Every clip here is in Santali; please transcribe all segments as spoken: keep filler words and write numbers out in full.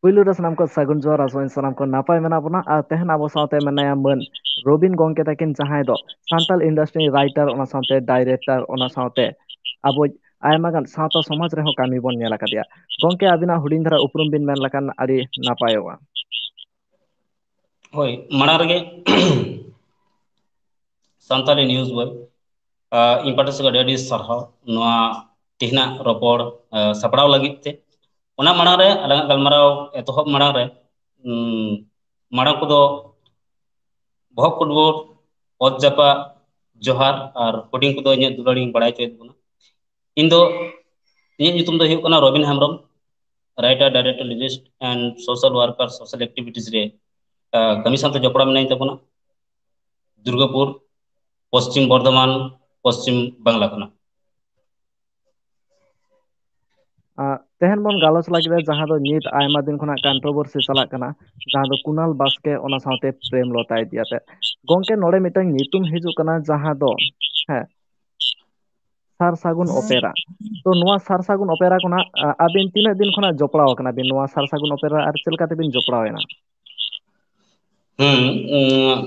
ᱯᱩᱭᱞᱩ ᱨᱮ ᱥᱟᱱᱟᱢ ᱠᱚ ᱥᱟᱹᱜᱩᱱ ᱡᱚᱦᱟᱨ, ᱟᱥᱚᱜ ᱟᱹᱧ ᱥᱟᱱᱟᱢ ᱠᱚ ᱱᱟᱯᱟᱭ ᱢᱮᱱᱟᱜ ᱵᱚᱱᱟ᱾ ᱟᱨ ᱛᱮᱦᱮᱧ ᱟᱵᱚ ᱥᱟᱶᱛᱮ ᱢᱮᱱᱟᱭᱟ ᱢᱟᱹᱱ ᱨᱚᱵᱤᱱ ᱜᱚᱢᱠᱮ ᱛᱟᱹᱠᱤᱱ, ᱡᱟᱦᱟᱸᱭ ᱫᱚ ᱥᱟᱱᱛᱟᱲ industry writer, ᱚᱱᱟ ᱥᱟᱶᱛᱮ director, ᱚᱱᱟ ᱥᱟᱶᱛᱮ ᱟᱵᱚ ᱟᱭᱢᱟ ᱜᱟᱱ ᱥᱟᱶᱛᱟ ᱥᱚᱢᱟᱡᱽ ᱨᱮᱦᱚᱸ ᱠᱟᱹᱢᱤ ᱵᱚᱱ ᱧᱮᱞ ᱟᱠᱟᱫᱮᱭᱟ᱾ ᱜᱚᱢᱠᱮ, ᱟᱹᱵᱤᱱᱟᱜ ᱦᱩᱰᱤᱧ ᱫᱷᱟᱨᱟ ᱩᱯᱨᱩᱢ ᱵᱤᱱ ᱢᱮᱱ ᱞᱮᱠᱷᱟᱱ ᱟᱹᱰᱤ ᱱᱟᱯᱟᱭᱚᱜᱼᱟ᱾ ᱦᱳᱭ, ᱢᱟᱲᱟᱝ ᱨᱮᱜᱮ ᱥᱟᱱᱛᱟᱲᱤ news boy, ᱟᱸ, ᱤᱧ ᱯᱟᱦᱴᱟ ᱥᱮᱫ ᱠᱷᱚᱱ ᱟᱹᱰᱤ ᱟᱹᱰᱤ ᱥᱟᱨᱦᱟᱣ ᱱᱚᱣᱟ ᱛᱮᱦᱮᱧᱟᱜ ᱨᱚᱯᱚᱲ, ᱟᱸ, ᱥᱟᱯᱲᱟᱣ ᱞᱟᱹᱜᱤᱫ ᱛᱮ᱾ ᱚᱱᱟ ᱢᱟᱲᱟᱝ ᱨᱮ ᱟᱞᱟᱝᱟᱜ ᱜᱟᱞᱢᱟᱨᱟᱣ ᱮᱛᱚᱦᱚᱵ ᱢᱟᱲᱟᱝ ᱨᱮ, ᱩᱸ, ᱢᱟᱲᱟᱝ ᱠᱚᱫᱚ ᱵᱚᱦᱚᱜ ᱠᱩᱴᱵᱩᱴ, ᱚᱛ ᱡᱟᱯᱟᱜ ᱡᱚᱦᱟᱨ, ᱟᱨ ᱦᱩᱰᱤᱧ ᱠᱚᱫᱚ ᱤᱧᱟᱹᱜ ᱫᱩᱞᱟᱹᱲ ᱤᱧ ᱵᱟᱲᱟᱭ ᱦᱚᱪᱚᱭᱮᱫ ᱵᱚᱱᱟ᱾ ᱤᱧ ᱫᱚ, ᱤᱧᱟᱹᱜ ᱧᱩᱛᱩᱢ ᱫᱚ ᱦᱩᱭᱩᱜ ᱠᱟᱱᱟ Robin Hembrom, writer, director, lyricist and social worker, social activities ᱨᱮ, ᱟᱸ, ᱠᱟᱹᱢᱤ ᱥᱟᱶᱛᱮ ᱡᱚᱯᱲᱟᱣ ᱢᱮᱱᱟᱧ ᱛᱟᱵᱚᱱᱟ᱾ ᱫᱩᱨᱜᱟᱯᱩᱨ, ᱯᱚᱥᱪᱤᱢ ᱵᱚᱨᱫᱷᱚᱢᱟᱱ, ᱯᱚᱥᱪᱤᱢ ᱵᱟᱝᱞᱟ ᱠᱷᱚᱱᱟᱜ᱾ ᱟᱸ, ᱛᱮᱦᱮᱧ ᱵᱚᱱ ᱜᱟᱞᱚᱪ ᱞᱟᱹᱜᱤᱫ ᱡᱟᱦᱟᱸ ᱫᱚ ᱱᱤᱛ ᱟᱭᱢᱟ ᱫᱤᱱ ᱠᱷᱚᱱᱟᱜ controversy ᱪᱟᱞᱟᱜ ᱠᱟᱱᱟ, ᱡᱟᱦᱟᱸ ᱫᱚ ᱠᱩᱱᱟᱞ ᱵᱟᱥᱠᱮ, ᱚᱱᱟ ᱥᱟᱶᱛᱮ ᱯᱨᱮᱢᱞᱚᱛᱟ ᱤᱫᱤ ᱠᱟᱛᱮ᱾ ᱜᱚᱢᱠᱮ, ᱱᱚᱰᱮ ᱢᱤᱫᱴᱟᱝ ᱧᱩᱛᱩᱢ ᱦᱤᱡᱩᱜ ᱠᱟᱱᱟ, ᱡᱟᱦᱟᱸ ᱫᱚ, ᱦᱮᱸ, ᱥᱟᱨ ᱥᱟᱹᱜᱩᱱ ᱚᱯᱮᱨᱟ᱾ ᱛᱚ, ᱱᱚᱣᱟ ᱥᱟᱨ ᱥᱟᱹᱜᱩᱱ ᱚᱯᱮᱨᱟ ᱠᱷᱚᱱᱟᱜ, ᱟ, ᱟᱹᱵᱤᱱ ᱛᱤᱱᱟᱹᱜ ᱫᱤᱱ ᱠᱷᱚᱱᱟᱜ ᱡᱚᱯᱲᱟᱣ ᱟᱠᱟᱱᱟ ᱵᱤᱱ ᱱᱚᱣᱟ ᱥᱟᱨ ᱥᱟᱹᱜᱩᱱ ᱚᱯᱮᱨᱟ, ᱟᱨ ᱪᱮᱫ ᱞᱮᱠᱟ ᱛᱮᱵᱤᱱ ᱡᱚᱯᱲᱟᱣ ᱮᱱᱟ? ᱦᱩᱸ, ᱩᱸ,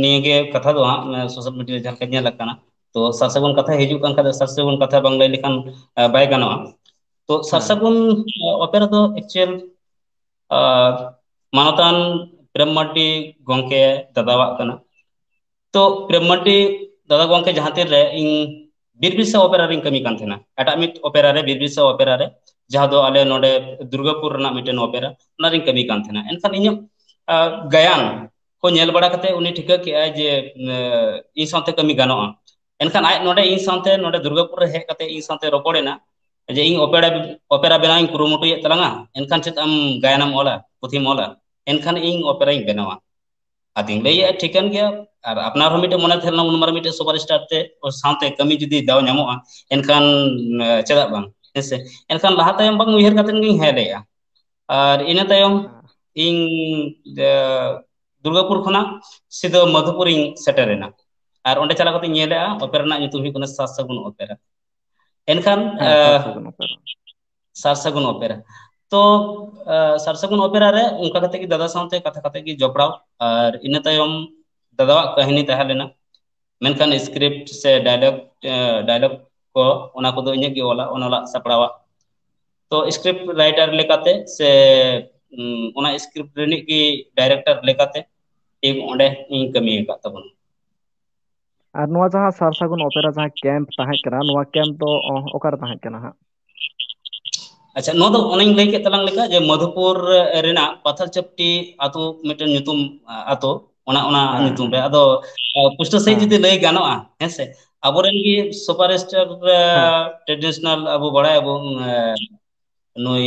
ᱱᱤᱭᱟᱹ ᱜᱮ ᱠᱟᱛᱷᱟ ᱫᱚ ᱦᱟᱸᱜ, ᱢᱟᱱᱮ, social media ᱨᱮ ᱡᱟᱦᱟᱸ ᱞᱮᱠᱟ ᱧᱮᱞ ᱟᱠᱟᱱᱟ, ᱛᱚ ᱥᱟᱨ ᱥᱟᱹᱜᱩᱱ ᱠᱟᱛᱷᱟ ᱦᱤᱡᱩᱜ ᱠᱟᱱ ᱠᱷᱟᱱ ᱫᱚ ᱥᱟᱨ ᱥᱟᱹᱜᱩᱱ ᱠᱟᱛᱷᱟ ᱵᱟᱝ ᱞᱟᱹᱭ ᱞᱮᱠᱷᱟᱱ, ᱟ, ᱵᱟᱭ ᱜᱟᱱᱚᱜᱼᱟ᱾ ᱛᱚ ᱥᱟᱨ ᱦᱮᱸ᱾ ᱥᱟᱹᱜᱩᱱ, ᱟ, ᱚᱯᱮᱨᱟ ᱫᱚ actual, ᱟ, ᱢᱟᱱᱚᱛᱟᱱ ᱯᱨᱮᱢ ᱢᱟᱨᱰᱤ ᱜᱚᱢᱠᱮ ᱫᱟᱫᱟᱣᱟᱜ ᱠᱟᱱᱟ᱾ ᱛᱚ ᱯᱨᱮᱢ ᱢᱟᱨᱰᱤ ᱫᱟᱫᱟ ᱜᱚᱢᱠᱮ ᱡᱟᱦᱟᱸ ᱛᱤᱱ ᱨᱮ ᱤᱧ ᱵᱤᱨ ᱵᱤᱨᱥᱟ ᱚᱯᱮᱨᱟ ᱨᱤᱧ ᱠᱟᱹᱢᱤ ᱠᱟᱱ ᱛᱟᱦᱮᱱᱟ, ᱮᱴᱟᱜ ᱢᱤᱫ ᱚᱯᱮᱨᱟ ᱨᱮ, ᱵᱤᱨ ᱵᱤᱨᱥᱟ ᱚᱯᱮᱨᱟ ᱨᱮ, ᱡᱟᱦᱟᱸ ᱫᱚ ᱟᱞᱮ ᱱᱚᱰᱮ ᱫᱩᱨᱜᱟᱯᱩᱨ ᱨᱮᱱᱟᱜ ᱢᱤᱫᱴᱮᱱ ᱚᱯᱮᱨᱟ, ᱚᱱᱟ ᱨᱤᱧ ᱠᱟᱹᱢᱤ ᱠᱟᱱ ᱛᱟᱦᱮᱱᱟ᱾ ᱮᱱᱠᱷᱟᱱ ᱤᱧᱟᱹᱜ, ᱟ, ᱜᱟᱭᱟᱱ ᱠᱚ ᱧᱮᱞ ᱵᱟᱲᱟ ᱠᱟᱛᱮ ᱩᱱᱤ ᱴᱷᱤᱠᱟᱹ ᱠᱮᱜᱼᱟᱭ ᱡᱮ, ᱮ, ᱤᱧ ᱥᱟᱶᱛᱮ ᱠᱟᱹᱢᱤ ᱜᱟᱱᱚᱜᱼᱟ᱾ ᱮᱱᱠᱷᱟᱱ ᱟᱡ ᱱᱚᱰᱮ ᱤᱧ ᱥᱟᱶᱛᱮ ᱱᱚᱰᱮ ᱫᱩᱨᱜᱟᱯᱩᱨ ᱨᱮ ᱦᱮᱡ ᱠᱟᱛᱮ ᱤᱧ ᱥᱟᱶᱛᱮ ᱨᱚᱯᱚᱲ ᱮᱱᱟ ᱡᱮ, "ᱤᱧ ᱚᱯᱮᱨᱟ, ᱚᱯᱮᱨᱟ ᱵᱮᱱᱟᱣ ᱤᱧ ᱠᱩᱨᱩᱢᱩᱴᱩᱭᱮᱫ ᱛᱟᱞᱟᱝᱟ, ᱮᱱᱠᱷᱟᱱ ᱪᱮᱫ ᱟᱢ ᱜᱟᱭᱟᱱᱮᱢ ᱚᱞᱟ, ᱯᱩᱛᱷᱤᱢ ᱚᱞᱟ?" ᱮᱱᱠᱷᱟᱱ ᱤᱧ ᱚᱯᱮᱨᱟᱧ ᱵᱮᱱᱟᱣᱟ᱾ ᱟᱫᱚᱧ ᱞᱟᱹᱭᱮᱜᱼᱟ, "ᱴᱷᱤᱠᱟᱹᱱ ᱜᱮᱭᱟ, ᱟᱨ ᱟᱯᱱᱟᱨ ᱦᱚᱸ ᱢᱤᱫᱴᱮᱱ ᱢᱚᱱᱮ ᱛᱟᱦᱮᱸ ᱞᱮᱱᱟ ᱩᱱ ᱢᱟᱨᱟᱝ ᱢᱤᱫᱴᱮᱱ superstar ᱛᱮ ᱥᱟᱶᱛᱮ ᱠᱟᱹᱢᱤ ᱡᱩᱫᱤ ᱫᱟᱣ ᱧᱟᱢᱚᱜᱼᱟ, ᱮᱱᱠᱷᱟᱱ, ᱮ, ᱪᱮᱫᱟᱜ ᱵᱟᱝ?" ᱦᱮᱸᱥᱮ? ᱮᱱᱠᱷᱟᱱ ᱞᱟᱦᱟ ᱛᱟᱭᱚᱢ ᱵᱟᱝ ᱩᱭᱦᱟᱹᱨ ᱠᱟᱛᱮ ᱜᱤᱧ ᱦᱮᱡ ᱞᱮᱜᱼᱟ᱾ ᱟᱨ ᱤᱱᱟᱹ ᱛᱟᱭᱚᱢ ᱤᱧ, ᱮ, ᱫᱩᱨᱜᱟᱯᱩᱨ ᱠᱷᱚᱱᱟᱜ ᱥᱤᱫᱷᱟᱹ ᱢᱟᱫᱷᱩᱯᱩᱨᱤᱧ ᱥᱮᱴᱮᱨ ᱮᱱᱟ᱾ ᱟᱨ ᱚᱸᱰᱮ ᱪᱟᱞᱟᱣ ᱠᱟᱛᱮᱧ ᱧᱮᱞᱮᱜᱼᱟ, ᱚᱯᱮᱨᱟ ᱨᱮᱱᱟᱜ ᱧᱩᱛᱩᱢ ᱦᱩᱭᱩᱜ ᱠᱟᱱᱟ ᱥᱟᱨ ᱥᱟᱹᱜᱩᱱ ᱚᱯᱮᱨᱟ᱾ ᱮᱱᱠᱷᱟᱱ, ᱦᱮᱸ, ᱮ, ᱥᱟᱨ ᱥᱟᱹᱜᱩᱱ ᱚᱯᱮᱨᱟ᱾ ᱥᱟᱨ ᱥᱟᱹᱜᱩᱱ ᱚᱯᱮᱨᱟ᱾ ᱛᱚ ᱥᱟᱨ ᱥᱟᱹᱜᱩᱱ ᱚᱯᱮᱨᱟ ᱨᱮ ᱚᱱᱠᱟ ᱠᱟᱛᱮ ᱜᱮ ᱫᱟᱫᱟ ᱥᱟᱶᱛᱮ ᱠᱟᱛᱷᱟ ᱠᱟᱛᱮ ᱜᱮ ᱡᱚᱯᱲᱟᱣ, ᱟᱨ ᱤᱱᱟᱹ ᱛᱟᱭᱚᱢ ᱫᱟᱫᱟᱣᱟᱜ ᱠᱟᱹᱦᱱᱤ ᱛᱟᱦᱮᱸ ᱞᱮᱱᱟ᱾ ᱢᱮᱱᱠᱷᱟᱱ ᱥᱠᱨᱤᱯᱴ ᱥᱮ ᱰᱟᱭᱞᱚᱜ ᱰᱟᱭᱞᱚᱜ ᱠᱚ, ᱚᱱᱟ ᱠᱚᱫᱚ ᱤᱧᱟᱹᱜ ᱜᱮ ᱚᱞᱟ, ᱚᱱᱚᱞᱟᱜ ᱥᱟᱯᱲᱟᱣᱟᱜ᱾ ᱛᱚ ᱥᱠᱨᱤᱯᱴ ᱨᱟᱭᱴᱟᱨ ᱞᱮᱠᱟᱛᱮ ᱥᱮ ᱚᱱᱟ ᱥᱠᱨᱤᱯᱴ ᱨᱤᱱᱤᱡ ᱜᱮ ᱰᱟᱭᱨᱮᱠᱴᱚᱨ ᱞᱮᱠᱟᱛᱮ ᱴᱤᱢ ᱚᱸᱰᱮ ᱤᱧ ᱠᱟᱹᱢᱤ ᱟᱠᱟᱫ ᱛᱟᱵᱚᱱᱟ᱾ ᱟᱨ ᱱᱚᱣᱟ ᱡᱟᱦᱟᱸ ᱥᱟᱨ ᱥᱟᱹᱜᱩᱱ ᱚᱯᱮᱨᱟ ᱡᱟᱦᱟᱸ ᱠᱮᱢᱯ ᱛᱟᱦᱮᱸ ᱠᱟᱱᱟ, ᱱᱚᱣᱟ ᱠᱮᱢᱯ ᱫᱚ ᱚᱠᱟᱨᱮ ᱛᱟᱦᱮᱸ ᱠᱟᱱᱟ ᱦᱟᱸᱜ? ᱟᱪᱪᱷᱟ, ᱱᱚᱣᱟ ᱫᱚ ᱚᱱᱮᱧ ᱞᱟᱹᱭ ᱠᱮᱫ ᱛᱟᱞᱟᱝ ᱞᱮᱠᱟ ᱡᱮ ᱢᱚᱫᱷᱩᱯᱩᱨ ᱨᱮᱱᱟᱜ ᱯᱟᱛᱷᱟᱞ ᱪᱟᱯᱴᱤ ᱟᱹᱛᱩ, ᱢᱤᱫᱴᱮᱱ ᱧᱩᱛᱩᱢ ᱟᱹᱛᱩ, ᱚᱱᱟ ᱚᱱᱟ ᱦᱮᱸ, ᱧᱩᱛᱩᱢ ᱨᱮ᱾ ᱦᱮᱸ᱾ ᱟᱫᱚ ᱯᱩᱥᱴᱟᱹ ᱥᱟᱺᱦᱤᱡ ᱦᱮᱸ, ᱡᱩᱫᱤ ᱞᱟᱹᱭ ᱜᱟᱱᱚᱜᱼᱟ, ᱦᱮᱸ ᱥᱮ, ᱟᱵᱚᱨᱮᱱ ᱜᱮ ᱥᱩᱯᱟᱨ ᱥᱴᱟᱨ ᱴᱨᱮᱰᱤᱥᱚᱱᱟᱞ ᱟᱵᱚ ᱵᱟᱲᱟᱭᱟᱵᱚᱱ, ᱱᱩᱭ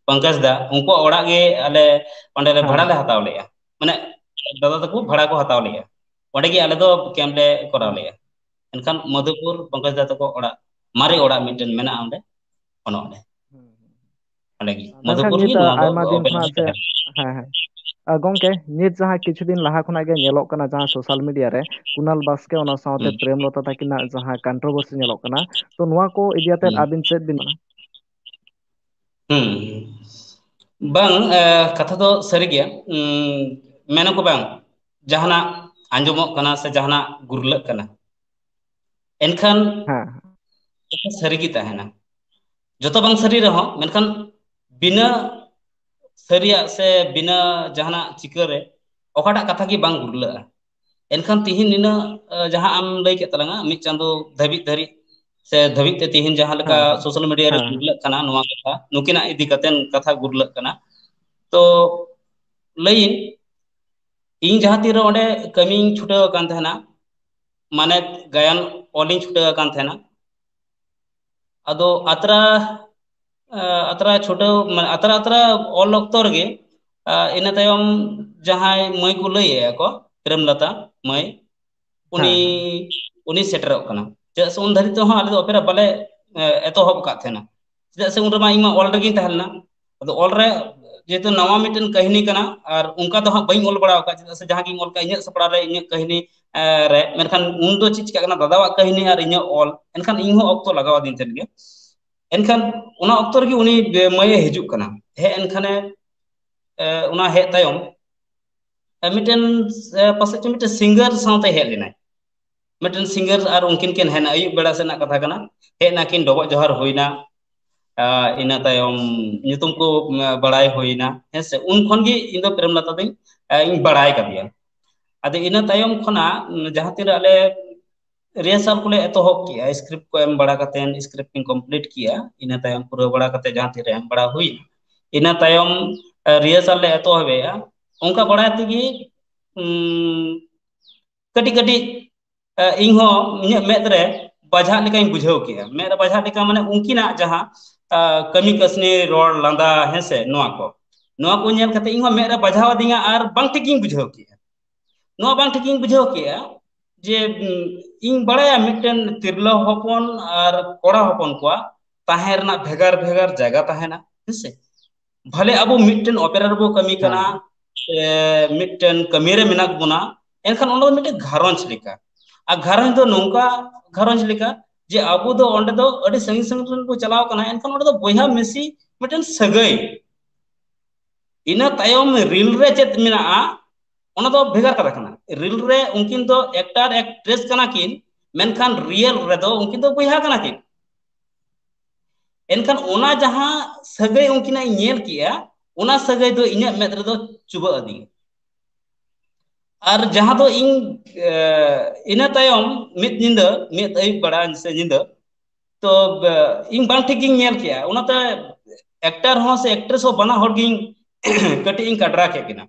ᱯᱚᱝᱠᱚᱡᱽ ᱫᱟ, ᱩᱱᱠᱩᱣᱟᱜ ᱚᱲᱟᱜ ᱜᱮ ᱟᱞᱮ ᱚᱸᱰᱮ ᱞᱮ ᱵᱷᱟᱲᱟ ᱞᱮ ᱦᱟᱛᱟᱣ ᱞᱮᱜᱼᱟ᱾ ᱢᱟᱱᱮ ᱫᱟᱫᱟ ᱛᱟᱠᱚ ᱵᱷᱟᱲᱟ ᱠᱚ ᱦᱟᱛᱟᱣ ᱞᱮᱜᱼᱟ, ᱚᱸᱰᱮ ᱜᱮ ᱟᱞᱮ ᱫᱚ ᱠᱮᱢᱯ ᱞᱮ ᱠᱚᱨᱟᱣ ᱞᱮᱜᱼᱟ᱾ ᱮᱱᱠᱷᱟᱱ ᱢᱚᱫᱷᱩᱯᱩᱨ ᱯᱚᱝᱠᱚᱡᱽ ᱫᱟ ᱛᱟᱠᱚ ᱚᱲᱟᱜ, ᱢᱟᱨᱮ ᱚᱲᱟᱜ ᱢᱤᱫᱴᱮᱱ ᱢᱮᱱᱟᱜᱼᱟ ᱚᱸᱰᱮ, ᱚᱱᱮ ᱚᱸᱰᱮ, ᱚᱸᱰᱮ ᱜᱮ ᱢᱚᱫᱷᱩᱯᱩᱨ ᱨᱮᱜᱮ ᱱᱚᱣᱟ ᱫᱚ ᱟᱭᱢᱟ ᱫᱤᱱ ᱚᱯᱮᱨᱟ ᱠᱷᱚᱱᱟᱜ ᱥᱮ ᱦᱮᱸ, ᱦᱮᱸ᱾ ᱜᱚᱝᱠᱮ, ᱱᱤᱛ ᱡᱟᱦᱟᱸ ᱠᱤᱪᱷᱩ ᱫᱤᱱ ᱞᱟᱦᱟ ᱠᱷᱚᱱᱟᱜ ᱜᱮ ᱧᱮᱞᱚᱜ ᱠᱟᱱᱟ, ᱡᱟᱦᱟᱸ ᱥᱳᱥᱟᱞ ᱢᱤᱰᱤᱭᱟ ᱨᱮ ᱠᱩᱱᱟᱞ ᱵᱟᱥᱠᱮ ᱚᱱᱟ ᱥᱟᱶᱛᱮ ᱦᱩᱸ᱾ ᱯᱨᱮᱢᱞᱚᱛᱟ ᱛᱟᱹᱠᱤᱱᱟᱜ ᱡᱟᱦᱟᱸ ᱠᱚᱱᱴᱨᱳᱵᱷᱟᱨᱥᱤ ᱧᱮᱞᱚᱜ ᱠᱟᱱᱟ, ᱛᱚ ᱱᱚᱣᱟ ᱠᱚ ᱤᱫᱤ ᱠᱟᱛᱮ ᱦᱩᱸ᱾ ᱟᱹᱵᱤᱱ ᱪᱮᱫ ᱵᱤᱱ ᱢᱮᱱᱟ? ᱦᱩᱸ᱾ ᱵᱟᱝ, ᱠᱟᱛᱷᱟ ᱫᱚ ᱥᱟᱹᱨᱤ ᱜᱮᱭᱟ᱾ ᱢᱮᱱᱟᱠᱚ ᱵᱟᱝ, ᱡᱟᱦᱟᱱᱟᱜ ᱟᱸᱡᱚᱢᱚᱜ ᱠᱟᱱᱟ ᱥᱮ ᱡᱟᱦᱟᱱᱟᱜ ᱜᱩᱨᱞᱟᱹᱜ ᱠᱟᱱᱟ, ᱮᱱᱠᱷᱟᱱ ᱦᱮᱸ᱾ ᱥᱟᱹᱨᱤ ᱜᱮ ᱛᱟᱦᱮᱱᱟ᱾ ᱡᱚᱛᱚ ᱵᱟᱝ ᱥᱟᱹᱨᱤ ᱨᱮᱦᱚᱸ, ᱢᱮᱱᱠᱷᱟᱱ ᱵᱤᱱᱟᱹ ᱥᱟᱹᱨᱤᱭᱟᱜ ᱥᱮ ᱵᱤᱱᱟᱹ ᱡᱟᱦᱟᱱᱟᱜ ᱪᱤᱠᱟᱹ ᱨᱮ ᱚᱠᱟᱴᱟᱜ ᱠᱟᱛᱷᱟ ᱜᱮ ᱵᱟᱝ ᱜᱩᱨᱞᱟᱹᱜᱼᱟ᱾ ᱮᱱᱠᱷᱟᱱ ᱛᱤᱦᱤᱧ ᱱᱤᱱᱟᱹᱜ, ᱡᱟᱦᱟᱸ ᱟᱢ ᱞᱟᱹᱭ ᱠᱮᱫ ᱛᱟᱞᱟᱝᱟ, ᱢᱤᱫ ᱪᱟᱸᱫᱚ ᱫᱷᱟᱹᱵᱤᱡ ᱫᱷᱟᱹᱨᱤᱡ ᱥᱮ ᱫᱷᱟᱹᱵᱤᱡ ᱛᱮ ᱛᱤᱦᱤᱧ ᱡᱟᱦᱟᱸ ᱞᱮᱠᱟ ᱦᱮᱸ, ᱦᱮᱸ᱾ ᱥᱳᱥᱟᱞ ᱢᱤᱰᱤᱭᱟ ᱨᱮ ᱦᱮᱸ, ᱦᱮᱸ᱾ ᱜᱩᱨᱞᱟᱹᱜ ᱠᱟᱱᱟ, ᱱᱚᱣᱟ ᱠᱟᱛᱷᱟ, ᱱᱩᱠᱤᱱᱟᱜ ᱤᱫᱤ ᱠᱟᱛᱮ ᱠᱟᱛᱷᱟ ᱜᱩᱨᱞᱟᱹᱜ ᱠᱟᱱᱟ᱾ ᱛᱚ ᱞᱟᱹᱭᱤᱧ, ᱤᱧ ᱡᱟᱦᱟᱸ ᱛᱤᱨᱮ ᱚᱸᱰᱮ ᱠᱟᱹᱢᱤᱧ ᱪᱷᱩᱴᱟᱹᱣ ᱟᱠᱟᱱ ᱛᱟᱦᱮᱱᱟ, ᱢᱟᱱᱮ ᱜᱟᱭᱟᱱ ᱚᱞᱤᱧ ᱪᱷᱩᱴᱟᱹᱣ ᱟᱠᱟᱱ ᱛᱟᱦᱮᱱᱟ, ᱟᱫᱚ ᱟᱛᱨᱟ, ᱟᱛᱨᱟ ᱪᱷᱩᱴᱟᱹᱣ, ᱢᱟᱱᱮ ᱟᱛᱨᱟ ᱟᱛᱨᱟ ᱚᱞ ᱚᱠᱛᱚ ᱨᱮᱜᱮ, ᱤᱱᱟᱹ ᱛᱟᱭᱚᱢ ᱡᱟᱦᱟᱸᱭ ᱢᱟᱹᱭ ᱠᱚ ᱞᱟᱹᱭᱮᱫᱼᱟ ᱠᱚ, ᱯᱨᱮᱢᱞᱚᱛᱟ ᱢᱟᱹᱭ, ᱩᱱᱤ, ᱦᱮᱸ, ᱦᱮᱸ᱾ ᱩᱱᱤ ᱥᱮᱴᱮᱨᱚᱜ ᱠᱟᱱᱟ᱾ ᱪᱮᱫᱟᱜ ᱥᱮ ᱩᱱ ᱫᱷᱟᱹᱨᱤᱡ ᱛᱮᱦᱚᱸ ᱟᱞᱮ ᱫᱚ ᱚᱯᱮᱨᱟ ᱵᱟᱞᱮ, ᱮ, ᱮᱛᱚᱦᱚᱵ ᱟᱠᱟᱫ ᱛᱟᱦᱮᱱᱟ᱾ ᱪᱮᱫᱟᱜ ᱥᱮ ᱩᱱ ᱨᱮᱢᱟ ᱤᱧ ᱢᱟ ᱚᱞ ᱨᱮᱜᱮᱧ ᱛᱟᱦᱮᱸ ᱞᱮᱱᱟ᱾ ᱟᱫᱚ ᱚᱞ ᱨᱮ ᱡᱮᱦᱮᱛᱩ ᱱᱟᱣᱟ ᱢᱤᱫᱴᱮᱱ ᱠᱟᱹᱦᱱᱤ ᱠᱟᱱᱟ, ᱟᱨ ᱚᱱᱠᱟ ᱫᱚ ᱦᱟᱸᱜ ᱵᱟᱹᱧ ᱚᱞ ᱵᱟᱲᱟ ᱟᱠᱟᱫ, ᱪᱮᱫᱟᱜ ᱥᱮ ᱡᱟᱦᱟᱸ ᱜᱤᱧ ᱚᱞ ᱠᱟᱜ ᱤᱧᱟᱹᱜ ᱥᱟᱯᱲᱟᱣ ᱨᱮ, ᱤᱧᱟᱹᱜ ᱠᱟᱹᱦᱱᱤ, ᱮ, ᱨᱮ, ᱢᱮᱱᱠᱷᱟᱱ ᱩᱱ ᱫᱚ ᱪᱮᱫ ᱪᱤᱠᱟᱹᱜ ᱠᱟᱱᱟ, ᱫᱟᱫᱟᱣᱟᱜ ᱠᱟᱹᱦᱱᱤ ᱟᱨ ᱤᱧᱟᱹᱜ ᱚᱞ, ᱮᱱᱠᱷᱟᱱ ᱤᱧ ᱦᱚᱸ ᱚᱠᱛᱚ ᱞᱟᱜᱟᱣ ᱟᱹᱫᱤᱧ ᱛᱟᱦᱮᱸᱫ ᱜᱮ᱾ ᱮᱱᱠᱷᱟᱱ ᱚᱱᱟ ᱚᱠᱛᱚ ᱨᱮᱜᱮ ᱩᱱᱤ ᱢᱟᱹᱭᱮ ᱦᱤᱡᱩᱜ ᱠᱟᱱᱟ᱾ ᱦᱮᱡ ᱮᱱᱠᱷᱟᱱᱮ, ᱮ, ᱚᱱᱟ ᱦᱮᱡ ᱛᱟᱭᱚᱢ, ᱮ, ᱢᱤᱫᱴᱮᱱ, ᱮ, ᱯᱟᱥᱮᱡ ᱪᱚ ᱢᱤᱫᱴᱮᱱ ᱥᱤᱝᱜᱟᱨ ᱥᱟᱶᱛᱮ ᱦᱮᱡ ᱞᱮᱱᱟᱭ᱾ ᱢᱤᱫᱴᱮᱱ ᱥᱤᱝᱜᱟᱨ ᱟᱨ ᱩᱱᱠᱤᱱ ᱠᱤᱱ ᱦᱮᱡ ᱮᱱᱟ, ᱟᱹᱭᱩᱵ ᱵᱮᱲᱟ ᱥᱮᱫ ᱨᱮᱱᱟᱜ ᱠᱟᱛᱷᱟ ᱠᱟᱱᱟ᱾ ᱦᱮᱡ ᱮᱱᱟ ᱠᱤᱱ, ᱰᱚᱵᱚᱜ ᱡᱚᱦᱟᱨ ᱦᱩᱭᱱᱟ, ᱟ, ᱤᱱᱟᱹ ᱛᱟᱭᱚᱢ ᱧᱩᱛᱩᱢ ᱠᱚ, ᱟ, ᱵᱟᱲᱟᱭ ᱦᱩᱭᱱᱟ, ᱦᱮᱸ ᱥᱮ᱾ ᱩᱱ ᱠᱷᱚᱱ ᱜᱮ ᱤᱧ ᱫᱚ ᱯᱨᱮᱢᱞᱚᱛᱟ ᱫᱚᱧ, ᱟ, ᱤᱧ ᱵᱟᱲᱟᱭ ᱠᱟᱫᱮᱭᱟ᱾ ᱟᱫᱚ ᱤᱱᱟᱹ ᱛᱟᱭᱚᱢ ᱠᱷᱚᱱᱟᱜ, ᱩᱢ, ᱡᱟᱦᱟᱸ ᱛᱤᱱᱟᱹᱜ ᱟᱞᱮ ᱨᱤᱦᱟᱨᱥᱟᱞ ᱠᱚᱞᱮ ᱮᱛᱚᱦᱚᱵ ᱠᱮᱜᱼᱟ, ᱥᱠᱨᱤᱯᱴ ᱠᱚ ᱮᱢ ᱵᱟᱲᱟ ᱠᱟᱛᱮᱫ, ᱥᱠᱨᱤᱯᱴ ᱠᱤᱱ ᱠᱚᱢᱯᱞᱤᱴ ᱠᱮᱜᱼᱟ, ᱤᱱᱟᱹ ᱛᱟᱭᱚᱢ ᱯᱩᱨᱟᱹᱣ ᱵᱟᱲᱟ ᱠᱟᱛᱮᱫ ᱡᱟᱦᱟᱸ ᱛᱤᱱᱨᱮ ᱮᱢ ᱵᱟᱲᱟ ᱦᱩᱭ, ᱤᱱᱟᱹ ᱛᱟᱭᱚᱢ, ᱟ, ᱨᱤᱦᱟᱨᱥᱟᱞ ᱞᱮ ᱮᱛᱚᱦᱚᱵᱮᱜᱼᱟ᱾ ᱚᱱᱠᱟ ᱵᱟᱲᱟᱭ ᱛᱮᱜᱮ, ᱩᱢ, ᱠᱟᱹᱴᱤᱡ ᱠᱟᱹᱴᱤᱡ, ᱟ, ᱤᱧ ᱦᱚᱸ ᱤᱧᱟᱹᱜ ᱢᱮᱫ ᱨᱮ ᱵᱟᱡᱷᱟᱜ ᱞᱮᱠᱟᱧ ᱵᱩᱡᱷᱟᱹᱣ ᱠᱮᱜᱼᱟ᱾ ᱢᱮᱫ ᱨᱮ ᱵᱟᱡᱷᱟᱜ ᱞᱮᱠᱟ ᱢᱟᱱᱮ ᱩᱱᱠᱤᱱᱟᱜ ᱡᱟᱦᱟᱸ, ᱟ, ᱠᱟᱹᱢᱤ ᱠᱟᱹᱥᱱᱤ, ᱨᱚᱲ ᱞᱟᱸᱫᱟ, ᱦᱮᱸ ᱥᱮ, ᱱᱚᱣᱟ ᱠᱚ, ᱱᱚᱣᱟ ᱠᱚ ᱧᱮᱞ ᱠᱟᱛᱮ ᱤᱧ ᱦᱚᱸ ᱢᱮᱫ ᱨᱮ ᱵᱟᱡᱷᱟᱣ ᱟᱹᱫᱤᱧᱟ ᱟᱨ ᱵᱟᱝ ᱴᱷᱤᱠ ᱤᱧ ᱵᱩᱡᱷᱟᱹᱣ ᱠᱮᱜᱼᱟ᱾ ᱱᱚᱣᱟ ᱵᱟᱝ ᱴᱷᱤᱠ ᱤᱧ ᱵᱩᱡᱷᱟᱹᱣ ᱠᱮᱜᱼᱟ ᱡᱮ, ᱩᱢ, ᱤᱧ ᱵᱟᱲᱟᱭᱟ ᱢᱤᱫᱴᱮᱱ ᱛᱤᱨᱞᱟᱹ ᱦᱚᱯᱚᱱ ᱟᱨ ᱠᱚᱲᱟ ᱦᱚᱯᱚᱱ ᱠᱚᱣᱟᱜ ᱛᱟᱦᱮᱸ ᱨᱮᱱᱟᱜ ᱵᱷᱮᱜᱟᱨ ᱵᱷᱮᱜᱟᱨ ᱡᱟᱭᱜᱟ ᱛᱟᱦᱮᱱᱟ, ᱦᱮᱸ ᱥᱮ᱾ ᱵᱷᱟᱞᱮ ᱟᱵᱚ ᱢᱤᱫᱴᱮᱱ ᱚᱯᱮᱨᱟ ᱨᱮᱵᱚ ᱠᱟᱹᱢᱤ ᱠᱟᱱᱟ, ᱦᱮᱸ᱾ ᱥᱮ ᱢᱤᱫᱴᱮᱱ ᱠᱟᱹᱢᱤ ᱨᱮ ᱢᱮᱱᱟᱜ ᱵᱚᱱᱟ, ᱮᱱᱠᱷᱟᱱ ᱚᱸᱰᱮ ᱫᱚ ᱢᱤᱫᱴᱮᱱ ᱜᱷᱟᱨᱚᱸᱡᱽ ᱞᱮᱠᱟ᱾ ᱟᱨ ᱜᱷᱟᱨᱚᱸᱡᱽ ᱫᱚ ᱱᱚᱝᱠᱟ ᱜᱷᱟᱨᱚᱸᱡᱽ ᱞᱮᱠᱟ ᱡᱮ ᱟᱵᱚ ᱫᱚ ᱚᱸᱰᱮ ᱫᱚ ᱟᱹᱰᱤ ᱥᱟᱺᱜᱤᱧ ᱥᱟᱺᱜᱤᱧ ᱨᱮᱱ ᱠᱚ ᱪᱟᱞᱟᱣ ᱠᱟᱱᱟ, ᱮᱱᱠᱷᱟᱱ ᱚᱸᱰᱮ ᱫᱚ ᱵᱚᱭᱦᱟ ᱢᱤᱥᱤ ᱢᱤᱫᱴᱮᱱ ᱥᱟᱹᱜᱟᱹᱭ᱾ ᱤᱱᱟᱹ ᱛᱟᱭᱚᱢ ᱨᱤᱞ ᱨᱮ ᱪᱮᱫ ᱢᱮᱱᱟᱜᱼᱟ, ᱚᱱᱟ ᱫᱚ ᱵᱷᱮᱜᱟᱨ ᱠᱟᱛᱷᱟ ᱠᱟᱱᱟ᱾ ᱨᱤᱞ ᱨᱮ ᱩᱱᱠᱤᱱ ᱫᱚ ᱮᱠᱴᱟᱨ ᱮᱠᱴᱨᱮᱥ ᱠᱟᱱᱟ ᱠᱤᱱ, ᱢᱮᱱᱠᱷᱟᱱ ᱨᱤᱭᱮᱞ ᱨᱮᱫᱚ ᱩᱱᱠᱤᱱ ᱫᱚ ᱵᱚᱭᱦᱟ ᱠᱟᱱᱟ ᱠᱤᱱ᱾ ᱮᱱᱠᱷᱟᱱ ᱚᱱᱟ ᱡᱟᱦᱟᱸ ᱥᱟᱹᱜᱟᱹᱭ ᱩᱱᱠᱤᱱᱟᱜ ᱤᱧ ᱧᱮᱞ ᱠᱮᱜᱼᱟ, ᱚᱱᱟ ᱥᱟᱹᱜᱟᱹᱭ ᱫᱚ ᱤᱧᱟᱹᱜ ᱢᱮᱫ ᱨᱮᱫᱚ ᱪᱩᱵᱟᱹᱜ ᱟᱹᱫᱤᱧᱟ᱾ ᱟᱨ ᱡᱟᱦᱟᱸ ᱫᱚ ᱤᱧ, ᱮ, ᱤᱱᱟᱹ ᱛᱟᱭᱚᱢ ᱢᱤᱫ ᱧᱤᱫᱟᱹ, ᱢᱤᱫ ᱟᱹᱭᱩᱵ ᱵᱮᱲᱟ ᱥᱮ ᱧᱤᱫᱟᱹ, ᱛᱚ, ᱮ, ᱤᱧ ᱵᱟᱝ ᱴᱷᱤᱠ ᱜᱤᱧ ᱧᱮᱞ ᱠᱮᱜᱼᱟ᱾ ᱚᱱᱟᱛᱮ ᱮᱠᱴᱟᱨ ᱦᱚᱸ ᱥᱮ ᱮᱠᱴᱨᱮᱥ ᱦᱚᱸ ᱵᱟᱱᱟ ᱦᱚᱲ ᱜᱤᱧ ᱠᱟᱹᱴᱤᱡ ᱤᱧ ᱠᱟᱰᱨᱟ ᱠᱮᱫ ᱠᱤᱱᱟ᱾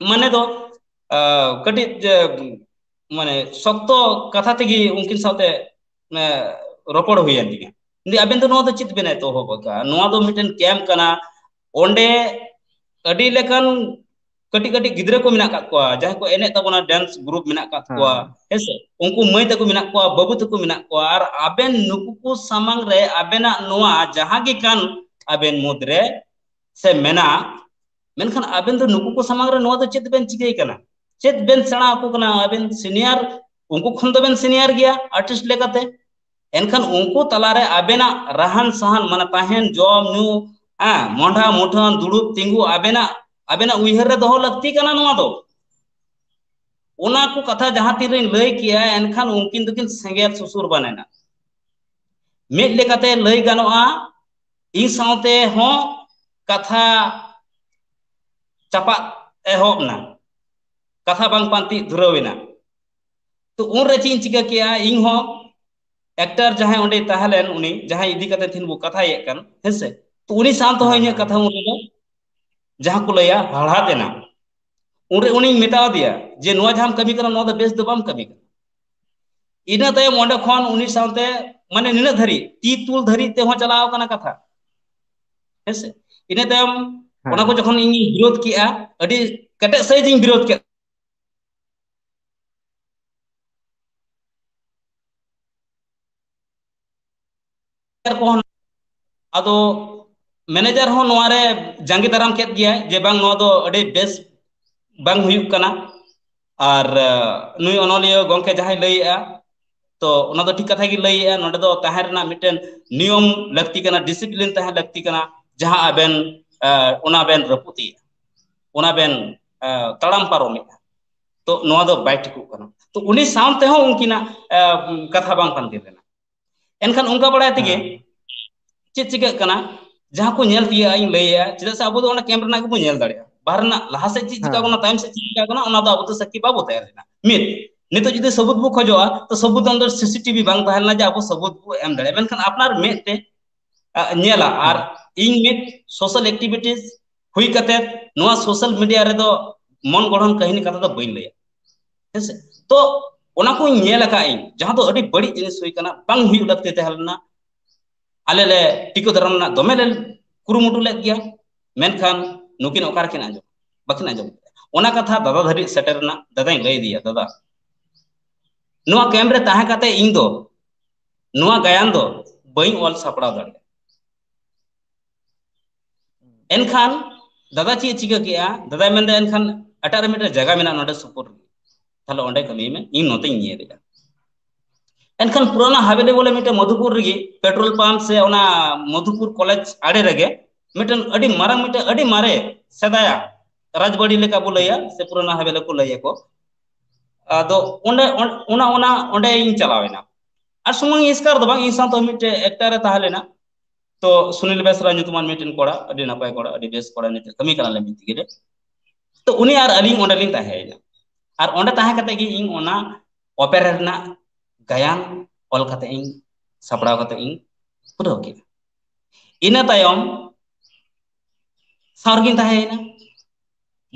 ᱢᱟᱱᱮ ᱫᱚ, ᱟ, ᱠᱟᱹᱴᱤᱡ, ᱮ, ᱢᱟᱱᱮ ᱥᱚᱠᱛᱚ ᱠᱟᱛᱷᱟ ᱛᱮᱜᱮ ᱩᱱᱠᱤᱱ ᱥᱟᱶᱛᱮ, ᱮ, ᱨᱚᱯᱚᱲ ᱦᱩᱭᱮᱱ ᱛᱤᱧᱟ᱾ ᱢᱮᱱᱫᱟᱹᱧ, "ᱟᱵᱮᱱ ᱫᱚ ᱱᱚᱣᱟ ᱫᱚ ᱪᱮᱫ ᱵᱮᱱ ᱮᱛᱚᱦᱚᱵ ᱟᱠᱟᱫᱼᱟ? ᱱᱚᱣᱟ ᱫᱚ ᱢᱤᱫᱴᱮᱱ ᱠᱮᱢᱯ ᱠᱟᱱᱟ, ᱚᱸᱰᱮ ᱟᱹᱰᱤ ᱞᱮᱠᱟᱱ ᱠᱟᱹᱴᱤᱡ ᱠᱟᱹᱴᱤᱡ ᱜᱤᱫᱽᱨᱟᱹ ᱠᱚ ᱢᱮᱱᱟᱜ ᱟᱠᱟᱫ ᱠᱚᱣᱟ, ᱡᱟᱦᱟᱸᱭ ᱠᱚ ᱮᱱᱮᱡ ᱛᱟᱵᱚᱱᱟ, ᱰᱮᱱᱥ ᱜᱨᱩᱯ ᱢᱮᱱᱟᱜ ᱟᱠᱟᱫ ᱠᱚᱣᱟ, ᱦᱮᱸ ᱥᱮ, ᱩᱱᱠᱩ ᱢᱟᱹᱭ ᱛᱟᱠᱚ ᱢᱮᱱᱟᱜ ᱠᱚᱣᱟ, ᱵᱟᱹᱵᱩ ᱛᱟᱠᱚ ᱢᱮᱱᱟᱜ ᱠᱚᱣᱟ, ᱟᱨ ᱟᱵᱮᱱ ᱱᱩᱠᱩ ᱠᱚ ᱥᱟᱢᱟᱝ ᱨᱮ ᱟᱵᱮᱱᱟᱜ ᱱᱚᱣᱟ ᱡᱟᱦᱟᱸ ᱜᱮ ᱠᱟᱱ ᱟᱵᱮᱱ ᱢᱩᱫᱽ ᱨᱮ ᱥᱮ ᱢᱮᱱᱟᱜ, ᱢᱮᱱᱠᱷᱟᱱ ᱟᱵᱮᱱ ᱫᱚ ᱱᱩᱠᱩ ᱠᱚ ᱥᱟᱢᱟᱝ ᱨᱮ ᱱᱚᱣᱟ ᱫᱚ ᱪᱮᱫ ᱵᱮᱱ ᱪᱤᱠᱟᱹᱭ ᱠᱟᱱᱟ? ᱪᱮᱫ ᱵᱮᱱ ᱥᱮᱬᱟ ᱟᱠᱚ ᱠᱟᱱᱟ? ᱟᱵᱮᱱ ᱥᱤᱱᱤᱭᱟᱨ, ᱩᱱᱠᱩ ᱠᱷᱚᱱ ᱫᱚᱵᱮᱱ ᱥᱤᱱᱤᱭᱟᱨ ᱜᱮᱭᱟ ᱟᱨᱴᱤᱥᱴ ᱞᱮᱠᱟᱛᱮ, ᱮᱱᱠᱷᱟᱱ ᱩᱱᱠᱩ ᱛᱟᱞᱟᱨᱮ ᱟᱵᱮᱱᱟᱜ ᱨᱟᱦᱟᱱ ᱥᱟᱦᱟᱱ, ᱢᱟᱱᱮ ᱛᱟᱦᱮᱱ, ᱡᱚᱢ ᱧᱩ, ᱦᱮᱸ, ᱢᱚᱸᱰᱷᱟ ᱢᱩᱴᱷᱟᱹᱱ, ᱫᱩᱲᱩᱵ ᱛᱤᱸᱜᱩ, ᱟᱵᱮᱱᱟᱜ, ᱟᱵᱮᱱᱟᱜ ᱩᱭᱦᱟᱹᱨ ᱨᱮ ᱫᱚᱦᱚ ᱞᱟᱹᱠᱛᱤ ᱠᱟᱱᱟ ᱱᱚᱣᱟ ᱫᱚ᱾ ᱚᱱᱟ ᱠᱚ ᱠᱟᱛᱷᱟ ᱡᱟᱦᱟᱸ ᱛᱤᱱ ᱨᱤᱧ ᱞᱟᱹᱭ ᱠᱮᱜᱼᱟ, ᱮᱱᱠᱷᱟᱱ ᱩᱱᱠᱤᱱ ᱫᱚᱠᱤᱱ ᱥᱮᱸᱜᱮᱞ ᱥᱩᱥᱩᱨ ᱵᱟᱱ ᱮᱱᱟ᱾ ᱢᱤᱫ ᱞᱮᱠᱟᱛᱮ ᱞᱟᱹᱭ ᱜᱟᱱᱚᱜᱼᱟ, ᱤᱧ ᱥᱟᱶᱛᱮ ᱦᱚᱸ ᱠᱟᱛᱷᱟ ᱪᱟᱯᱟᱫ ᱮᱦᱚᱵ ᱮᱱᱟ, ᱠᱟᱛᱷᱟ ᱵᱟᱝ ᱯᱟᱱᱛᱤ ᱫᱷᱩᱨᱟᱹᱣ ᱮᱱᱟ᱾ ᱛᱚ ᱩᱱᱨᱮ ᱪᱮᱫ ᱤᱧ ᱪᱤᱠᱟᱹ ᱠᱮᱜᱼᱟ, ᱤᱧ ᱦᱚᱸ ᱮᱠᱴᱟᱨ ᱡᱟᱦᱟᱸᱭ ᱚᱸᱰᱮ ᱛᱟᱦᱮᱸ ᱞᱮᱱ, ᱩᱱᱤ ᱡᱟᱦᱟᱸᱭ ᱤᱫᱤ ᱠᱟᱛᱮ ᱛᱤᱦᱤᱧ ᱵᱚ ᱠᱟᱛᱷᱟᱭᱮᱫ ᱠᱟᱱ, ᱦᱮᱸᱥᱮ, ᱛᱚ ᱩᱱᱤ ᱥᱟᱶ ᱛᱮᱦᱚᱸ ᱤᱧᱟᱹᱜ ᱠᱟᱛᱷᱟ ᱩᱱ ᱨᱮᱫᱚ, ᱡᱟᱦᱟᱸ ᱠᱚ ᱞᱟᱹᱭᱟ, ᱦᱟᱲᱦᱟᱫ ᱮᱱᱟ᱾ ᱩᱱᱨᱮ ᱩᱱᱤᱧ ᱢᱮᱛᱟ ᱫᱮᱭᱟ ᱡᱮ, "ᱱᱚᱣᱟ ᱡᱟᱦᱟᱸᱢ ᱠᱟᱹᱢᱤ ᱠᱟᱱᱟ, ᱱᱚᱣᱟ ᱫᱚ ᱵᱮᱥ ᱫᱚ ᱵᱟᱢ ᱠᱟᱹᱢᱤ ᱠᱟᱱᱟ᱾" ᱤᱱᱟᱹ ᱛᱟᱭᱚᱢ ᱚᱸᱰᱮ ᱠᱷᱚᱱ ᱩᱱᱤ ᱥᱟᱶᱛᱮ, ᱢᱟᱱᱮ, ᱱᱤᱱᱟᱹᱜ ᱫᱷᱟᱹᱨᱤᱡ, ᱛᱤ ᱛᱩᱞ ᱫᱷᱟᱹᱨᱤᱡ ᱛᱮᱦᱚᱸ ᱪᱟᱞᱟᱣ ᱟᱠᱟᱱᱟ ᱠᱟᱛᱷᱟ, ᱦᱮᱸᱥᱮ᱾ ᱤᱱᱟᱹ ᱛᱟᱭᱚᱢ ᱚᱱᱟ ᱠᱚ ᱡᱚᱠᱷᱚᱱ ᱤᱧᱤᱧ ᱵᱤᱨᱳᱫ ᱠᱮᱜᱼᱟ, ᱟᱹᱰᱤ ᱠᱮᱴᱮᱡ ᱥᱟᱹᱦᱤᱡ ᱤᱧ ᱵᱤᱨᱳᱫ ᱠᱮᱫ᱾ ᱠᱚᱦᱚᱸ, ᱟᱫᱚ ᱢᱮᱱᱮᱡᱟᱨ ᱦᱚᱸ ᱱᱚᱣᱟ ᱨᱮ ᱡᱟᱸᱜᱮ ᱫᱟᱨᱟᱢ ᱠᱮᱫ ᱜᱮᱭᱟᱭ ᱡᱮ, "ᱵᱟᱝ, ᱱᱚᱣᱟ ᱫᱚ ᱟᱹᱰᱤ ᱵᱮᱥ ᱵᱟᱝ ᱦᱩᱭᱩᱜ ᱠᱟᱱᱟ", ᱟᱨ, ᱟᱸ, ᱱᱩᱭ ᱚᱱᱚᱞᱤᱭᱟᱹ ᱜᱚᱢᱠᱮ ᱡᱟᱦᱟᱸᱭ ᱞᱟᱹᱭᱮᱜᱼᱟ, ᱛᱚ ᱚᱱᱟ ᱫᱚ ᱴᱷᱤᱠ ᱠᱟᱛᱷᱟ ᱜᱮ ᱞᱟᱹᱭᱮᱜᱼᱟ᱾ ᱱᱚᱸᱰᱮ ᱫᱚ ᱛᱟᱦᱮᱸ ᱨᱮᱱᱟᱜ ᱢᱤᱫᱴᱮᱱ ᱱᱤᱭᱚᱢ ᱞᱟᱹᱠᱛᱤ ᱠᱟᱱᱟ, ᱰᱤᱥᱤᱯᱞᱤᱱ ᱛᱟᱦᱮᱸ ᱞᱟᱹᱠᱛᱤ ᱠᱟᱱᱟ, ᱡᱟᱦᱟᱸ ᱟᱵᱮᱱ, ᱟᱸ, ᱚᱱᱟ ᱵᱮᱱ ᱨᱟᱹᱯᱩᱫ ᱮᱜᱼᱟ, ᱚᱱᱟ ᱵᱮᱱ, ᱟᱸ, ᱛᱟᱲᱟᱢ ᱯᱟᱨᱚᱢᱮᱜᱼᱟ᱾ ᱛᱚ ᱱᱚᱣᱟ ᱫᱚ ᱵᱟᱭ ᱴᱷᱤᱠᱚᱜ ᱠᱟᱱᱟ᱾ ᱛᱚ ᱩᱱᱤ ᱥᱟᱶ ᱛᱮᱦᱚᱸ ᱩᱱᱠᱤᱱᱟᱜ, ᱟᱸ, ᱠᱟᱛᱷᱟ ᱵᱟᱝ ᱯᱟᱱᱛᱮ ᱞᱮᱱᱟ᱾ ᱮᱱᱠᱷᱟᱱ ᱚᱱᱠᱟ ᱵᱟᱲᱟᱭ ᱛᱮᱜᱮ ᱪᱮᱫ ᱪᱤᱠᱟᱹᱜ ᱠᱟᱱᱟ, ᱡᱟᱦᱟᱸ ᱠᱚ ᱧᱮᱞ ᱛᱤᱭᱟᱹᱜᱼᱟ, ᱤᱧ ᱞᱟᱹᱭᱟ, ᱪᱮᱫᱟᱜ ᱥᱮ ᱟᱵᱚ ᱫᱚ ᱚᱱᱟ ᱠᱮᱢᱯ ᱨᱮᱱᱟᱜ ᱜᱮᱵᱚᱱ ᱧᱮᱞ ᱫᱟᱲᱮᱭᱟᱜᱼᱟ᱾ ᱵᱟᱦᱨᱮ ᱨᱮᱱᱟᱜ ᱞᱟᱦᱟ ᱥᱮᱫ ᱪᱮᱫ ᱪᱤᱠᱟᱹᱜ ᱠᱟᱱᱟ, ᱛᱟᱭᱚᱢ ᱥᱮᱫ ᱪᱮᱫ ᱪᱤᱠᱟᱹᱜ ᱠᱟᱱᱟ, ᱚᱱᱟ ᱫᱚ ᱟᱵᱚ ᱫᱚ ᱥᱟᱹᱠᱷᱤ ᱵᱟᱵᱚ ᱛᱟᱦᱮᱸ ᱞᱮᱱᱟ᱾ ᱢᱤᱫ, ᱱᱤᱛᱚᱜ ᱡᱩᱫᱤ ᱥᱟᱹᱵᱩᱫ ᱵᱚ ᱠᱷᱚᱡᱚᱜᱼᱟ, ᱛᱚ ᱥᱟᱹᱵᱩᱫ ᱫᱚ ᱚᱸᱰᱮ ᱥᱤᱥᱤᱴᱤᱵᱷᱤ ᱵᱟᱝ ᱛᱟᱦᱮᱸ ᱞᱮᱱᱟ ᱡᱮ ᱟᱵᱚ ᱥᱟᱹᱵᱩᱫ ᱵᱚ ᱮᱢ ᱫᱟᱲᱮᱭᱟᱜᱼᱟ᱾ ᱢᱮᱱᱠᱷᱟᱱ ᱟᱯᱱᱟᱨ ᱢᱮᱫ ᱛᱮ, ᱟ, ᱧᱮᱞᱟ᱾ ᱟᱨ ᱤᱧ ᱢᱤᱫ ᱥᱳᱥᱟᱞ ᱮᱠᱴᱤᱵᱷᱤᱴᱤᱥ ᱦᱩᱭ ᱠᱟᱛᱮ ᱱᱚᱣᱟ ᱥᱳᱥᱟᱞ ᱢᱤᱰᱤᱭᱟ ᱨᱮᱫᱚ ᱢᱚᱱ ᱜᱚᱲᱦᱚᱱ ᱠᱟᱹᱦᱱᱤ ᱠᱟᱛᱷᱟ ᱫᱚ ᱵᱟᱹᱧ ᱞᱟᱹᱭᱟ, ᱦᱮᱸᱥᱮ᱾ ᱛᱚ ᱚᱱᱟ ᱠᱚᱧ ᱧᱮᱞ ᱟᱠᱟᱫ ᱤᱧ, ᱡᱟᱦᱟᱸ ᱫᱚ ᱟᱹᱰᱤ ᱵᱟᱹᱲᱤᱡ ᱡᱤᱱᱤᱥ ᱦᱩᱭ ᱠᱟᱱᱟ, ᱵᱟᱝ ᱦᱩᱭᱩᱜ ᱞᱟᱹᱠᱛᱤ ᱛᱟᱦᱮᱸ ᱞᱮᱱᱟ᱾ ᱟᱞᱮ ᱞᱮ ᱴᱤᱠᱟᱹ ᱫᱟᱨᱟᱢ ᱨᱮᱱᱟᱜ ᱫᱚᱢᱮ ᱞᱮ ᱠᱩᱨᱩᱢᱩᱴᱩ ᱞᱮᱫ ᱜᱮᱭᱟ, ᱢᱮᱱᱠᱷᱟᱱ ᱱᱩᱠᱤᱱ ᱚᱠᱟ ᱨᱮᱠᱤᱱ ᱟᱸᱡᱚᱢ? ᱵᱟᱹᱠᱤᱱ ᱟᱸᱡᱚᱢ ᱠᱮᱫᱟ᱾ ᱚᱱᱟ ᱠᱟᱛᱷᱟ ᱫᱟᱫᱟ ᱫᱷᱟᱹᱨᱤᱡ ᱥᱮᱴᱮᱨ ᱨᱮᱱᱟᱜ ᱫᱟᱫᱟᱧ ᱞᱟᱹᱭ ᱟᱫᱮᱭᱟ, "ᱫᱟᱫᱟ, ᱱᱚᱣᱟ ᱠᱮᱢᱯ ᱨᱮ ᱛᱟᱦᱮᱸ ᱠᱟᱛᱮ ᱤᱧ ᱫᱚ ᱱᱚᱣᱟ ᱜᱟᱭᱟᱱ ᱫᱚ ᱵᱟᱹᱧ ᱚᱞ ᱥᱟᱯᱲᱟᱣ ᱫᱟᱲᱮᱭᱟᱜᱼᱟ᱾" ᱮᱱᱠᱷᱟᱱ ᱫᱟᱫᱟ ᱪᱮᱫ ᱮ ᱪᱤᱠᱟᱹ ᱠᱮᱜᱼᱟ? ᱫᱟᱫᱟᱭ ᱢᱮᱱᱫᱟ, "ᱮᱱᱠᱷᱟᱱ ᱮᱴᱟᱜ ᱨᱮ ᱢᱤᱫᱴᱮᱱ ᱡᱟᱭᱜᱟ ᱢᱮᱱᱟᱜᱼᱟ ᱱᱚᱰᱮ ᱥᱩᱯᱩᱨ ᱨᱮ, ᱛᱟᱦᱞᱮ ᱚᱸᱰᱮ ᱠᱟᱹᱢᱤᱭ ᱢᱮ, ᱤᱧ ᱱᱚᱛᱮᱧ ᱧᱮᱞᱮᱜᱼᱟ᱾" ᱮᱱᱠᱷᱟᱱ ᱯᱩᱨᱟᱱᱟ ᱦᱟᱵᱮᱞᱤ ᱵᱚᱞᱮ ᱢᱤᱫᱴᱮᱱ ᱢᱚᱫᱷᱩᱯᱩᱨ ᱨᱮᱜᱮ, ᱯᱮᱴᱨᱳᱞ ᱯᱟᱢᱯ ᱥᱮ ᱚᱱᱟ ᱢᱚᱫᱷᱩᱯᱩᱨ ᱠᱚᱞᱮᱡᱽ ᱟᱲᱮ ᱨᱮᱜᱮ ᱢᱤᱫᱴᱮᱱ ᱟᱹᱰᱤ ᱢᱟᱨᱟᱝ, ᱢᱤᱫᱴᱮᱱ ᱟᱹᱰᱤ ᱢᱟᱨᱮ ᱥᱮᱫᱟᱭᱟᱜ ᱨᱟᱡᱽᱵᱟᱲᱤ ᱞᱮᱠᱟ ᱵᱚ ᱞᱟᱹᱭᱟ, ᱥᱮ ᱯᱩᱨᱟᱱᱟ ᱦᱟᱵᱮᱞᱤ ᱠᱚ ᱞᱟᱹᱭ ᱟᱠᱚ᱾ ᱟᱫᱚ ᱚᱸᱰᱮ, ᱚᱱ-, ᱚᱱᱟ, ᱚᱱᱟ, ᱚᱸᱰᱮ ᱤᱧ ᱪᱟᱞᱟᱣ ᱮᱱᱟ᱾ ᱟᱨ ᱥᱩᱢᱩᱝ ᱤᱧ ᱮᱥᱠᱟᱨ ᱫᱚ ᱵᱟᱝ, ᱤᱧ ᱥᱟᱶᱛᱮ ᱢᱤᱫᱴᱮᱡ ᱮᱠᱴᱟᱨ ᱮ ᱛᱟᱦᱮᱸ ᱞᱮᱱᱟ᱾ ᱛᱚ ᱥᱩᱱᱤᱞ ᱵᱮᱥᱨᱟ ᱧᱩᱛᱩᱢᱟᱱ ᱢᱤᱫᱴᱮᱱ ᱠᱚᱲᱟ, ᱟᱹᱰᱤ ᱱᱟᱯᱟᱭ ᱠᱚᱲᱟ, ᱟᱹᱰᱤ ᱵᱮᱥ ᱠᱚᱲᱟ, ᱱᱤᱛᱚᱜ ᱠᱟᱹᱢᱤ ᱠᱟᱱᱟᱞᱮ ᱢᱤᱫ ᱛᱮᱜᱮ ᱨᱮ᱾ ᱛᱚ ᱩᱱᱤ ᱟᱨ ᱟᱹᱞᱤᱧ ᱚᱸᱰᱮ ᱞᱤᱧ ᱛᱟᱦᱮᱸᱭᱮᱱᱟ᱾ ᱟᱨ ᱚᱸᱰᱮ ᱛᱟᱦᱮᱸ ᱠᱟᱛᱮ ᱜᱮ ᱤᱧ ᱚᱱᱟ ᱚᱯᱮᱨᱟ ᱨᱮᱱᱟᱜ ᱜᱟᱭᱟᱱ ᱚᱞ ᱠᱟᱛᱮ ᱤᱧ, ᱥᱟᱯᱲᱟᱣ ᱠᱟᱛᱮ ᱤᱧ ᱯᱩᱨᱟᱹᱣ ᱠᱮᱫᱟ᱾ ᱤᱱᱟᱹ ᱛᱟᱭᱚᱢ ᱥᱟᱶ ᱨᱮᱜᱤᱧ ᱛᱟᱦᱮᱸᱭᱮᱱᱟ᱾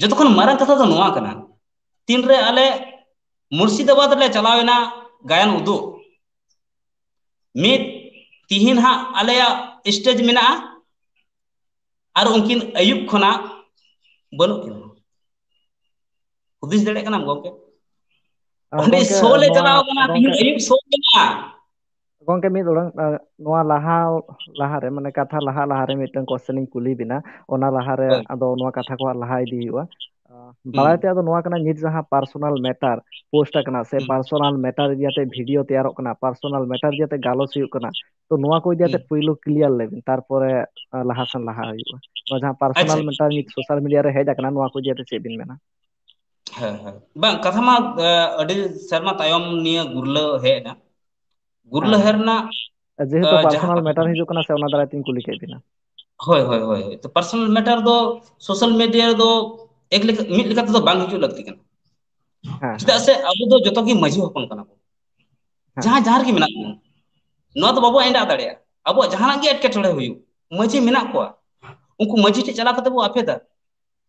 ᱡᱚᱛᱚ ᱠᱷᱚᱱ ᱢᱟᱨᱟᱝ ᱠᱟᱛᱷᱟ ᱫᱚ ᱱᱚᱣᱟ ᱠᱟᱱᱟ, ᱛᱤᱱᱨᱮ ᱟᱞᱮ ᱢᱩᱨᱥᱤᱫᱟᱵᱟᱫᱽ ᱞᱮ ᱪᱟᱞᱟᱣ ᱮᱱᱟ ᱜᱟᱭᱟᱱ ᱩᱫᱩᱜ, ᱢᱤᱫ ᱛᱤᱦᱤᱧ ᱦᱟᱸᱜ ᱟᱞᱮᱭᱟᱜ ᱥᱴᱮᱡᱽ ᱢᱮᱱᱟᱜᱼᱟ, ᱟᱨ ᱩᱱᱠᱤᱱ ᱟᱹᱭᱩᱵ ᱠᱷᱚᱱᱟᱜ ᱵᱟᱹᱱᱩᱜ ᱠᱤᱱᱟ᱾ ᱦᱩᱫᱤᱥ ᱫᱟᱲᱮᱭᱟᱜ ᱠᱟᱱᱟᱢ ᱜᱚᱢᱠᱮ? ᱟᱨ ᱚᱸᱰᱮ ᱜᱚᱢᱠᱮ, ᱥᱳ ᱞᱮ ᱱᱚᱣᱟ ᱪᱟᱞᱟᱣ ᱠᱟᱱᱟ, ᱜᱚᱢᱠᱮ, ᱛᱤᱦᱤᱧ ᱟᱹᱭᱩᱵ ᱥᱳ ᱢᱮᱱᱟᱜᱼᱟ᱾ ᱜᱚᱢᱠᱮ, ᱢᱤᱫ ᱚᱲᱟᱝ, ᱟ, ᱱᱚᱣᱟ ᱞᱟᱦᱟ, ᱞᱟᱦᱟᱨᱮ, ᱢᱟᱱᱮ, ᱠᱟᱛᱷᱟ ᱞᱟᱦᱟ, ᱞᱟᱦᱟᱨᱮ ᱢᱤᱫᱴᱟᱝ ᱠᱚᱥᱪᱮᱱ ᱤᱧ ᱠᱩᱞᱤ ᱵᱤᱱᱟ, ᱚᱱᱟ ᱞᱟᱦᱟᱨᱮ ᱦᱳᱭ᱾ ᱟᱫᱚ ᱱᱚᱣᱟ ᱠᱟᱛᱷᱟ ᱠᱚ ᱦᱟᱸᱜ ᱞᱟᱦᱟ ᱤᱫᱤ ᱦᱩᱭᱩᱜᱼᱟ᱾ ᱟ, ᱦᱩᱸ᱾ ᱵᱟᱲᱟᱭ ᱛᱮᱭᱟᱜ ᱫᱚ ᱱᱚᱣᱟ ᱠᱟᱱᱟ, ᱱᱤᱛ ᱡᱟᱦᱟᱸ ᱯᱟᱨᱥᱚᱱᱟᱞ ᱢᱮᱴᱟᱨ ᱯᱳᱥᱴ ᱟᱠᱟᱱᱟ ᱥᱮ ᱦᱩᱸ᱾ ᱯᱟᱨᱥᱚᱱᱟᱞ ᱢᱮᱴᱟᱨ ᱤᱫᱤ ᱠᱟᱛᱮ ᱵᱷᱤᱰᱤᱭᱳ ᱛᱮᱭᱟᱨᱚᱜ ᱠᱟᱱᱟ, ᱯᱟᱨᱥᱚᱱᱟᱞ ᱢᱮᱴᱟᱨ ᱤᱫᱤ ᱠᱟᱛᱮ ᱜᱟᱞᱚᱪ ᱦᱩᱭᱩᱜ ᱠᱟᱱᱟ, ᱛᱚ ᱱᱚᱣᱟ ᱠᱚ ᱤᱫᱤ ᱠᱟᱛᱮ ᱦᱩᱸ᱾ ᱯᱳᱭᱞᱳ ᱠᱞᱤᱭᱟᱨ ᱞᱮᱵᱤᱱ, ᱛᱟᱨᱯᱚᱨᱮ, ᱟ, ᱞᱟᱦᱟ ᱥᱮᱱ ᱞᱟᱦᱟ ᱦᱩᱭᱩᱜᱼᱟ᱾ ᱱᱚᱣᱟ ᱡᱟᱦᱟᱸ ᱟᱪᱪᱷᱟ᱾ ᱯᱟᱨᱥᱚᱱᱟᱞ ᱢᱮᱴᱟᱨ ᱱᱤᱛ ᱥᱳᱥᱟᱞ ᱢᱤᱰᱤᱭᱟ ᱨᱮ ᱦᱮᱡ ᱟᱠᱟᱱᱟ, ᱱᱚᱣᱟ ᱠᱚ ᱤᱫᱤ ᱠᱟᱛᱮ ᱪᱮᱫ ᱵᱤᱱ ᱢᱮᱱᱟ? ᱦᱮᱸ, ᱦᱮᱸ᱾ ᱵᱟᱝ, ᱠᱟᱛᱷᱟ ᱢᱟ, ᱟ, ᱟᱹᱰᱤ ᱥᱮᱨᱢᱟ ᱛᱟᱭᱚᱢ ᱱᱤᱭᱟᱹ ᱜᱩᱨᱞᱟᱹ ᱦᱮᱡ ᱮᱱᱟ᱾ ᱜᱩᱨᱞᱟᱹ ᱦᱮᱸ᱾ ᱦᱮᱡ ᱨᱮᱱᱟᱜ, ᱡᱮᱦᱮᱛᱩ ᱟ, ᱡᱟᱦᱟᱸ ᱯᱟᱨᱥᱚᱱᱟᱞ ᱠᱟᱛᱷᱟ ᱢᱮᱴᱟᱨ ᱠᱟᱱᱟ᱾ ᱦᱤᱡᱩᱜ ᱠᱟᱱᱟ ᱥᱮ, ᱚᱱᱟ ᱫᱟᱨᱟᱭ ᱛᱤᱧ ᱠᱩᱞᱤ ᱠᱮᱫ ᱵᱤᱱᱟ᱾ ᱦᱳᱭ, ᱦᱳᱭ, ᱦᱳᱭ, ᱦᱳᱭ᱾ ᱛᱚ ᱯᱟᱨᱥᱚᱱᱟᱞ ᱢᱮᱴᱟᱨ ᱫᱚ ᱥᱳᱥᱟᱞ ᱢᱤᱰᱤᱭᱟ ᱨᱮᱫᱚ ᱮᱠ ᱞᱮᱠᱟ, ᱢᱤᱫ ᱞᱮᱠᱟ ᱛᱮᱫᱚ ᱵᱟᱝ ᱦᱤᱡᱩᱜ ᱞᱟᱹᱠᱛᱤ ᱠᱟᱱᱟ᱾ ᱦᱮᱸ, ᱪᱮᱫᱟᱜ ᱦᱮᱸ᱾ ᱥᱮ ᱟᱵᱚ ᱫᱚ ᱡᱚᱛᱚ ᱜᱮ ᱢᱟᱹᱡᱷᱤ ᱦᱚᱯᱚᱱ ᱠᱟᱱᱟ ᱵᱚᱱ᱾ ᱦᱮᱸ᱾ ᱡᱟᱦᱟᱸ ᱡᱟᱦᱟᱸ ᱨᱮᱜᱮ ᱢᱮᱱᱟᱜ ᱵᱚᱱ, ᱱᱚᱣᱟ ᱫᱚ ᱵᱟᱵᱚ ᱮᱸᱰᱟᱜ ᱫᱟᱲᱮᱭᱟᱜᱼᱟ᱾ ᱟᱵᱚᱣᱟᱜ ᱡᱟᱦᱟᱱᱟᱜ ᱜᱮ ᱮᱴᱠᱮᱴᱚᱬᱮ ᱦᱩᱭᱩᱜ, ᱢᱟᱹᱡᱷᱤ ᱢᱮᱱᱟᱜ ᱠᱚᱣᱟ, ᱩᱱᱠᱩ ᱢᱟᱹᱡᱷᱤ ᱴᱷᱮᱱ ᱪᱟᱞᱟᱣ ᱠᱟᱛᱮ ᱵᱚ ᱟᱯᱮᱫᱟ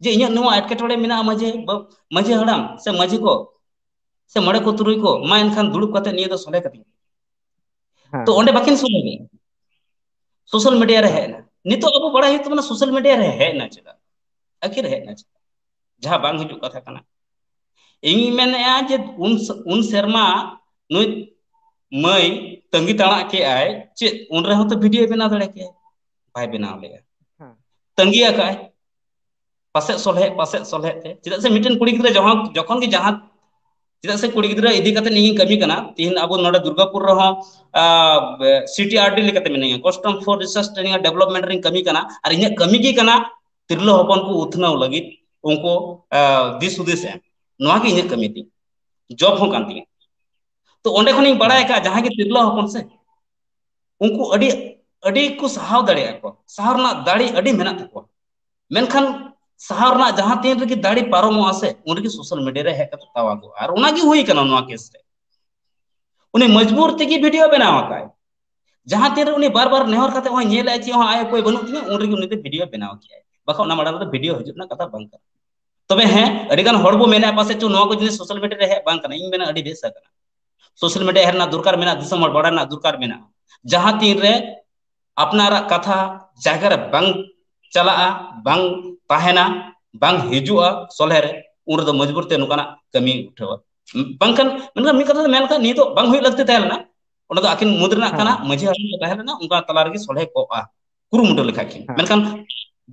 ᱡᱮ ᱤᱧᱟᱹᱜ ᱱᱚᱣᱟ ᱮᱴᱠᱮᱴᱚᱬᱮ ᱢᱮᱱᱟᱜᱼᱟ, ᱢᱟᱹᱡᱷᱤ ᱵᱟ-, ᱢᱟᱹᱡᱷᱤ ᱦᱟᱲᱟᱢ ᱥᱮ ᱢᱟᱹᱡᱷᱤ ᱠᱚ ᱥᱮ ᱢᱚᱬᱮ ᱠᱚ ᱛᱩᱨᱩᱭ ᱠᱚ, ᱢᱟ ᱮᱱᱠᱷᱟᱱ ᱫᱩᱲᱩᱵ ᱠᱟᱛᱮ ᱱᱤᱭᱟᱹ ᱫᱚ ᱥᱚᱞᱦᱮ ᱠᱟᱹᱛᱤᱧ᱾ ᱦᱮᱸ, ᱛᱚ ᱚᱸᱰᱮ ᱦᱮᱸ᱾ ᱵᱟᱹᱠᱤᱱ ᱥᱚᱞᱦᱮ ᱞᱮᱫᱟ᱾ ᱥᱳᱥᱟᱞ ᱢᱤᱰᱤᱭᱟ ᱨᱮ ᱦᱮᱸ᱾ ᱦᱮᱡ ᱮᱱᱟ᱾ ᱱᱤᱛᱚᱜ ᱟᱵᱚ ᱵᱟᱲᱟᱭ ᱦᱩᱭᱩᱜ ᱛᱟᱵᱚᱱᱟ ᱥᱳᱥᱟᱞ ᱢᱤᱰᱤᱭᱟ ᱨᱮ ᱦᱮᱡ ᱮᱱᱟ ᱪᱮᱫᱟᱜ? ᱟᱹᱠᱷᱤᱨ ᱦᱮᱡ ᱮᱱᱟ ᱪᱮᱫᱟᱜ? ᱡᱟᱦᱟᱸ ᱵᱟᱝ ᱦᱤᱡᱩᱜ ᱠᱟᱛᱷᱟ ᱠᱟᱱᱟ᱾ ᱤᱧ ᱢᱮᱱᱮᱫᱼᱟ ᱡᱮ ᱩᱱ ᱥ-, ᱩᱱ ᱥᱮᱨᱢᱟ ᱱᱩᱭ ᱢᱟᱹᱭ ᱛᱟᱺᱜᱤ ᱛᱟᱲᱟᱜ ᱠᱮᱜᱼᱟᱭ, ᱪᱮᱫ ᱩᱱ ᱨᱮᱦᱚᱸ ᱛᱚ ᱵᱷᱤᱰᱤᱭᱳ ᱵᱮᱱᱟᱣ ᱫᱟᱲᱮ ᱠᱮᱭᱟ? ᱵᱟᱭ ᱵᱮᱱᱟᱣ ᱞᱮᱜᱼᱟ᱾ ᱦᱮᱸ᱾ ᱛᱟᱺᱜᱤ ᱟᱠᱟᱫᱼᱟᱭ, ᱯᱟᱥᱮᱡ ᱥᱚᱞᱦᱮ, ᱯᱟᱥᱮᱡ ᱥᱚᱞᱦᱮ ᱛᱮ᱾ ᱪᱮᱫᱟᱜ ᱥᱮ ᱢᱤᱫᱴᱮᱱ ᱠᱩᱲᱤ ᱜᱤᱫᱽᱨᱟᱹ ᱡᱚᱠᱷᱚᱱ, ᱡᱚᱠᱷᱚᱱ ᱜᱮ ᱡᱟᱦᱟᱸ ᱪᱮᱫᱟᱜ ᱥᱮ ᱠᱩᱲᱤ ᱜᱤᱫᱽᱨᱟᱹ ᱤᱫᱤ ᱠᱟᱛᱮ ᱤᱧ ᱠᱟᱹᱢᱤ ᱠᱟᱱᱟ᱾ ᱛᱤᱦᱤᱧ ᱟᱵᱚ ᱱᱚᱰᱮ ᱫᱩᱨᱜᱟᱯᱩᱨ ᱨᱮᱦᱚᱸ ᱥᱤ ᱴᱤ ᱟᱨ ᱰᱤ ᱞᱮᱠᱟᱛᱮ ᱢᱤᱱᱟᱹᱧᱟ, Custom for Research Training and Development ᱨᱤᱧ ᱠᱟᱹᱢᱤ ᱠᱟᱱᱟ᱾ ᱟᱨ ᱤᱧᱟᱹᱜ ᱠᱟᱹᱢᱤ ᱜᱮ ᱠᱟᱱᱟ ᱛᱤᱨᱞᱟᱹ ᱦᱚᱯᱚᱱ ᱠᱚ ᱩᱛᱱᱟᱹᱣ ᱞᱟᱹᱜᱤᱫ ᱩᱱᱠᱩ ᱫᱤᱥ ᱦᱩᱫᱤᱥ ᱮᱢ᱾ ᱱᱚᱣᱟ ᱜᱮ ᱤᱧᱟᱹᱜ ᱠᱟᱹᱢᱤ ᱛᱤᱧ, ᱡᱚᱵ ᱦᱚᱸ ᱠᱟᱱ ᱛᱤᱧᱟ᱾ ᱛᱚ ᱚᱸᱰᱮ ᱠᱷᱚᱱᱤᱧ ᱵᱟᱲᱟᱭ ᱟᱠᱟᱫᱼᱟ, ᱡᱟᱦᱟᱸᱭ ᱜᱮ ᱛᱤᱨᱞᱟᱹ ᱦᱚᱯᱚᱱ ᱥᱮ, ᱩᱱᱠᱩ ᱟᱹᱰᱤ ᱟᱹᱰᱤ ᱠᱚ ᱥᱟᱦᱟᱣ ᱫᱟᱲᱮᱭᱟᱜᱼᱟ ᱠᱚ, ᱥᱟᱦᱟᱣ ᱨᱮᱱᱟᱜ ᱫᱟᱲᱮ ᱟᱹᱰᱤ ᱢᱮᱱᱟᱜ ᱛᱟᱠᱚᱣᱟ᱾ ᱢᱮᱱᱠᱷᱟᱱ ᱥᱟᱦᱟᱣ ᱨᱮᱱᱟᱜ ᱡᱟᱦᱟᱸ ᱛᱤᱱ ᱨᱮᱜᱮ ᱫᱟᱲᱮ ᱯᱟᱨᱚᱢᱚᱜᱼᱟ ᱥᱮ, ᱩᱱ ᱨᱮᱜᱮ ᱥᱳᱥᱟᱞ ᱢᱤᱰᱤᱭᱟ ᱨᱮ ᱦᱮᱡ ᱠᱟᱛᱮ ᱛᱟᱣᱟᱜᱚᱜᱼᱟ᱾ ᱟᱨ ᱚᱱᱟᱜᱮ ᱦᱩᱭ ᱠᱟᱱᱟ ᱱᱚᱣᱟ ᱠᱮᱥ ᱨᱮ᱾ ᱩᱱᱤ ᱢᱚᱡᱽᱵᱩᱨ ᱛᱮᱜᱮ ᱵᱷᱤᱰᱤᱭᱳ ᱵᱮᱱᱟᱣ ᱟᱠᱟᱫ᱾ ᱡᱟᱦᱟᱸ ᱛᱤᱱ ᱨᱮ ᱩᱱᱤ ᱵᱟᱨ ᱵᱟᱨ ᱱᱮᱦᱚᱨ ᱠᱟᱛᱮ ᱦᱚᱸ ᱟᱡ ᱚᱠᱚᱭ ᱵᱟᱹᱱᱩᱜ ᱛᱤᱧᱟᱹ, ᱩᱱ ᱨᱮᱜᱮ ᱩᱱᱤ ᱫᱚ ᱵᱷᱤᱰᱤᱭᱳ ᱵᱮᱱᱟᱣ ᱠᱮᱜᱼᱟᱭ᱾ ᱵᱟᱠᱷᱟᱱ ᱚᱱᱟ ᱢᱟᱲᱟᱝ ᱨᱮᱫᱚ ᱵᱷᱤᱰᱤᱭᱳ ᱦᱤᱡᱩᱜ ᱨᱮᱱᱟᱜ ᱠᱟᱛᱷᱟ ᱵᱟᱝ ᱠᱟᱱᱟ᱾ ᱛᱚᱵᱮ ᱦᱮᱸ, ᱟᱹᱰᱤ ᱜᱟᱱ ᱦᱚᱲ ᱵᱚ ᱢᱮᱱᱟ ᱯᱟᱥᱮᱡ ᱪᱚ ᱱᱚᱣᱟ ᱠᱚ ᱡᱤᱱᱤᱥ ᱥᱳᱥᱟᱞ ᱢᱤᱰᱤᱭᱟ ᱨᱮ ᱦᱮᱡ ᱵᱟᱝ ᱠᱟᱱᱟ᱾ ᱤᱧ ᱢᱮᱱᱟ ᱟᱹᱰᱤ ᱵᱮᱥ ᱟᱠᱟᱱᱟ᱾ ᱥᱳᱥᱟᱞ ᱢᱤᱰᱤᱭᱟ ᱦᱮᱡ ᱨᱮᱱᱟᱜ ᱫᱚᱨᱠᱟᱨ ᱢᱮᱱᱟᱜᱼᱟ, ᱫᱤᱥᱚᱢ ᱦᱚᱲ ᱵᱟᱲᱟᱭ ᱨᱮᱱᱟᱜ ᱫᱚᱨᱠᱟᱨ ᱢᱮᱱᱟᱜᱼᱟ᱾ ᱡᱟᱦᱟᱸ ᱛᱤᱱ ᱨᱮ ᱟᱯᱱᱟᱨᱟᱜ ᱠᱟᱛᱷᱟ ᱡᱟᱭᱜᱟ ᱨᱮ ᱵᱟᱝ ᱪᱟᱞᱟᱜᱼᱟ, ᱵᱟᱝ ᱛᱟᱦᱮᱱᱟ, ᱵᱟᱝ ᱦᱤᱡᱩᱜᱼᱟ ᱥᱚᱞᱦᱮ ᱨᱮ, ᱩᱱ ᱨᱮᱫᱚ ᱢᱚᱡᱽᱵᱩᱨ ᱛᱮ ᱱᱚᱝᱠᱟᱱᱟᱜ ᱠᱟᱹᱢᱤ ᱩᱴᱷᱟᱹᱣᱟ᱾ ᱵᱟᱝᱠᱷᱟᱱ, ᱢᱮᱱᱠᱷᱟᱱ ᱢᱤᱫ ᱠᱟᱛᱷᱟ ᱛᱮ ᱢᱮᱱ ᱞᱮᱠᱷᱟᱱ ᱱᱤᱭᱟᱹ ᱫᱚ ᱵᱟᱝ ᱦᱩᱭᱩᱜ ᱞᱟᱹᱠᱛᱤ ᱛᱟᱦᱮᱸ ᱞᱮᱱᱟ᱾ ᱚᱸᱰᱮ ᱫᱚ ᱟᱹᱠᱤᱱ ᱢᱩᱫᱽ ᱨᱮᱱᱟᱜ ᱠᱟᱱᱟ, ᱦᱮᱸ᱾ ᱢᱟᱹᱡᱷᱤ ᱦᱟᱲᱟᱢ ᱠᱚ ᱛᱟᱦᱮᱸ ᱞᱮᱱᱟ, ᱚᱱᱠᱟ ᱛᱟᱞᱟ ᱨᱮᱜᱮ ᱥᱚᱞᱦᱮ ᱠᱚᱜᱼᱟ, ᱠᱩᱨᱩᱢᱩᱴᱩ ᱞᱮᱠᱷᱟᱡ ᱠᱤᱱ᱾ ᱦᱮᱸ᱾ ᱢᱮᱱᱠᱷᱟᱱ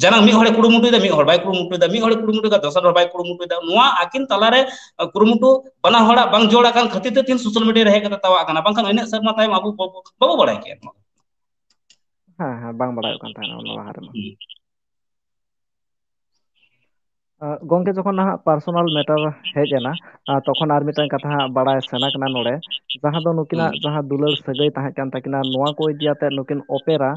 ᱡᱟᱱᱟᱝ ᱢᱤᱫ ᱦᱚᱲᱮ ᱠᱩᱨᱩᱢᱩᱴᱩᱭᱮᱫᱟ, ᱢᱤᱫ ᱦᱚᱲ ᱵᱟᱭ ᱠᱩᱨᱩᱢᱩᱴᱩᱭᱮᱫᱟ, ᱢᱤᱫ ᱦᱚᱲᱮ ᱠᱩᱨᱩᱢᱩᱴᱩᱭᱮᱫᱟ, ᱫᱚᱥᱟᱨ ᱦᱚᱲ ᱵᱟᱭ ᱠᱩᱨᱩᱢᱩᱴᱩᱭᱮᱫᱟ, ᱱᱚᱣᱟ ᱟᱹᱠᱤᱱ ᱛᱟᱞᱟᱨᱮ, ᱟᱹ, ᱠᱩᱨᱩᱢᱩᱴᱩ ᱵᱟᱱᱟ ᱦᱚᱲᱟᱜ ᱵᱟᱝ ᱡᱚᱲ ᱟᱠᱟᱱ ᱠᱷᱟᱹᱛᱤᱨ ᱛᱮ ᱛᱤᱦᱤᱧ ᱥᱳᱥᱟᱞ ᱢᱤᱰᱤᱭᱟ ᱨᱮ ᱦᱮᱡ ᱠᱟᱛᱮ ᱛᱟᱣᱟᱜ ᱠᱟᱱᱟ, ᱵᱟᱝᱠᱷᱟᱱ ᱤᱱᱟᱹᱜ ᱥᱮᱨᱢᱟ ᱛᱟᱭᱚᱢ ᱟᱵᱚ ᱵᱟᱵᱚ, ᱵᱟᱵᱚ ᱵᱟᱲᱟᱭ ᱠᱮᱭᱟ ᱱᱚᱣᱟ᱾ ᱦᱮᱸ, ᱦᱮᱸ, ᱵᱟᱝ ᱵᱟᱲᱟᱭᱚᱜ ᱠᱟᱱ ᱛᱟᱦᱮᱱᱟ ᱚᱱᱟ ᱞᱟᱦᱟ ᱨᱮᱢᱟ᱾ ᱦᱩᱸ᱾ ᱟᱸ, ᱜᱚᱝᱠᱮ, ᱡᱚᱠᱷᱚᱱ ᱱᱟᱦᱟᱜ personal matter ᱦᱮᱡ ᱮᱱᱟ, ᱟᱸ, ᱛᱚᱠᱷᱚᱱ ᱟᱨ ᱢᱤᱫᱴᱟᱝ ᱠᱟᱛᱷᱟ ᱦᱟᱸᱜ ᱵᱟᱲᱟᱭ ᱥᱟᱱᱟ ᱠᱟᱱᱟ ᱱᱚᱰᱮ, ᱡᱟᱦᱟᱸ ᱫᱚ ᱱᱩᱠᱤᱱᱟᱜ ᱦᱩᱸ᱾ ᱡᱟᱦᱟᱸ ᱫᱩᱞᱟᱹᱲ ᱥᱟᱹᱜᱟᱹᱭ ᱛᱟᱦᱮᱸ ᱠᱟᱱ ᱛᱟᱹᱠᱤᱱᱟ, ᱱᱚᱣᱟ ᱠᱚ ᱤᱫᱤ ᱟᱛᱮ ᱱᱩᱠᱤᱱ ᱚᱯᱮᱨᱟ,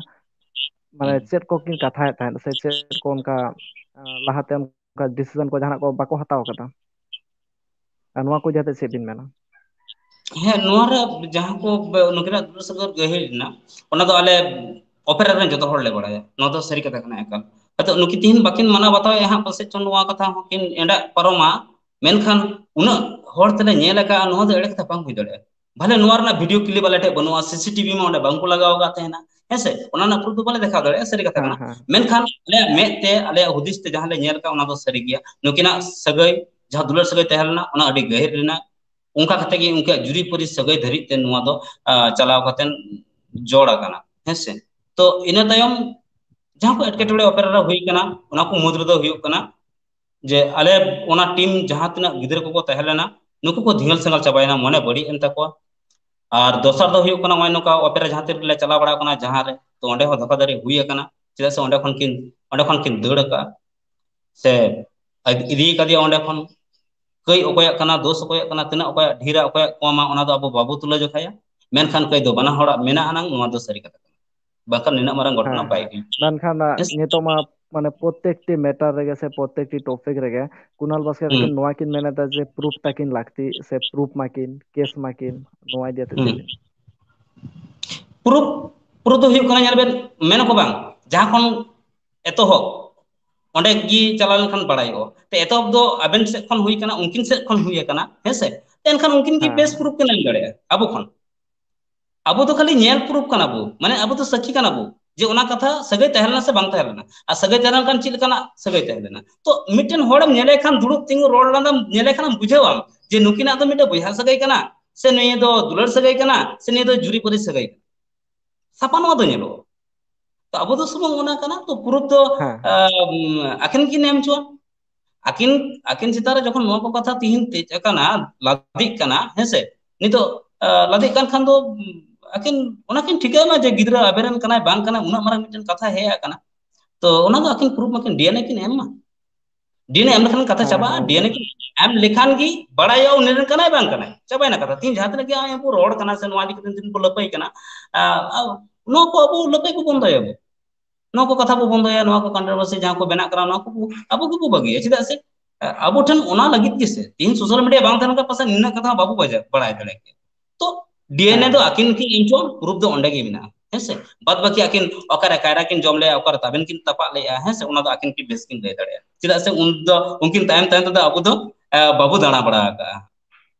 ᱢᱟᱱᱮ, ᱦᱩᱸ᱾ ᱪᱮᱫ ᱠᱚ ᱠᱤᱱ ᱠᱟᱛᱷᱟᱭᱮᱫ ᱛᱟᱦᱮᱸᱫ ᱥᱮ ᱪᱮᱫ ᱠᱚ ᱚᱱᱠᱟ, ᱟᱸ, ᱞᱟᱦᱟᱛᱮ ᱚᱱᱠᱟ decision ᱠᱚ ᱡᱟᱦᱟᱱᱟᱜ ᱠᱚ ᱵᱟᱠᱚ ᱦᱟᱛᱟᱣ ᱠᱟᱫᱟ? ᱟᱨ ᱱᱚᱣᱟ ᱠᱚ ᱤᱫᱤ ᱟᱛᱮ ᱪᱮᱫ ᱵᱤᱱ ᱢᱮᱱᱟ? ᱦᱮᱸ, ᱱᱚᱣᱟ ᱨᱮ ᱡᱟᱦᱟᱸ ᱠᱚ ᱵᱮ-, ᱱᱩᱠᱤᱱᱟᱜ ᱫᱩᱞᱟᱹᱲ ᱥᱟᱹᱜᱟᱹᱭ ᱜᱟᱹᱦᱤᱨ ᱮᱱᱟ, ᱚᱱᱟ ᱫᱚ ᱟᱞᱮ ᱚᱯᱮᱨᱟ ᱨᱮᱱ ᱡᱚᱛᱚ ᱦᱚᱲ ᱞᱮ ᱵᱟᱲᱟᱭᱟ᱾ ᱱᱚᱣᱟ ᱫᱚ ᱥᱟᱹᱨᱤ ᱠᱟᱛᱷᱟ ᱠᱟᱱᱟ ᱮᱠᱟᱞ᱾ ᱟᱫᱚ ᱱᱩᱠᱤᱱ ᱛᱤᱦᱤᱧ ᱵᱟᱹᱠᱤᱱ ᱢᱟᱱᱟᱣ ᱵᱟᱛᱟᱣᱮᱫᱼᱟ ᱦᱟᱸᱜ, ᱯᱟᱥᱮᱡ ᱪᱚᱝ ᱱᱚᱣᱟ ᱠᱟᱛᱷᱟ ᱦᱚᱸᱠᱤᱱ ᱮᱸᱰᱟᱜ ᱯᱟᱨᱚᱢᱟ, ᱢᱮᱱᱠᱷᱟᱱ ᱩᱱᱟᱹᱜ ᱦᱚᱲ ᱛᱮᱞᱮ ᱧᱮᱞ ᱟᱠᱟᱫᱼᱟ, ᱱᱚᱣᱟ ᱫᱚ ᱮᱲᱮ ᱠᱟᱛᱷᱟ ᱵᱟᱝ ᱦᱩᱭ ᱫᱟᱲᱮᱭᱟᱜᱼᱟ᱾ ᱵᱷᱟᱞᱮ ᱱᱚᱣᱟ ᱨᱮᱱᱟᱜ video clip ᱟᱞᱮ ᱴᱷᱮᱱ ᱵᱟᱹᱱᱩᱜᱼᱟ, ᱥᱤ ᱥᱤ ᱴᱤ ᱵᱷᱤ ᱢᱟ ᱚᱸᱰᱮ ᱵᱟᱝ ᱠᱚ ᱞᱟᱜᱟᱣ ᱟᱠᱟᱫ ᱛᱟᱦᱮᱱᱟ, ᱦᱮᱸ ᱥᱮ? ᱚᱱᱟ ᱨᱮᱱᱟᱜ proof ᱫᱚ ᱵᱟᱞᱮ ᱫᱮᱠᱷᱟᱣ ᱫᱟᱲᱮᱭᱟᱜᱼᱟ, ᱥᱟᱹᱨᱤ ᱠᱟᱛᱷᱟ ᱦᱮᱸ, ᱠᱟᱱᱟ᱾ ᱦᱮᱸ᱾ ᱢᱮᱱᱠᱷᱟᱱ ᱟᱞᱮᱭᱟᱜ ᱢᱮᱫ ᱛᱮ, ᱟᱞᱮᱭᱟᱜ ᱦᱩᱫᱤᱥ ᱛᱮ ᱡᱟᱦᱟᱸ ᱞᱮ ᱧᱮᱞ ᱟᱠᱟᱫ, ᱚᱱᱟ ᱫᱚ ᱥᱟᱹᱨᱤ ᱜᱮᱭᱟ᱾ ᱱᱩᱠᱤᱱᱟᱜ ᱥᱟᱹᱜᱟᱹᱭ, ᱡᱟᱦᱟᱸ ᱫᱩᱞᱟᱹᱲ ᱥᱟᱹᱜᱟᱹᱭ ᱛᱟᱦᱮᱸ ᱞᱮᱱᱟ, ᱚᱱᱟ ᱟᱹᱰᱤ ᱜᱟᱹᱦᱤᱨ ᱞᱮᱱᱟ᱾ ᱚᱱᱠᱟ ᱠᱟᱛᱮ ᱜᱮ ᱩᱱᱠᱩᱣᱟᱜ ᱡᱩᱨᱤᱯᱟᱹᱨᱤ ᱥᱟᱹᱜᱟᱹᱭ ᱫᱷᱟᱹᱨᱤᱡ ᱛᱮ ᱱᱚᱣᱟ ᱫᱚ, ᱟ, ᱪᱟᱞᱟᱣ ᱠᱟᱛᱮ ᱡᱚᱲ ᱟᱠᱟᱱᱟ, ᱦᱮᱸ ᱥᱮ? ᱛᱚ, ᱤᱱᱟᱹ ᱛᱟᱭᱚᱢ ᱡᱟᱦᱟᱸ ᱠᱚ ᱮᱴᱠᱮᱴᱚᱬᱮ ᱚᱯᱮᱨᱟ ᱨᱮ ᱦᱩᱭ ᱠᱟᱱᱟ, ᱚᱱᱟ ᱠᱚ ᱢᱩᱫᱽ ᱨᱮᱫᱚ ᱦᱩᱭᱩᱜ ᱠᱟᱱᱟ ᱡᱮ ᱟᱞᱮ ᱚᱱᱟ team ᱡᱟᱦᱟᱸ ᱛᱤᱱᱟᱹᱜ ᱜᱤᱫᱽᱨᱟᱹ ᱠᱚᱠᱚ ᱛᱟᱦᱮᱸ ᱞᱮᱱᱟ, ᱱᱩᱠᱩ ᱠᱚ ᱫᱷᱤᱸᱜᱟᱹᱞ ᱥᱮᱸᱜᱟᱞ ᱪᱟᱵᱟᱭᱮᱱᱟ, ᱢᱚᱱᱮ ᱵᱟᱹᱲᱤᱡ ᱮᱱ ᱛᱟᱠᱚᱣᱟ᱾ ᱟᱨ ᱫᱚᱥᱟᱨ ᱫᱚ ᱦᱩᱭᱩᱜ ᱠᱟᱱᱟ, ᱱᱚᱜᱼᱚᱭ ᱱᱚᱝᱠᱟ ᱚᱯᱮᱨᱟ ᱡᱟᱦᱟᱸ ᱛᱤᱱ ᱨᱮᱞᱮ ᱪᱟᱞᱟᱣ ᱵᱟᱲᱟ ᱟᱠᱟᱱᱟ, ᱡᱟᱦᱟᱸ ᱨᱮ, ᱛᱚ ᱚᱸᱰᱮ ᱦᱚᱸ ᱫᱷᱳᱠᱟᱫᱷᱟᱹᱨᱤ ᱦᱩᱭ ᱟᱠᱟᱱᱟ, ᱪᱮᱫᱟᱜ ᱥᱮ ᱚᱸᱰᱮ ᱠᱷᱚᱱ ᱠᱤᱱ, ᱚᱸᱰᱮ ᱠᱷᱚᱱ ᱠᱤᱱ ᱫᱟᱹᱲ ᱟᱠᱟᱫᱼᱟ, ᱥᱮ ᱤᱫᱤ ᱠᱟᱫᱮᱭᱟ ᱚᱸᱰᱮ ᱠᱷᱚᱱ᱾ ᱠᱟᱹᱭ ᱚᱠᱚᱭᱟᱜ ᱠᱟᱱᱟ, ᱫᱳᱥ ᱚᱠᱚᱭᱟᱜ ᱠᱟᱱᱟ, ᱛᱤᱱᱟᱹᱜ ᱚᱠᱚᱭᱟᱜ ᱰᱷᱮᱨᱟ, ᱚᱠᱚᱭᱟᱜ ᱠᱚᱢᱟ, ᱚᱱᱟ ᱫᱚ ᱟᱵᱚ ᱵᱟᱵᱚ ᱛᱩᱞᱟᱹ ᱡᱚᱠᱷᱟᱭᱟ, ᱢᱮᱱᱠᱷᱟᱱ ᱠᱟᱹᱭ ᱫᱚ ᱵᱟᱱᱟ ᱦᱚᱲᱟᱜ ᱢᱮᱱᱟᱜ ᱟᱱᱟᱝ, ᱱᱚᱣᱟ ᱫᱚ ᱥᱟᱹᱨᱤ ᱠᱟᱛᱷᱟ ᱠᱟᱱᱟ, ᱵᱟᱝᱠᱷᱟᱱ ᱱᱤᱱᱟᱹᱜ ᱢᱟᱨᱟᱝ ᱜᱷᱚᱴᱚᱱᱟ ᱦᱮᱸ, ᱵᱟᱭ ᱦᱮᱸ᱾ ᱦᱩᱭ ᱠᱚᱜᱼᱟ᱾ ᱢᱮᱱᱠᱷᱟᱱ, ᱟ, ᱦᱮᱸ ᱥᱮ? ᱱᱤᱛᱚᱜ ᱢᱟ, ᱢᱟᱱᱮ, ᱯᱨᱚᱛᱮᱠᱴᱤ ᱢᱮᱴᱟᱨ ᱨᱮᱜᱮ ᱥᱮ ᱯᱨᱚᱛᱮᱠᱴᱤ ᱴᱚᱯᱤᱠ ᱨᱮᱜᱮ ᱠᱩᱱᱟᱞ ᱵᱟᱥᱠᱮ ᱦᱩᱸ᱾ ᱛᱟᱹᱠᱤᱱ ᱱᱚᱣᱟ ᱠᱤᱱ ᱢᱮᱱ ᱮᱫᱟ ᱡᱮ ᱯᱨᱩᱯᱷ ᱛᱟᱹᱠᱤᱱ ᱞᱟᱹᱠᱛᱤ ᱥᱮ ᱯᱨᱩᱯᱷ ᱢᱟᱠᱤᱱ, ᱠᱮᱥ ᱢᱟᱠᱤᱱ, ᱱᱚᱣᱟ ᱤᱫᱤ ᱠᱟᱛᱮ ᱦᱩᱸ᱾ ᱪᱮᱫ ᱵᱤᱱ? ᱯᱨᱩᱯᱷ, ᱯᱨᱩᱯᱷ ᱫᱚ ᱦᱩᱭᱩᱜ ᱠᱟᱱᱟ, ᱧᱮᱞ ᱵᱮᱱ, ᱢᱮᱱ ᱟᱠᱚ ᱵᱟᱝ, ᱡᱟᱦᱟᱸ ᱠᱷᱚᱱ ᱮᱛᱚᱦᱚᱵ, ᱚᱸᱰᱮ ᱜᱮ ᱪᱟᱞᱟᱣ ᱞᱮᱱᱠᱷᱟᱱ ᱵᱟᱲᱟᱭᱚᱜᱼᱟ᱾ ᱛᱮ ᱮᱛᱚᱦᱚᱵ ᱫᱚ ᱟᱵᱮᱱ ᱥᱮᱫ ᱠᱷᱚᱱ ᱦᱩᱭ ᱠᱟᱱᱟ, ᱩᱱᱠᱤᱱ ᱥᱮᱫ ᱠᱷᱚᱱ ᱦᱩᱭ ᱟᱠᱟᱱᱟ, ᱦᱮᱸ ᱥᱮ? ᱮᱱᱠᱷᱟᱱ ᱩᱱᱠᱤᱱ ᱜᱮ ᱦᱮᱸ, ᱵᱮᱥ ᱦᱮᱸ᱾ ᱯᱨᱩᱯᱷ ᱠᱤᱱ ᱮᱢ ᱫᱟᱲᱮᱭᱟᱜᱼᱟ ᱟᱵᱚ ᱠᱷᱚᱱ᱾ ᱟᱵᱚ ᱫᱚ ᱠᱷᱟᱹᱞᱤ ᱧᱮᱞ ᱯᱨᱩᱯᱷ ᱠᱟᱱᱟ ᱵᱚ, ᱢᱟᱱᱮ ᱟᱵᱚ ᱫᱚ ᱥᱟᱹᱠᱷᱤ ᱠᱟᱱᱟ ᱵᱚ ᱡᱮ ᱚᱱᱟ ᱠᱟᱛᱷᱟ ᱥᱟᱹᱜᱟᱹᱭ ᱛᱟᱦᱮᱸ ᱞᱮᱱᱟ ᱥᱮ ᱵᱟᱝ ᱛᱟᱦᱮᱸ ᱞᱮᱱᱟ, ᱟᱨ ᱥᱟᱹᱜᱟᱹᱭ ᱛᱟᱦᱮᱸ ᱞᱮᱱᱠᱷᱟᱱ ᱪᱮᱫ ᱞᱮᱠᱟᱱᱟᱜ ᱥᱟᱹᱜᱟᱹᱭ ᱛᱟᱦᱮᱸ ᱞᱮᱱᱟ᱾ ᱛᱚ ᱢᱤᱫᱴᱮᱱ ᱦᱚᱲᱮᱢ ᱧᱮᱞᱮ ᱠᱷᱟᱱ, ᱫᱩᱲᱩᱵ ᱛᱤᱸᱜᱩ ᱨᱚᱲ ᱞᱟᱸᱫᱟᱢ ᱧᱮᱞᱮ ᱠᱷᱟᱱᱮᱢ ᱵᱩᱡᱷᱟᱹᱣᱟᱢ ᱡᱮ ᱱᱩᱠᱤᱱᱟᱜ ᱫᱚ ᱢᱤᱫᱴᱮᱱ ᱵᱚᱭᱦᱟ ᱥᱟᱹᱜᱟᱹᱭ ᱠᱟᱱᱟ, ᱥᱮ ᱱᱤᱭᱟᱹ ᱫᱚ ᱫᱩᱞᱟᱹᱲ ᱥᱟᱹᱜᱟᱹᱭ ᱠᱟᱱᱟ, ᱥᱮ ᱱᱤᱭᱟᱹ ᱫᱚ ᱡᱩᱨᱤᱯᱟᱹᱨᱤ ᱥᱟᱹᱜᱟᱹᱭ ᱠᱟᱱᱟ᱾ ᱥᱟᱯᱷᱟ ᱱᱚᱣᱟ ᱫᱚ ᱧᱮᱞᱚᱜᱼᱟ᱾ ᱛᱚ ᱟᱵᱚ ᱫᱚ ᱥᱩᱢᱩᱝ ᱚᱱᱟ ᱠᱟᱱᱟ, ᱛᱚ ᱯᱨᱩᱯᱷ ᱫᱚ, ᱦᱮᱸ, ᱦᱮᱸ᱾ ᱟᱢ, ᱟᱹᱠᱤᱱ ᱠᱤᱱ ᱮᱢ ᱦᱚᱪᱚᱣᱟ᱾ ᱟᱹᱠᱤᱱ, ᱟᱹᱠᱤᱱ ᱪᱮᱛᱟᱱ ᱨᱮ ᱡᱚᱠᱷᱚᱱ ᱱᱚᱣᱟ ᱠᱚ ᱠᱟᱛᱷᱟ ᱛᱤᱦᱤᱧ ᱛᱮᱡ ᱟᱠᱟᱱᱟ, ᱞᱟᱫᱮᱜ ᱠᱟᱱᱟ, ᱦᱮᱸ ᱥᱮ? ᱱᱤᱛᱚᱜ, ᱟ, ᱞᱟᱫᱮᱜ ᱠᱟᱱ ᱠᱷᱟᱱ ᱫᱚ, ᱩᱢ, ᱟᱹᱠᱤᱱ ᱚᱱᱟ ᱠᱤᱱ ᱴᱷᱤᱠᱟᱹᱭ ᱢᱟ ᱡᱮ ᱜᱤᱫᱽᱨᱟᱹ ᱟᱵᱮᱱ ᱨᱮᱱ ᱠᱟᱱᱟᱭ ᱵᱟᱝ ᱠᱟᱱᱟᱭ, ᱩᱱᱟᱹᱜ ᱢᱟᱨᱟᱝ ᱢᱤᱫᱴᱮᱱ ᱠᱟᱛᱷᱟ ᱦᱮᱡ ᱟᱠᱟᱱᱟ᱾ ᱛᱚ ᱚᱱᱟ ᱫᱚ ᱟᱹᱠᱤᱱ ᱯᱨᱩᱯᱷ ᱢᱟᱠᱤᱱ ᱰᱤ ᱮᱱ ᱮ ᱠᱤᱱ ᱮᱢ ᱢᱟ᱾ ᱰᱤ ᱮᱱ ᱮ ᱮᱢ ᱞᱮᱠᱷᱟᱱ ᱠᱟᱛᱷᱟ ᱦᱮᱸ, ᱪᱟᱵᱟᱜᱼᱟ᱾ ᱦᱮᱸ, ᱰᱤ ᱮᱱ ᱮ ᱦᱮᱸ᱾ ᱠᱤᱱ ᱮᱢ ᱞᱮᱠᱷᱟᱱ ᱜᱮ ᱵᱟᱲᱟᱭᱚᱜᱼᱟ ᱩᱱᱤ ᱨᱮᱱ ᱠᱟᱱᱟᱭ ᱵᱟᱝ ᱠᱟᱱᱟᱭ᱾ ᱪᱟᱵᱟᱭᱮᱱᱟ ᱠᱟᱛᱷᱟ᱾ ᱛᱤᱦᱤᱧ ᱡᱟᱦᱟᱸ ᱛᱤᱱᱟᱹᱜ ᱜᱮ ᱱᱚᱜᱼᱚᱭ ᱵᱚ ᱨᱚᱲ ᱠᱟᱱᱟ ᱥᱮ ᱱᱚᱣᱟ ᱤᱫᱤ ᱠᱟᱛᱮ ᱫᱤᱱ ᱵᱚ ᱞᱟᱹᱯᱟᱹᱭ ᱠᱟᱱᱟ, ᱟ, ᱟ, ᱱᱚᱣᱟ ᱠᱚ ᱟᱵᱚ ᱞᱟᱹᱯᱟᱹᱭ ᱵᱚ ᱵᱚᱱᱫᱚᱭᱟ ᱵᱚ᱾ ᱱᱚᱣᱟ ᱠᱚ ᱠᱟᱛᱷᱟ ᱵᱚ ᱵᱚᱱᱫᱚᱭᱟ, ᱱᱚᱣᱟ ᱠᱚ controversy ᱡᱟᱦᱟᱸ ᱠᱚ ᱵᱮᱱᱟᱜ ᱠᱟᱱᱟ, ᱱᱚᱣᱟ ᱠᱚ ᱟᱵᱚ ᱜᱮᱵᱚ ᱵᱟᱹᱜᱤᱭᱟ᱾ ᱪᱮᱫᱟᱜ ᱥᱮ, ᱟ, ᱟᱵᱚ ᱴᱷᱮᱱ ᱚᱱᱟ ᱞᱟᱹᱜᱤᱫ ᱜᱮ ᱥᱮ᱾ ᱛᱤᱦᱤᱧ social media ᱵᱟᱝ ᱛᱟᱦᱮᱸ ᱞᱮᱱᱠᱷᱟᱱ ᱯᱟᱥᱮᱡ ᱱᱤᱱᱟᱹᱜ ᱠᱟᱛᱷᱟ ᱦᱚᱸ ᱵᱟᱵᱚ ᱵᱟᱡᱟ-, ᱵᱟᱲᱟᱭ ᱫᱟᱲᱮ ᱠᱮᱭᱟ᱾ ᱛᱚ ᱰᱤ ᱮᱱ ᱮ ᱦᱮᱸ, ᱫᱚ ᱦᱮᱸ᱾ ᱟᱹᱠᱤᱱ ᱠᱤᱱ ᱮᱢ ᱦᱚᱪᱚ, ᱯᱨᱩᱯᱷ ᱫᱚ ᱚᱸᱰᱮ ᱜᱮ ᱢᱮᱱᱟᱜᱼᱟ, ᱦᱮᱸ ᱥᱮ? ᱵᱟᱫ ᱵᱟᱹᱠᱤ ᱟᱹᱠᱤᱱ ᱚᱠᱟᱨᱮ ᱠᱟᱭᱨᱟ ᱠᱤᱱ ᱡᱚᱢ ᱞᱮᱜᱼᱟ, ᱚᱠᱟᱨᱮ ᱛᱟᱵᱮᱱ ᱠᱤᱱ ᱛᱟᱯᱟᱜ ᱞᱮᱜᱼᱟ, ᱦᱮᱸ ᱥᱮ? ᱚᱱᱟ ᱫᱚ ᱟᱹᱠᱤᱱ ᱠᱤᱱ ᱵᱮᱥ ᱠᱤᱱ ᱞᱟᱹᱭ ᱫᱟᱲᱮᱭᱟᱜᱼᱟ᱾ ᱪᱮᱫᱟᱜ ᱥᱮ ᱩᱱ ᱫᱚ, ᱩᱱᱠᱤᱱ ᱛᱟᱭᱚᱢ ᱛᱟᱭᱚᱢ ᱛᱮᱫᱚ ᱟᱵᱚ ᱫᱚ, ᱟ, ᱵᱟᱵᱚ ᱫᱟᱬᱟ ᱵᱟᱲᱟ ᱟᱠᱟᱜᱼᱟ᱾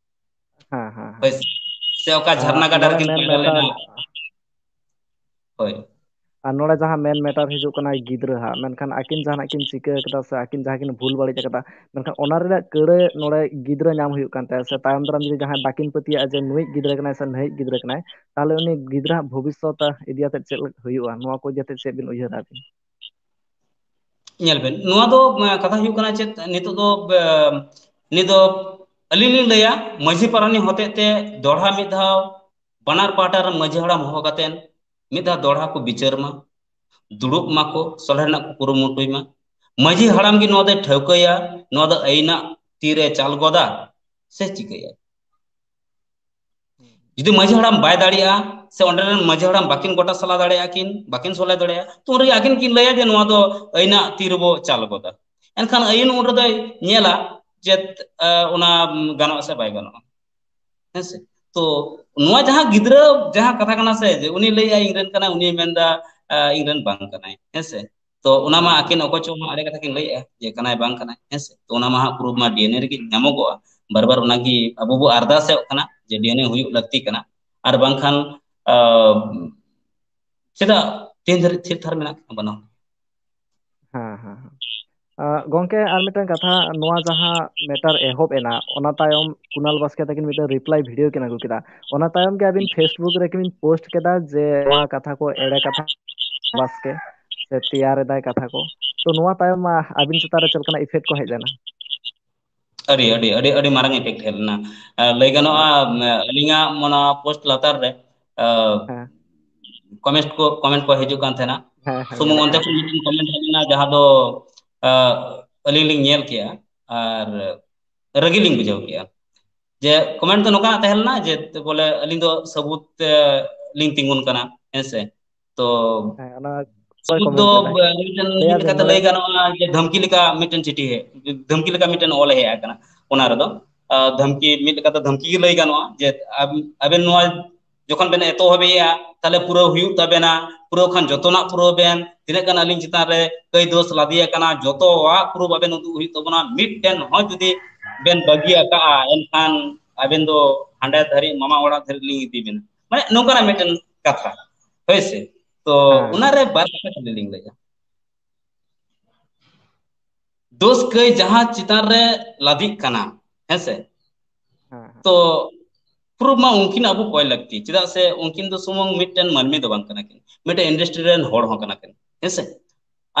ᱦᱮᱸ, ᱦᱮᱸ, ᱦᱳᱭ ᱦᱮᱸ᱾ ᱥᱮ? ᱥᱮ ᱚᱠᱟ ᱟᱨ ᱡᱷᱟᱨᱱᱟ ᱜᱟᱰᱟ ᱱᱚᱰᱮ ᱨᱮᱠᱤᱱ ᱢᱮᱱ ᱠᱟᱭᱨᱟ ᱞᱮᱱᱟ᱾ ᱢᱮᱴᱟᱨ ᱦᱳᱭ᱾ ᱟᱨ ᱱᱚᱰᱮ ᱡᱟᱦᱟᱸ ᱢᱮᱱ ᱢᱮᱴᱟᱨ ᱦᱤᱡᱩᱜ ᱠᱟᱱᱟ ᱜᱤᱫᱽᱨᱟᱹ ᱦᱟᱸᱜ, ᱢᱮᱱᱠᱷᱟᱱ ᱟᱹᱠᱤᱱ ᱡᱟᱦᱟᱱᱟᱜ ᱠᱤᱱ ᱪᱤᱠᱟᱹ ᱠᱟᱫᱟ ᱥᱮ ᱟᱹᱠᱤᱱ ᱡᱟᱦᱟᱸ ᱠᱤᱱ ᱵᱷᱩᱞ ᱵᱟᱹᱲᱤᱡ ᱟᱠᱟᱫᱟ, ᱢᱮᱱᱠᱷᱟᱱ ᱚᱱᱟ ᱨᱮᱱᱟᱜ ᱠᱟᱹᱲᱟᱹ ᱱᱚᱰᱮ ᱜᱤᱫᱽᱨᱟᱹ ᱧᱟᱢ ᱦᱩᱭᱩᱜ ᱠᱟᱱ ᱛᱟᱭᱟ, ᱥᱮ ᱛᱟᱭᱚᱢ ᱫᱟᱨᱟᱢ ᱡᱩᱫᱤ ᱡᱟᱦᱟᱸᱭ ᱵᱟᱹᱠᱤᱱ ᱯᱟᱹᱛᱭᱟᱹᱜᱼᱟ ᱡᱮ ᱱᱩᱭᱤᱡ ᱜᱤᱫᱽᱨᱟᱹ ᱠᱟᱱᱟᱭ ᱥᱮ ᱱᱟᱹᱭᱤᱡ ᱜᱤᱫᱽᱨᱟᱹ ᱠᱟᱱᱟᱭ, ᱛᱟᱦᱚᱞᱮ ᱩᱱᱤ ᱜᱤᱫᱽᱨᱟᱹ ᱦᱟᱸᱜ ᱵᱷᱚᱵᱤᱥᱥᱚᱛ ᱤᱫᱤ ᱠᱟᱛᱮᱫ ᱪᱮᱫ ᱦᱩᱭᱩᱜᱼᱟ, ᱱᱚᱣᱟ ᱠᱚ ᱤᱫᱤ ᱠᱟᱛᱮᱫ ᱪᱮᱫ ᱵᱤᱱ ᱩᱭᱦᱟᱹᱨᱟ ᱟᱹᱵᱤᱱ? ᱧᱮᱞ ᱵᱮᱱ, ᱱᱚᱣᱟ ᱫᱚ, ᱮ, ᱠᱟᱛᱷᱟ ᱦᱩᱭᱩᱜ ᱠᱟᱱᱟ ᱪᱮᱫ, ᱱᱤᱛᱚᱜ ᱫᱚ, ᱮ, ᱱᱤᱛ ᱫᱚ ᱟᱹᱞᱤᱧ ᱞᱤᱧ ᱞᱟᱹᱭᱟ, ᱢᱟᱹᱡᱷᱤ ᱯᱟᱨᱟᱱᱤᱠ ᱦᱚᱛᱮᱡ ᱛᱮ ᱫᱚᱦᱲᱟ ᱢᱤᱫ ᱫᱷᱟᱣ ᱵᱟᱱᱟᱨ ᱯᱟᱦᱴᱟ ᱨᱮᱱ ᱢᱟᱹᱡᱷᱤ ᱦᱟᱲᱟᱢ ᱦᱚᱦᱚ ᱠᱟᱛᱮ ᱢᱤᱫ ᱫᱷᱟᱣ ᱫᱚᱦᱲᱟ ᱠᱚ ᱵᱤᱪᱟᱹᱨ ᱢᱟ, ᱫᱩᱲᱩᱵ ᱢᱟᱠᱚ, ᱥᱚᱞᱦᱮ ᱨᱮᱱᱟᱜ ᱠᱚ ᱠᱩᱨᱩᱢᱩᱴᱩᱭ ᱢᱟ᱾ ᱢᱟᱹᱡᱷᱤ ᱦᱟᱲᱟᱢ ᱜᱮ ᱱᱚᱣᱟ ᱫᱚᱭ ᱴᱷᱟᱹᱣᱠᱟᱹᱭᱟ, ᱱᱚᱣᱟ ᱫᱚ ᱟᱹᱭᱤᱱᱟᱜ ᱛᱤᱨᱮ ᱪᱟᱞ ᱜᱚᱫᱟ ᱥᱮ ᱪᱤᱠᱟᱹᱭᱟ᱾ ᱡᱩᱫᱤ ᱢᱟᱹᱡᱷᱤ ᱦᱟᱲᱟᱢ ᱵᱟᱭ ᱫᱟᱲᱮᱭᱟᱜᱼᱟ ᱥᱮ ᱚᱸᱰᱮ ᱨᱮᱱ ᱢᱟᱹᱡᱷᱤ ᱦᱟᱲᱟᱢ ᱵᱟᱹᱠᱤᱱ ᱜᱚᱴᱟ ᱥᱟᱞᱟ ᱫᱟᱲᱮᱭᱟᱜᱼᱟ ᱠᱤᱱ, ᱵᱟᱹᱠᱤᱱ ᱥᱚᱞᱦᱮ ᱫᱟᱲᱮᱭᱟᱜᱼᱟ, ᱛᱚ ᱩᱱ ᱨᱮᱜᱮ ᱟᱹᱠᱤᱱ ᱠᱤᱱ ᱞᱟᱹᱭᱟ ᱡᱮ ᱱᱚᱣᱟ ᱫᱚ ᱟᱹᱭᱤᱱᱟᱜ ᱛᱤ ᱨᱮᱵᱚ ᱪᱟᱞ ᱜᱚᱫᱟ᱾ ᱮᱱᱠᱷᱟᱱ ᱟᱹᱭᱤᱱ ᱩᱱ ᱨᱮᱫᱚᱭ ᱧᱮᱞᱟ ᱡᱮ, ᱮ, ᱚᱱᱟ ᱜᱟᱱᱚᱜᱼᱟ ᱥᱮ ᱵᱟᱭ ᱜᱟᱱᱚᱜᱼᱟ᱾ ᱦᱮᱸ ᱥᱮ? ᱛᱚ ᱱᱚᱣᱟ ᱡᱟᱦᱟᱸ ᱜᱤᱫᱽᱨᱟᱹ ᱡᱟᱦᱟᱸ ᱠᱟᱛᱷᱟ ᱠᱟᱱᱟ ᱥᱮ, ᱡᱮ ᱩᱱᱤ ᱞᱟᱹᱭᱟ ᱤᱧ ᱨᱮᱱ ᱠᱟᱱᱟᱭ, ᱩᱱᱤ ᱢᱮᱱᱫᱟ, ᱮ, ᱤᱧ ᱨᱮᱱ ᱵᱟᱝ ᱠᱟᱱᱟᱭ, ᱦᱮᱸ ᱥᱮ? ᱛᱚ ᱚᱱᱟ ᱢᱟ ᱟᱹᱠᱤᱱ ᱚᱠᱚᱭ ᱪᱚ ᱢᱟ ᱮᱲᱮ ᱠᱟᱛᱷᱟ ᱠᱤᱱ ᱞᱟᱹᱭᱮᱜᱼᱟ ᱡᱮ ᱠᱟᱱᱟᱭ ᱵᱟᱝ ᱠᱟᱱᱟᱭ, ᱦᱮᱸ ᱥᱮ? ᱛᱚ ᱚᱱᱟ ᱢᱟ ᱦᱟᱸᱜ ᱯᱨᱩᱯᱷ ᱢᱟ ᱰᱤ ᱮᱱ ᱮ ᱨᱮᱜᱮ ᱧᱟᱢᱚᱜᱚᱜᱼᱟ᱾ ᱵᱟᱨ ᱵᱟᱨ ᱚᱱᱟᱜᱮ ᱟᱵᱚ ᱵᱚ ᱟᱨᱫᱟᱥᱮᱜ ᱠᱟᱱᱟ ᱡᱮ ᱰᱤ ᱮᱱ ᱮ ᱦᱩᱭᱩᱜ ᱞᱟᱹᱠᱛᱤ ᱠᱟᱱᱟ, ᱟᱨ ᱵᱟᱝᱠᱷᱟᱱ, ᱟᱸ, ᱪᱮᱫᱟᱜ ᱛᱮᱦᱮᱧ ᱫᱷᱟᱹᱨᱤᱡ ᱛᱷᱤᱨ ᱛᱷᱟᱨ ᱢᱮᱱᱟᱜ ᱠᱤᱱᱟ ᱵᱟᱱᱟ ᱦᱚᱲ? ᱦᱮᱸ, ᱦᱮᱸ, ᱦᱮᱸ᱾ ᱟᱸ, ᱜᱚᱝᱠᱮ, ᱟᱨ ᱢᱤᱫᱴᱟᱝ ᱠᱟᱛᱷᱟ, ᱱᱚᱣᱟ ᱡᱟᱦᱟᱸ ᱢᱮᱴᱟᱨ ᱮᱦᱚᱵ ᱮᱱᱟ, ᱚᱱᱟ ᱛᱟᱭᱚᱢ ᱠᱩᱱᱟᱞ ᱵᱟᱥᱠᱮ ᱛᱟᱹᱠᱤᱱ ᱢᱤᱫᱴᱟᱝ ᱨᱤᱯᱞᱟᱭ ᱵᱷᱤᱰᱤᱭᱳ ᱠᱤᱱ ᱟᱹᱜᱩ ᱠᱮᱫᱟ, ᱚᱱᱟ ᱛᱟᱭᱚᱢ ᱜᱮ ᱟᱹᱵᱤᱱ ᱯᱷᱮᱥᱵᱩᱠ ᱨᱮ ᱠᱤᱱ ᱯᱳᱥᱴ ᱠᱮᱫᱟ ᱡᱮ ᱱᱚᱣᱟ ᱠᱟᱛᱷᱟ ᱠᱚ ᱮᱲᱮ ᱠᱟᱛᱷᱟ ᱵᱟᱥᱠᱮ ᱥᱮ ᱛᱮᱭᱟᱨ ᱮᱫᱟᱭ ᱠᱟᱛᱷᱟ ᱠᱚ, ᱛᱚ ᱱᱚᱣᱟ ᱛᱟᱭᱚᱢ ᱢᱟ ᱟᱹᱵᱤᱱ ᱪᱮᱛᱟᱱ ᱨᱮ ᱪᱮᱫ ᱞᱮᱠᱟᱱᱟᱜ ᱤᱯᱷᱮᱠᱴ ᱠᱚ ᱦᱮᱡ ᱞᱮᱱᱟ? ᱟᱹᱰᱤ, ᱟᱹᱰᱤ, ᱟᱹᱰᱤ, ᱟᱹᱰᱤ ᱢᱟᱨᱟᱝ ᱤᱯᱷᱮᱠᱴ ᱦᱮᱡ ᱞᱮᱱᱟ᱾ ᱟᱸ, ᱞᱟᱹᱭ ᱜᱟᱱᱚᱜᱼᱟ, ᱟᱸ, ᱟᱹᱞᱤᱧᱟᱜ ᱚᱱᱟ ᱯᱳᱥᱴ ᱞᱟᱛᱟᱨ ᱨᱮ, ᱟᱸ, ᱦᱮᱸ᱾ ᱠᱚᱢᱮᱱᱴ ᱠᱚ, ᱠᱚᱢᱮᱱᱴ ᱠᱚ ᱦᱤᱡᱩᱜ ᱠᱟᱱ ᱛᱟᱦᱮᱱᱟ᱾ ᱦᱮᱸ, ᱦᱮᱸ, ᱥᱩᱢᱩᱝ ᱧᱮᱞᱮᱫ ᱚᱱᱛᱮ ᱠᱟᱱ ᱠᱷᱚᱱ ᱢᱤᱫᱴᱮᱱ ᱠᱚᱢᱮᱱᱴ ᱦᱮᱡ ᱞᱮᱱᱟ, ᱡᱟᱦᱟᱸ ᱫᱚ, ᱟᱸ, ᱟᱹᱞᱤᱧ ᱞᱤᱧ ᱧᱮᱞ ᱠᱮᱜᱼᱟ ᱟᱨ ᱨᱟᱹᱜᱤ ᱞᱤᱧ ᱵᱩᱡᱷᱟᱹᱣ ᱠᱮᱜᱼᱟ᱾ ᱡᱮ ᱠᱚᱢᱮᱱᱴ ᱫᱚ ᱱᱚᱝᱠᱟᱱᱟᱜ ᱛᱟᱦᱮᱸ ᱞᱮᱱᱟ ᱡᱮ, ᱵᱚᱞᱮ, ᱟᱹᱞᱤᱧ ᱫᱚ ᱥᱟᱹᱵᱩᱛ, ᱮ, ᱞᱤᱧ ᱛᱤᱸᱜᱩᱱ ᱠᱟᱱᱟ, ᱦᱮᱸ ᱥᱮ? ᱛᱚ ᱦᱮᱸ, ᱚᱱᱟ ᱚᱠᱚᱭ ᱥᱟᱹᱵᱩᱛ ᱠᱚᱢᱮᱱᱴ ᱫᱚ, ᱞᱮᱫᱟᱭ? ᱮ, ᱢᱤᱫᱴᱮᱱ, ᱢᱤᱫ ᱞᱟᱹᱭᱟ ᱵᱤᱱ ᱞᱮᱠᱟᱛᱮ ᱵᱚᱞᱮ? ᱞᱟᱹᱭ ᱜᱟᱱᱚᱜᱼᱟ ᱡᱮ ᱫᱷᱟᱢᱠᱤ ᱞᱮᱠᱟ ᱢᱤᱫᱴᱮᱱ ᱪᱤᱴᱷᱤ ᱦᱮᱡ, ᱫᱷᱟᱢᱠᱤ ᱞᱮᱠᱟ ᱢᱤᱫᱴᱮᱱ ᱚᱞ ᱦᱮᱡ ᱟᱠᱟᱱᱟ ᱚᱱᱟ ᱨᱮᱫᱚ᱾ ᱟ, ᱫᱷᱟᱢᱠᱤ ᱢᱤᱫ ᱞᱮᱠᱟᱛᱮ ᱫᱷᱟᱢᱠᱤ ᱜᱮ ᱞᱟᱹᱭ ᱜᱟᱱᱚᱜᱼᱟ ᱡᱮ ᱟᱵ-, ᱟᱵᱮᱱ ᱱᱚᱣᱟ ᱡᱚᱠᱷᱚᱱ ᱵᱮᱱ ᱮᱛᱚᱦᱚᱵᱮᱭᱟ, ᱛᱟᱦᱞᱮ ᱯᱩᱨᱟᱹᱣ ᱦᱩᱭᱩᱜ ᱛᱟᱵᱮᱱᱟ, ᱯᱩᱨᱟᱹᱣ ᱠᱷᱟᱱ ᱡᱚᱛᱚᱱᱟᱜ ᱯᱩᱨᱟᱹᱣ ᱵᱮᱱ, ᱛᱤᱱᱟᱹᱜ ᱜᱟᱱ ᱟᱹᱞᱤᱧ ᱪᱮᱛᱟᱱ ᱨᱮ ᱠᱟᱹᱭ ᱫᱳᱥ ᱞᱟᱫᱮ ᱟᱠᱟᱱᱟ, ᱡᱚᱛᱚᱣᱟᱜ ᱯᱩᱨᱟᱹᱣ ᱟᱵᱮᱱ ᱩᱫᱩᱜ ᱦᱩᱭᱩᱜ ᱛᱟᱵᱚᱱᱟ᱾ ᱢᱤᱫᱴᱮᱱ ᱦᱚᱸ ᱡᱩᱫᱤ ᱵᱮᱱ ᱵᱟᱹᱜᱤ ᱟᱠᱟᱜᱼᱟ, ᱮᱱᱠᱷᱟᱱ ᱟᱵᱮᱱ ᱫᱚ ᱦᱟᱸᱰᱮ ᱫᱷᱟᱹᱨᱤᱡ, ᱢᱟᱢᱟ ᱚᱲᱟᱜ ᱫᱷᱟᱹᱨᱤᱡ ᱞᱤᱧ ᱤᱫᱤ ᱵᱮᱱᱟ, ᱢᱟᱱᱮ ᱱᱚᱝᱠᱟᱱᱟᱜ ᱢᱤᱫᱴᱮᱱ ᱠᱟᱛᱷᱟ, ᱦᱳᱭ ᱥᱮ? ᱛᱚ ᱦᱮᱸ, ᱚᱱᱟᱨᱮ ᱵᱟᱨ ᱠᱟᱛᱷᱟ ᱠᱷᱟᱹᱞᱤ ᱞᱤᱧ ᱞᱟᱹᱭᱟ᱾ ᱫᱳᱥ ᱠᱟᱹᱭ ᱡᱟᱦᱟᱸ ᱪᱮᱛᱟᱱ ᱨᱮ ᱞᱟᱫᱤᱜ ᱠᱟᱱᱟ, ᱦᱮᱸ ᱥᱮ? ᱦᱮᱸ, ᱦᱮᱸ᱾ ᱛᱚ ᱯᱨᱩᱯᱷ ᱢᱟ ᱩᱱᱠᱤᱱ ᱟᱵᱚ ᱠᱚᱭ ᱞᱟᱹᱠᱛᱤ, ᱪᱮᱫᱟᱜ ᱥᱮ ᱩᱱᱠᱤᱱ ᱫᱚ ᱥᱩᱢᱩᱝ ᱢᱤᱫᱴᱮᱱ ᱢᱟᱹᱱᱢᱤ ᱫᱚ ᱵᱟᱝ ᱠᱟᱱᱟ ᱠᱤᱱ, ᱢᱤᱫᱴᱮᱱ ᱤᱱᱰᱟᱥᱴᱨᱤ ᱨᱮᱱ ᱦᱚᱲ ᱦᱚᱸ ᱠᱟᱱᱟ ᱠᱤᱱ, ᱦᱮᱸ ᱥᱮ?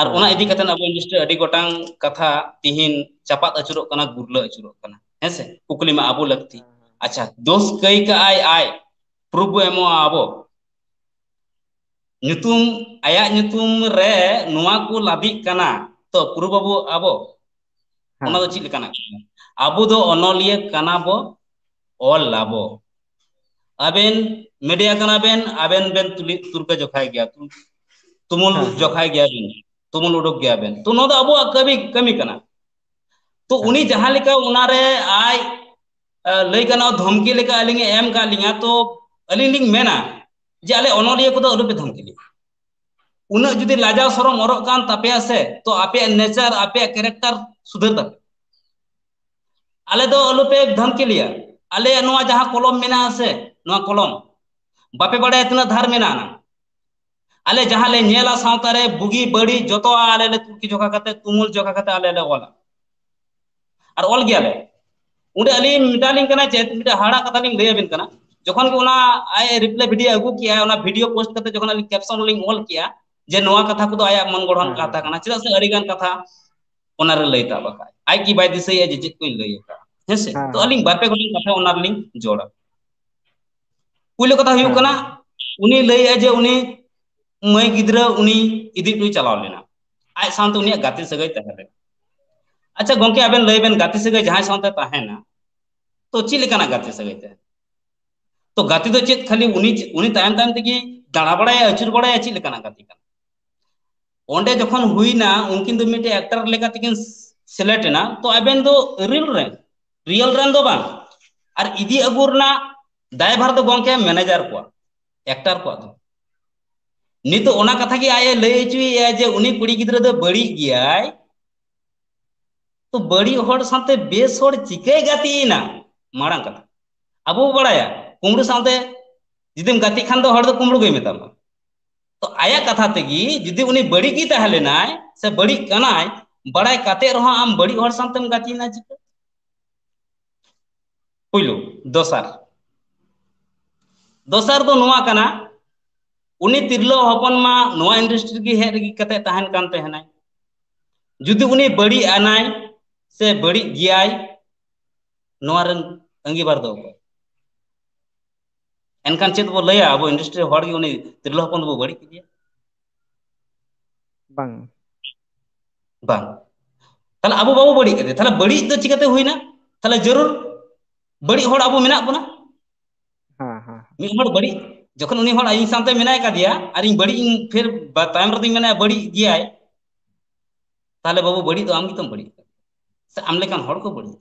ᱟᱨ ᱚᱱᱟ ᱦᱮᱸ, ᱤᱫᱤ ᱦᱮᱸ᱾ ᱠᱟᱛᱮ ᱟᱵᱚ ᱤᱱᱰᱟᱥᱴᱨᱤ ᱟᱹᱰᱤ ᱜᱚᱴᱟᱝ ᱠᱟᱛᱷᱟ ᱛᱤᱦᱤᱧ ᱪᱟᱯᱟᱫ ᱟᱹᱪᱩᱨᱚᱜ ᱠᱟᱱᱟ, ᱜᱩᱨᱞᱟᱹ ᱟᱹᱪᱩᱨᱚᱜ ᱠᱟᱱᱟ, ᱦᱮᱸ ᱥᱮ? ᱠᱩᱠᱞᱤ ᱢᱟ ᱟᱵᱚ ᱞᱟᱹᱠᱛᱤ᱾ ᱟᱪᱪᱷᱟ, ᱫᱳᱥ ᱠᱟᱹᱭ ᱠᱟᱜᱼᱟᱭ ᱟᱡ, proof ᱵᱚ ᱮᱢᱚᱜᱼᱟ ᱟᱵᱚ᱾ ᱧᱩᱛᱩᱢ, ᱟᱭᱟᱜ ᱧᱩᱛᱩᱢ ᱨᱮ ᱱᱚᱣᱟ ᱠᱚ ᱞᱟᱹᱵᱤᱜ ᱠᱟᱱᱟ, ᱛᱚ proof ᱟᱵᱚ, ᱟᱵᱚ᱾ ᱦᱮᱸ᱾ ᱚᱱᱟ ᱫᱚ ᱪᱮᱫ ᱞᱮᱠᱟᱱᱟᱜ ᱠᱟᱱᱟ? ᱟᱵᱚ ᱫᱚ ᱚᱱᱚᱞᱤᱭᱟᱹ ᱠᱟᱱᱟ ᱵᱚ, ᱚᱞ ᱟᱵᱚ᱾ ᱟᱵᱮᱱ media ᱠᱟᱱᱟ ᱵᱮᱱ, ᱟᱵᱮᱱ ᱵᱮᱱ ᱛᱩᱞᱤ ᱛᱩᱨᱠᱟᱹ ᱡᱚᱠᱷᱟᱭ ᱜᱮᱭᱟ, ᱛᱩ-, ᱛᱩᱢᱩᱞ ᱦᱮᱸ, ᱦᱮᱸ᱾ ᱡᱚᱠᱷᱟᱭ ᱜᱮᱭᱟ ᱵᱮᱱ, ᱛᱩᱢᱩᱞ ᱩᱰᱩᱠ ᱜᱮᱭᱟ ᱵᱮᱱ᱾ ᱛᱚ ᱱᱚᱣᱟ ᱫᱚ ᱟᱵᱚᱣᱟᱜ ᱠᱟᱹᱢᱤ, ᱠᱟᱹᱢᱤ ᱠᱟᱱᱟ᱾ ᱛᱚ ᱦᱮᱸ᱾ ᱩᱱᱤ ᱡᱟᱦᱟᱸ ᱞᱮᱠᱟ ᱚᱱᱟᱨᱮ ᱟᱡ, ᱟ, ᱞᱟᱹᱭ ᱜᱟᱱᱚᱜᱼᱟ, ᱫᱷᱚᱢᱠᱤ ᱞᱮᱠᱟ ᱟᱹᱞᱤᱧ ᱮ ᱮᱢ ᱠᱟᱜ ᱞᱤᱧᱟ, ᱛᱚ ᱟᱹᱞᱤᱧ ᱞᱤᱧ ᱢᱮᱱᱟ ᱡᱮ ᱟᱞᱮ ᱚᱱᱚᱞᱤᱭᱟᱹ ᱠᱚᱫᱚ ᱟᱞᱚᱯᱮ ᱫᱷᱚᱢᱠᱤ ᱞᱮᱭᱟ᱾ ᱩᱱᱟᱹᱜ ᱡᱩᱫᱤ ᱞᱟᱡᱟᱣ ᱥᱚᱨᱚᱢ ᱚᱨᱚᱜ ᱠᱟᱱ ᱛᱟᱯᱮᱭᱟ ᱥᱮ, ᱛᱚ ᱟᱯᱮᱭᱟᱜ nature, ᱟᱯᱮᱭᱟᱜ character ᱥᱩᱫᱷᱟᱹᱨ ᱛᱟᱯᱮ᱾ ᱟᱞᱮ ᱫᱚ ᱟᱞᱚᱯᱮ ᱫᱷᱟᱢᱠᱤ ᱞᱮᱭᱟ᱾ ᱟᱞᱮᱭᱟᱜ ᱱᱚᱣᱟ ᱡᱟᱦᱟᱸ ᱠᱚᱞᱚᱢ ᱢᱮᱱᱟᱜᱼᱟ ᱥᱮ, ᱱᱚᱣᱟ ᱠᱚᱞᱚᱢ ᱵᱟᱯᱮ ᱵᱟᱲᱟᱭᱟ ᱛᱤᱱᱟᱹᱜ ᱫᱷᱟᱨ ᱢᱮᱱᱟᱜᱼᱟ᱾ ᱟᱞᱮ ᱡᱟᱦᱟᱸ ᱞᱮ ᱧᱮᱞᱟ ᱥᱟᱶᱛᱟ ᱨᱮ ᱵᱩᱜᱤ ᱵᱟᱹᱲᱤᱡ ᱡᱚᱛᱚᱣᱟᱜ ᱟᱞᱮ ᱞᱮ ᱛᱩᱨᱠᱤ ᱡᱚᱠᱷᱟ ᱠᱟᱛᱮ, ᱛᱩᱢᱩᱞ ᱡᱚᱠᱷᱟ ᱠᱟᱛᱮ ᱟᱞᱮ ᱞᱮ ᱚᱞᱟ᱾ ᱟᱨ ᱚᱞ ᱜᱮᱭᱟᱞᱮ᱾ ᱚᱸᱰᱮ ᱟᱹᱞᱤᱧ ᱢᱮᱛᱟᱞᱤᱧ ᱠᱟᱱᱟ ᱪᱮᱫ, ᱢᱤᱫᱴᱟᱝ ᱦᱟᱦᱟᱲᱟᱜ ᱠᱟᱛᱷᱟ ᱞᱤᱧ ᱞᱟᱹᱭ ᱟᱵᱤᱱ ᱠᱟᱱᱟ᱾ ᱡᱚᱠᱷᱚᱱ ᱜᱮ ᱚᱱᱟ ᱟᱡ reply video ᱟᱹᱜᱩ ᱠᱮᱜᱼᱟ, ᱚᱱᱟ video post ᱠᱟᱛᱮ ᱡᱚᱠᱷᱚᱱ ᱟᱹᱞᱤᱧ caption ᱞᱤᱧ ᱚᱞ ᱠᱮᱜᱼᱟ ᱡᱮ ᱱᱚᱣᱟ ᱠᱟᱛᱷᱟ ᱠᱚᱫᱚ ᱟᱭᱟᱜ ᱢᱚᱱ ᱜᱚᱲᱦᱚᱱ ᱦᱮᱸ, ᱠᱟᱛᱷᱟ ᱦᱮᱸ᱾ ᱠᱟᱱᱟ, ᱪᱮᱫᱟᱜ ᱥᱮ ᱟᱹᱰᱤ ᱜᱟᱱ ᱠᱟᱛᱷᱟ ᱚᱱᱟᱨᱮ ᱞᱟᱹᱭ ᱛᱟᱵ ᱟᱠᱟᱫ᱾ ᱟᱡ ᱜᱮ ᱵᱟᱭ ᱫᱤᱥᱟᱹᱭᱮᱫᱼᱟ ᱡᱮ ᱪᱮᱫ ᱠᱚᱧ ᱞᱟᱹᱭ ᱟᱠᱟᱫᱼᱟ᱾ ᱦᱮᱸ ᱥᱮ? ᱦᱮᱸ, ᱛᱚ ᱦᱮᱸ᱾ ᱟᱹᱞᱤᱧ ᱵᱟᱨ ᱯᱮ ᱜᱚᱴᱟᱝ ᱠᱟᱛᱷᱟ ᱚᱱᱟ ᱨᱮᱞᱤᱧ ᱡᱚᱲᱟ᱾ ᱯᱩᱭᱞᱩ ᱠᱟᱛᱷᱟ ᱦᱩᱭᱩᱜ ᱦᱮᱸ, ᱠᱟᱱᱟ, ᱦᱮᱸ᱾ ᱩᱱᱤ ᱞᱟᱹᱭᱮᱫᱼᱟ ᱡᱮ ᱩᱱᱤ ᱢᱟᱹᱭ ᱜᱤᱫᱽᱨᱟᱹ ᱩᱱᱤ ᱤᱫᱤ ᱦᱚᱴᱚᱭ ᱪᱟᱞᱟᱣ ᱞᱮᱱᱟ, ᱟᱡ ᱥᱟᱶᱛᱮ ᱩᱱᱤᱭᱟᱜ ᱜᱟᱛᱮ ᱥᱟᱹᱜᱟᱹᱭ ᱛᱟᱦᱮᱸ ᱞᱮᱱᱟ᱾ ᱟᱪᱪᱷᱟ ᱜᱚᱝᱠᱮ, ᱟᱵᱮᱱ ᱞᱟᱹᱭ ᱵᱮᱱ, ᱜᱟᱛᱮ ᱥᱟᱹᱜᱟᱹᱭ ᱡᱟᱦᱟᱸᱭ ᱥᱟᱶᱛᱮ ᱛᱟᱦᱮᱱᱟ, ᱛᱚ ᱪᱮᱫ ᱞᱮᱠᱟᱱᱟᱜ ᱜᱟᱛᱮ ᱥᱟᱹᱜᱟᱹᱭ ᱛᱟᱦᱮᱱᱟ? ᱛᱚ ᱜᱟᱛᱮ ᱫᱚ ᱪᱮᱫ ᱠᱷᱟᱹᱞᱤ ᱩᱱᱤ, ᱩᱱᱤ ᱛᱟᱭᱚᱢ ᱛᱟᱭᱚᱢ ᱛᱮᱜᱮ ᱫᱟᱬᱟ ᱵᱟᱲᱟᱭᱟ, ᱟᱹᱪᱩᱨ ᱵᱟᱲᱟᱭᱟ, ᱪᱮᱫ ᱞᱮᱠᱟᱱᱟᱜ ᱜᱟᱛᱮ ᱠᱟᱱᱟ? ᱚᱸᱰᱮ ᱡᱚᱠᱷᱚᱱ ᱦᱩᱭᱱᱟ, ᱩᱱᱠᱤᱱ ᱫᱚ ᱢᱤᱫᱴᱮᱡ actor ᱞᱮᱠᱟ ᱛᱮᱠᱤᱱ select ᱮᱱᱟ, ᱛᱚ ᱟᱵᱮᱱ ᱫᱚ real ᱨᱮᱱ, real ᱨᱮᱱ ᱫᱚ ᱵᱟᱝ, ᱟᱨ ᱤᱫᱤ ᱟᱹᱜᱩ ᱨᱮᱱᱟᱜ ᱫᱟᱭᱵᱷᱟᱨ ᱫᱚ ᱜᱚᱝᱠᱮ manager ᱠᱚᱣᱟᱜ, actor ᱠᱚᱣᱟᱜ ᱫᱚ᱾ ᱱᱤᱛᱚᱜ ᱚᱱᱟ ᱠᱟᱛᱷᱟ ᱜᱮ ᱟᱡ ᱮ ᱞᱟᱹᱭ ᱦᱚᱪᱚᱭᱮᱫᱼᱟ ᱡᱮ ᱩᱱᱤ ᱠᱩᱲᱤ ᱜᱤᱫᱽᱨᱟᱹ ᱫᱚ ᱵᱟᱹᱲᱤᱡ ᱜᱮᱭᱟᱭ, ᱛᱚ ᱵᱟᱹᱲᱤᱡ ᱦᱚᱲ ᱥᱟᱶᱛᱮ ᱵᱮᱥ ᱦᱚᱲ ᱪᱤᱠᱟᱹᱭ ᱜᱟᱛᱮ ᱮᱱᱟ? ᱢᱟᱲᱟᱝ ᱠᱟᱛᱷᱟ, ᱟᱵᱚ ᱵᱚ ᱵᱟᱲᱟᱭᱟ ᱠᱩᱢᱵᱽᱲᱩ ᱥᱟᱶᱛᱮ ᱡᱩᱫᱤᱢ ᱜᱟᱛᱮᱜ ᱠᱷᱟᱱ ᱫᱚ ᱦᱚᱲ ᱫᱚ ᱠᱩᱢᱵᱽᱲᱩ ᱜᱮᱭ ᱢᱮᱛᱟᱢᱟ᱾ ᱛᱚ ᱟᱭᱟᱜ ᱠᱟᱛᱷᱟ ᱛᱮᱜᱮ ᱡᱩᱫᱤ ᱩᱱᱤ ᱵᱟᱹᱲᱤᱡ ᱜᱮ ᱛᱟᱦᱮᱸ ᱞᱮᱱᱟᱭ ᱥᱮ ᱵᱟᱹᱲᱤᱡ ᱠᱟᱱᱟᱭ, ᱵᱟᱲᱟᱭ ᱠᱟᱛᱮ ᱨᱮᱦᱚᱸ ᱟᱢ ᱵᱟᱹᱲᱤᱡ ᱦᱚᱲ ᱥᱟᱶᱛᱮᱢ ᱜᱟᱛᱮᱭᱮᱱᱟ ᱪᱤᱠᱟᱹ? ᱯᱩᱭᱞᱩ᱾ ᱫᱚᱥᱟᱨ, ᱫᱚᱥᱟᱨ ᱫᱚ ᱱᱚᱣᱟ ᱠᱟᱱᱟ, ᱩᱱᱤ ᱛᱤᱨᱞᱟᱹ ᱦᱚᱯᱚᱱ ᱢᱟ ᱱᱚᱣᱟ industry ᱜᱮ ᱦᱮᱡ ᱨᱮᱜᱮ ᱠᱟᱛᱮ ᱛᱟᱦᱮᱱ ᱠᱟᱱ ᱛᱟᱦᱮᱱᱟᱭ᱾ ᱡᱩᱫᱤ ᱩᱱᱤ ᱵᱟᱹᱲᱤᱡ ᱟᱱᱟᱭ ᱥᱮ ᱵᱟᱹᱲᱤᱡ ᱜᱮᱭᱟᱭ, ᱱᱚᱣᱟ ᱨᱮᱱ ᱟᱹᱝᱜᱤᱵᱟᱨ ᱫᱚ ᱚᱠᱚᱭ? ᱮᱱᱠᱷᱟᱱ ᱪᱮᱫ ᱵᱚ ᱞᱟᱹᱭᱟ? ᱟᱵᱚ ᱤᱱᱰᱟᱥᱴᱨᱤ ᱦᱚᱲ ᱜᱮ ᱩᱱᱤ ᱛᱤᱨᱞᱟᱹ ᱦᱚᱯᱚᱱ ᱫᱚᱵᱚ ᱵᱟᱹᱲᱤᱡ ᱠᱮᱫᱮᱭᱟ? ᱵᱟᱝ᱾ ᱵᱟᱝ᱾ ᱛᱟᱦᱞᱮ ᱟᱵᱚ ᱵᱟᱵᱚ ᱵᱟᱹᱲᱤᱡ ᱠᱮᱫᱮᱭᱟ, ᱛᱟᱦᱞᱮ ᱵᱟᱹᱲᱤᱡ ᱫᱚ ᱪᱤᱠᱟᱹᱛᱮ ᱦᱩᱭᱱᱟ? ᱛᱟᱦᱞᱮ ᱡᱟᱹᱨᱩᱲ ᱵᱟᱹᱲᱤᱡ ᱦᱚᱲ ᱟᱵᱚ ᱢᱮᱱᱟᱜ ᱵᱚᱱᱟ᱾ ᱦᱮᱸ, ᱦᱮᱸ᱾ ᱢᱤᱫ ᱦᱚᱲ ᱵᱟᱹᱲᱤᱡ, ᱡᱚᱠᱷᱚᱱ ᱩᱱᱤ ᱦᱚᱲ ᱤᱧ ᱥᱟᱶᱛᱮ ᱢᱮᱱᱟᱭ ᱠᱟᱫᱮᱭᱟ ᱟᱨ ᱤᱧ ᱵᱟᱹᱲᱤᱡ ᱤᱧ ᱯᱷᱮᱨ ᱵᱟ-, ᱛᱟᱭᱚᱢ ᱨᱮᱫᱚᱧ ᱢᱮᱱᱟ ᱵᱟᱹᱲᱤᱡ ᱜᱮᱭᱟᱭ, ᱛᱟᱦᱞᱮ ᱵᱟᱹᱵᱩ ᱵᱟᱹᱲᱤᱡ ᱫᱚ ᱟᱢ ᱜᱮᱛᱚᱢ ᱵᱟᱹᱲᱤᱡ ᱠᱟᱱᱟ, ᱥᱮ ᱟᱢ ᱞᱮᱠᱟᱱ ᱦᱚᱲ ᱠᱚ ᱵᱟᱹᱲᱤᱡ᱾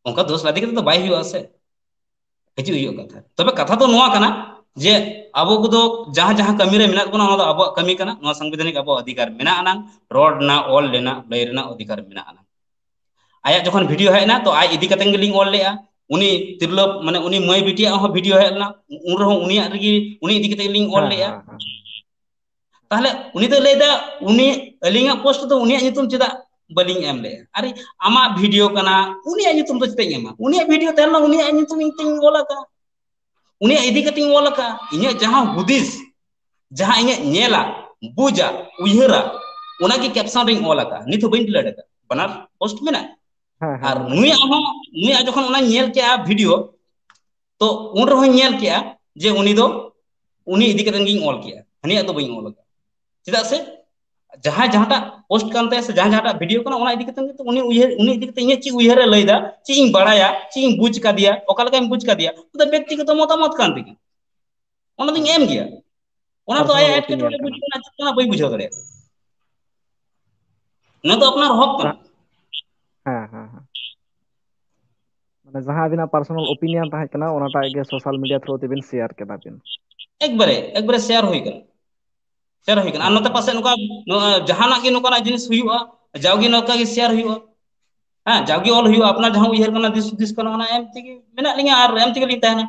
ᱚᱱᱠᱟ ᱫᱳᱥ ᱞᱟᱫᱮ ᱠᱟᱛᱮ ᱫᱚ ᱵᱟᱭ ᱦᱩᱭᱩᱜᱼᱟ ᱥᱮ, ᱦᱤᱡᱩᱜ ᱦᱩᱭᱩᱜ ᱠᱟᱛᱷᱟ᱾ ᱛᱚᱵᱮ ᱠᱟᱛᱷᱟ ᱫᱚ ᱱᱚᱣᱟ ᱠᱟᱱᱟ ᱡᱮ ᱟᱵᱚ ᱠᱚᱫᱚ ᱡᱟᱦᱟᱸ ᱡᱟᱦᱟᱸ ᱠᱟᱹᱢᱤ ᱨᱮ ᱢᱮᱱᱟᱜ ᱵᱚᱱᱟ, ᱚᱱᱟ ᱫᱚ ᱟᱵᱚᱣᱟᱜ ᱠᱟᱹᱢᱤ ᱠᱟᱱᱟ, ᱱᱚᱣᱟ ᱥᱟᱝᱵᱤᱫᱷᱟᱱᱤᱠ ᱟᱵᱚᱣᱟᱜ ᱚᱫᱷᱤᱠᱟᱨ ᱢᱮᱱᱟᱜ ᱟᱱᱟᱝ, ᱨᱚᱲ ᱨᱮᱱᱟᱜ, ᱚᱞ ᱨᱮᱱᱟᱜ, ᱞᱟᱹᱭ ᱨᱮᱱᱟᱜ ᱚᱫᱷᱤᱠᱟᱨ ᱢᱮᱱᱟᱜ ᱟᱱᱟᱝ᱾ ᱟᱭᱟᱜ ᱡᱚᱠᱷᱚᱱ ᱵᱷᱤᱰᱤᱭᱳ ᱦᱮᱡ ᱮᱱᱟ, ᱛᱚ ᱟᱡ ᱤᱫᱤ ᱠᱟᱛᱮ ᱜᱮᱞᱤᱧ ᱚᱞ ᱞᱮᱜᱼᱟ᱾ ᱩᱱᱤ ᱛᱤᱨᱞᱟᱹ, ᱢᱟᱱᱮ ᱩᱱᱤ ᱢᱟᱹᱭ ᱵᱤᱴᱤᱭᱟᱜ ᱦᱚᱸ ᱵᱷᱤᱰᱤᱭᱳ ᱦᱮᱡ ᱞᱮᱱᱟ, ᱩᱱ ᱨᱮᱦᱚᱸ ᱩᱱᱤᱭᱟᱜ ᱨᱮᱜᱮ, ᱩᱱᱤ ᱤᱫᱤ ᱠᱟᱛᱮ ᱜᱮᱞᱤᱧ ᱚᱞ ᱦᱮᱸ, ᱞᱮᱜᱼᱟ᱾ ᱦᱮᱸ, ᱦᱮᱸ᱾ ᱛᱟᱦᱞᱮ ᱩᱱᱤ ᱫᱚᱭ ᱞᱟᱹᱭᱫᱟ, ᱩᱱᱤ, ᱟᱹᱞᱤᱧᱟᱜ ᱯᱳᱥᱴ ᱫᱚ ᱩᱱᱤᱭᱟᱜ ᱧᱩᱛᱩᱢ ᱪᱮᱫᱟᱜ ᱵᱟᱹᱞᱤᱧ ᱮᱢ ᱞᱮᱜᱼᱟ? ᱟᱨᱮ, ᱟᱢᱟᱜ ᱵᱷᱤᱰᱤᱭᱳ ᱠᱟᱱᱟ, ᱩᱱᱤᱭᱟᱜ ᱧᱩᱛᱩᱢ ᱫᱚ ᱪᱮᱫᱟᱜ ᱤᱧ ᱮᱢᱟ? ᱩᱱᱤᱭᱟᱜ ᱵᱷᱤᱰᱤᱭᱳ ᱛᱟᱦᱮᱸ ᱞᱮᱱᱟ, ᱩᱱᱤᱭᱟᱜ ᱧᱩᱛᱩᱢ ᱤᱧ ᱛᱤᱧ ᱚᱞ ᱟᱠᱟᱫ, ᱩᱱᱤᱭᱟᱜ ᱤᱫᱤ ᱠᱟᱛᱮ ᱤᱧ ᱚᱞ ᱟᱠᱟᱫ᱾ ᱤᱧᱟᱹᱜ ᱡᱟᱦᱟᱸ ᱦᱩᱫᱤᱥ, ᱡᱟᱦᱟᱸ ᱤᱧᱟᱹᱜ ᱧᱮᱞᱟ, ᱵᱩᱡᱟ, ᱩᱭᱦᱟᱹᱨᱟ, ᱚᱱᱟᱜᱮ ᱠᱮᱯᱥᱚᱱ ᱨᱤᱧ ᱚᱞ ᱟᱠᱟᱫ᱾ ᱱᱤᱛ ᱦᱚᱸ ᱵᱟᱹᱧ ᱰᱤᱞᱤᱴ ᱟᱠᱟᱫ, ᱵᱟᱱᱟᱨ ᱯᱳᱥᱴ ᱢᱮᱱᱟᱜᱼᱟ᱾ ᱦᱮᱸ, ᱦᱮᱸ, ᱟᱨ ᱢᱮᱱᱟᱜ ᱱᱩᱭᱟᱜ ᱜᱮᱭᱟ᱾ ᱦᱚᱸ, ᱱᱩᱭᱟᱜ ᱡᱚᱠᱷᱚᱱ ᱚᱱᱟᱧ ᱧᱮᱞ ᱠᱮᱜᱼᱟ ᱵᱷᱤᱰᱤᱭᱳ, ᱛᱚ ᱩᱱ ᱨᱮᱦᱚᱸᱧ ᱧᱮᱞ ᱠᱮᱜᱼᱟ ᱡᱮ ᱩᱱᱤ ᱫᱚ, ᱩᱱᱤ ᱤᱫᱤ ᱠᱟᱛᱮ ᱜᱤᱧ ᱚᱞ ᱠᱮᱜᱼᱟ, ᱦᱟᱹᱱᱤᱭᱟᱜ ᱫᱚ ᱵᱟᱹᱧ ᱚᱞ ᱟᱠᱟᱫ᱾ ᱪᱮᱫᱟᱜ ᱥᱮ ᱡᱟᱦᱟᱸᱭ ᱡᱟᱦᱟᱸᱴᱟᱜ ᱯᱳᱥᱴ ᱠᱟᱱ ᱛᱟᱭᱟ ᱥᱮ ᱡᱟᱦᱟᱸᱭ ᱡᱟᱦᱟᱸᱴᱟᱜ ᱵᱷᱤᱰᱤᱭᱳ ᱠᱟᱱᱟ, ᱚᱱᱟ ᱤᱫᱤ ᱠᱟᱛᱮ ᱩᱱᱤ ᱩᱭᱦᱟᱹᱨ, ᱩᱱᱤ ᱤᱫᱤ ᱠᱟᱛᱮ ᱤᱧᱟᱹᱜ ᱪᱮᱫ ᱩᱭᱦᱟᱹᱨ ᱮ ᱞᱟᱹᱭ ᱮᱫᱟ, ᱪᱮᱫ ᱤᱧ ᱵᱟᱲᱟᱭᱟ, ᱪᱮᱫ ᱤᱧ ᱵᱩᱡᱽ ᱠᱟᱫᱮᱭᱟ, ᱚᱠᱟ ᱞᱮᱠᱟᱧ ᱵᱩᱡᱽ ᱠᱟᱫᱮᱭᱟ, ᱚᱱᱟ ᱫᱚ ᱵᱮᱠᱛᱤᱜᱚᱛᱚ ᱢᱚᱛᱟᱢᱚᱛ ᱠᱟᱱ ᱛᱤᱧᱟ, ᱚᱱᱟ ᱫᱚᱧ ᱦᱮᱸ, ᱮᱢ ᱜᱮᱭᱟ᱾ ᱚᱱᱟ ᱫᱚ personal ᱟᱭᱟᱜ opinion ᱮᱴᱠᱮᱴᱚᱬᱮ ᱠᱟᱱᱟ᱾ ᱵᱩᱡᱽ ᱠᱟᱱᱟ, ᱪᱮᱫ ᱠᱟᱱᱟ ᱵᱟᱹᱧ ᱵᱩᱡᱷᱟᱹᱣ ᱫᱟᱲᱮᱭᱟᱜ ᱠᱟᱱᱟ᱾ ᱱᱚᱣᱟ ᱫᱚ ᱟᱯᱱᱟᱨ ᱦᱚᱠ ᱠᱟᱱᱟ᱾ ᱡᱟ-, ᱦᱮᱸ, ᱦᱮᱸ, ᱦᱮᱸ᱾ ᱢᱟᱱᱮ ᱡᱟᱦᱟᱸ ᱟᱹᱵᱤᱱᱟᱜ personal opinion ᱛᱟᱦᱮᱸ ᱠᱟᱱᱟ, ᱚᱱᱟᱴᱟᱜ ᱜᱮ social media through ᱛᱮᱵᱤᱱ share ᱠᱮᱫᱟ ᱵᱤᱱ᱾ ᱮᱠᱵᱟᱨᱮ, ᱮᱠᱵᱟᱨᱮ share ᱦᱩᱭ ᱠᱟᱱᱟ, share ᱦᱩᱭ ᱠᱟᱱᱟ᱾ ᱟᱨ ᱦᱮᱸ, ᱱᱚᱛᱮ ᱦᱮᱸ᱾ ᱯᱟᱥᱮ ᱱᱚᱝᱠᱟ, ᱱᱚᱣᱟ ᱡᱟᱦᱟᱱᱟᱜ ᱜᱮ ᱱᱚᱝᱠᱟᱱᱟᱜ ᱡᱤᱱᱤᱥ ᱦᱩᱭᱩᱜᱼᱟ, ᱡᱟᱣᱜᱮ ᱱᱚᱝᱠᱟ ᱜᱮ share ᱦᱩᱭᱩᱜᱼᱟ᱾ ᱦᱮᱸ, ᱡᱟᱣᱜᱮ ᱚᱞ ᱦᱩᱭᱩᱜᱼᱟ, ᱟᱯᱱᱟᱨ ᱡᱟᱦᱟᱸ ᱩᱭᱦᱟᱹᱨ ᱠᱟᱱᱟ, ᱫᱤᱥ ᱦᱩᱫᱤᱥ ᱠᱟᱱᱟ, ᱚᱱᱟ ᱮᱢ ᱛᱮᱜᱮ ᱢᱮᱱᱟᱜ ᱞᱤᱧᱟ ᱟᱨ ᱮᱢ ᱛᱮᱜᱮ ᱞᱤᱧ ᱛᱟᱦᱮᱱᱟ᱾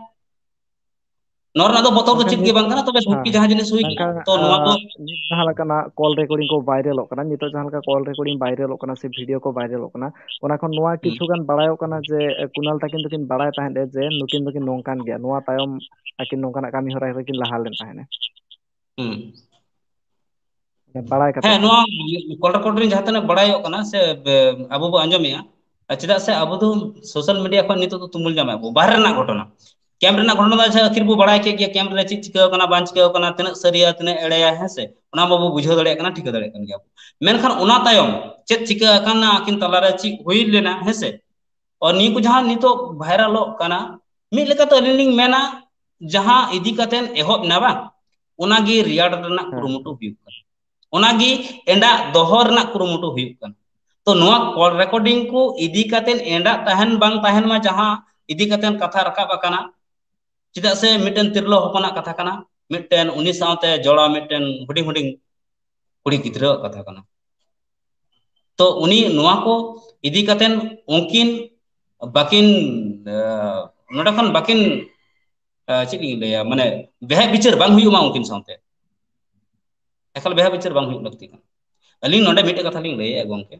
ᱱᱚᱣᱟ ᱨᱮᱱᱟᱜ ᱫᱚ ᱵᱚᱛᱚᱨ ᱫᱚ ᱢᱮᱱᱠᱷᱟᱱ ᱪᱮᱫ ᱜᱮ ᱱᱤᱛ, ᱵᱟᱝ ᱠᱟᱱᱟ, ᱛᱚᱵᱮ ᱫᱷᱟᱹᱢᱠᱤ ᱦᱮᱸ, ᱡᱟᱦᱟᱸ ᱡᱤᱱᱤᱥ ᱦᱩᱭ ᱠᱟᱱᱟ, ᱢᱮᱱᱠᱷᱟᱱ, ᱛᱚ ᱱᱚᱣᱟ ᱫᱚ ᱟᱸ, ᱱᱤᱛ ᱡᱟᱦᱟᱸ ᱞᱮᱠᱟᱱᱟᱜ call recording ᱠᱚ viralᱚᱜ ᱠᱟᱱᱟ, ᱱᱤᱛᱚᱜ ᱡᱟᱦᱟᱸ ᱞᱮᱠᱟ call recording viralᱚᱜ ᱠᱟᱱᱟ ᱥᱮ video ᱠᱚ viralᱚᱜ ᱠᱟᱱᱟ, ᱚᱱᱟ ᱠᱷᱚᱱ ᱱᱚᱣᱟ ᱦᱩᱸ᱾ ᱠᱤᱪᱷᱩ ᱜᱟᱱ ᱵᱟᱲᱟᱭᱚᱜ ᱠᱟᱱᱟ ᱡᱮ, ᱮ, ᱠᱩᱱᱟᱞ ᱛᱟᱹᱠᱤᱱ ᱫᱚᱠᱤᱱ ᱵᱟᱲᱟᱭ ᱛᱟᱦᱮᱸᱫ ᱮ ᱡᱮ ᱱᱩᱠᱤᱱ ᱫᱚᱠᱤᱱ ᱱᱚᱝᱠᱟᱱ ᱜᱮᱭᱟ, ᱱᱚᱣᱟ ᱛᱟᱭᱚᱢ ᱟᱹᱠᱤᱱ ᱱᱚᱝᱠᱟᱱᱟᱜ ᱠᱟᱹᱢᱤ ᱦᱚᱨᱟ ᱨᱮᱠᱤᱱ ᱞᱟᱦᱟ ᱞᱮᱱ ᱛᱟᱦᱮᱸᱫ ᱮ᱾ ᱦᱩᱸ᱾ ᱢᱟᱱᱮ ᱵᱟᱲᱟᱭ ᱠᱟᱛᱮ ᱦᱮᱸ, ᱦᱚᱸ᱾ ᱱᱚᱣᱟ call recording ᱡᱟᱦᱟᱸ ᱛᱤᱱᱟᱹᱜ ᱵᱟᱲᱟᱭᱚᱜ ᱠᱟᱱᱟ ᱥᱮ ᱵᱮ-, ᱟᱵᱚ ᱵᱚ ᱟᱸᱡᱚᱢᱮᱜᱼᱟ, ᱪᱮᱫᱟᱜ ᱥᱮ ᱟᱵᱚ ᱫᱚ ᱥᱳᱥᱟᱞ ᱢᱤᱰᱤᱭᱟ ᱠᱷᱚᱱ ᱱᱤᱛᱚᱜ ᱫᱚ ᱛᱩᱢᱩᱞ ᱧᱟᱢᱮᱫ ᱵᱚ, ᱵᱟᱦᱨᱮ ᱨᱮᱱᱟᱜ ᱜᱷᱚᱴᱚᱱᱟ᱾ ᱠᱮᱢᱯ ᱨᱮᱱᱟᱜ ᱜᱷᱚᱴᱚᱱᱟ ᱫᱚ ᱟᱪᱪᱷᱟ ᱟᱹᱠᱷᱤᱨ ᱵᱚ ᱵᱟᱲᱟᱭ ᱠᱮᱫ ᱜᱮᱭᱟ, ᱠᱮᱢᱯ ᱨᱮ ᱪᱮᱫ ᱪᱤᱠᱟᱹ ᱟᱠᱟᱱᱟ, ᱵᱟᱝ ᱪᱤᱠᱟᱹ ᱟᱠᱟᱱᱟ, ᱛᱤᱱᱟᱹᱜ ᱥᱟᱹᱨᱤᱭᱟ, ᱛᱤᱱᱟᱹᱜ ᱮᱲᱮᱭᱟ, ᱦᱮᱸ ᱥᱮ, ᱚᱱᱟ ᱢᱟᱵᱚ ᱵᱩᱡᱷᱟᱹᱣ ᱫᱟᱲᱮᱭᱟᱜ ᱠᱟᱱᱟ, ᱴᱷᱤᱠᱟᱹ ᱫᱟᱲᱮᱭᱟᱜ ᱠᱟᱱ ᱜᱮᱭᱟ ᱵᱚ᱾ ᱢᱮᱱᱠᱷᱟᱱ ᱚᱱᱟ ᱛᱟᱭᱚᱢ ᱪᱮᱫ ᱪᱤᱠᱟᱹ ᱟᱠᱟᱱᱟ, ᱟᱹᱠᱤᱱ ᱛᱟᱞᱟᱨᱮ ᱪᱮᱫ ᱦᱩᱭ ᱞᱮᱱᱟ, ᱦᱮᱸ ᱥᱮ, ᱟᱨ ᱱᱤᱭᱟᱹ ᱠᱚ ᱡᱟᱦᱟᱸ ᱱᱤᱛᱚᱜ ᱵᱷᱟᱭᱨᱟᱞᱚᱜ ᱠᱟᱱᱟ, ᱢᱤᱫ ᱞᱮᱠᱟᱛᱮ ᱟᱹᱞᱤᱧ ᱞᱤᱧ ᱢᱮᱱᱟ, ᱡᱟᱦᱟᱸ ᱤᱫᱤ ᱠᱟᱛᱮ ᱮᱦᱚᱵ ᱮᱱᱟ ᱵᱟᱝ, ᱚᱱᱟᱜᱮ ᱨᱮᱭᱟᱲ ᱨᱮᱱᱟᱜ ᱦᱮᱸ᱾ ᱠᱩᱨᱩᱢᱩᱴᱩ ᱦᱩᱭᱩᱜ ᱠᱟᱱᱟ, ᱚᱱᱟᱜᱮ ᱮᱸᱰᱟᱜ ᱫᱚᱦᱚ ᱨᱮᱱᱟᱜ ᱠᱩᱨᱩᱢᱩᱴᱩ ᱦᱩᱭᱩᱜ ᱠᱟᱱᱟ᱾ ᱛᱚ ᱱᱚᱣᱟ ᱠᱚᱞ ᱨᱮᱠᱚᱨᱰᱤᱝ ᱠᱚ ᱤᱫᱤ ᱠᱟᱛᱮ ᱮᱸᱰᱟᱜ ᱛᱟᱦᱮᱱ ᱵᱟᱝ ᱛᱟᱦᱮᱱ ᱢᱟ, ᱡᱟᱦᱟᱸ ᱤᱫᱤ ᱠᱟᱛᱮ ᱠᱟᱛᱷᱟ ᱨᱟᱠᱟᱵ ᱟᱠᱟᱱᱟ, ᱪᱮᱫᱟᱜ ᱥᱮ ᱢᱤᱫᱴᱮᱱ ᱛᱤᱨᱞᱟᱹ ᱦᱚᱯᱚᱱᱟᱜ ᱠᱟᱛᱷᱟ ᱠᱟᱱᱟ, ᱢᱤᱫᱴᱮᱱ ᱩᱱᱤ ᱥᱟᱶᱛᱮ ᱡᱚᱲᱟᱣ ᱢᱤᱫᱴᱮᱱ ᱦᱩᱰᱤᱧ ᱦᱩᱰᱤᱧ ᱠᱩᱲᱤ ᱜᱤᱫᱽᱨᱟᱹᱣᱟᱜ ᱠᱟᱛᱷᱟ ᱠᱟᱱᱟ᱾ ᱛᱚ ᱩᱱᱤ ᱱᱚᱣᱟ ᱠᱚ ᱤᱫᱤ ᱠᱟᱛᱮ ᱩᱱᱠᱤᱱ ᱵᱟᱹᱠᱤᱱ, ᱟᱸ, ᱱᱚᱰᱮ ᱠᱷᱚᱱ ᱵᱟᱹᱠᱤᱱ, ᱟᱸ, ᱪᱮᱫ ᱞᱤᱧ ᱞᱟᱹᱭᱟ, ᱢᱟᱱᱮ ᱵᱮᱦᱮᱫ ᱵᱤᱪᱟᱹᱨ ᱵᱟᱝ ᱦᱩᱭᱩᱜ ᱢᱟ ᱩᱱᱠᱤᱱ ᱥᱟᱶᱛᱮ, ᱮᱠᱟᱞ ᱵᱮᱦᱮᱫ ᱵᱤᱪᱟᱹᱨ ᱵᱟᱝ ᱦᱩᱭᱩᱜ ᱞᱟᱹᱠᱛᱤ ᱠᱟᱱᱟ᱾ ᱟᱹᱞᱤᱧ ᱱᱚᱰᱮ ᱢᱤᱫᱴᱮᱡ ᱠᱟᱛᱷᱟ ᱞᱤᱧ ᱞᱟᱹᱭᱮᱫᱼᱟ ᱜᱚᱢᱠᱮ,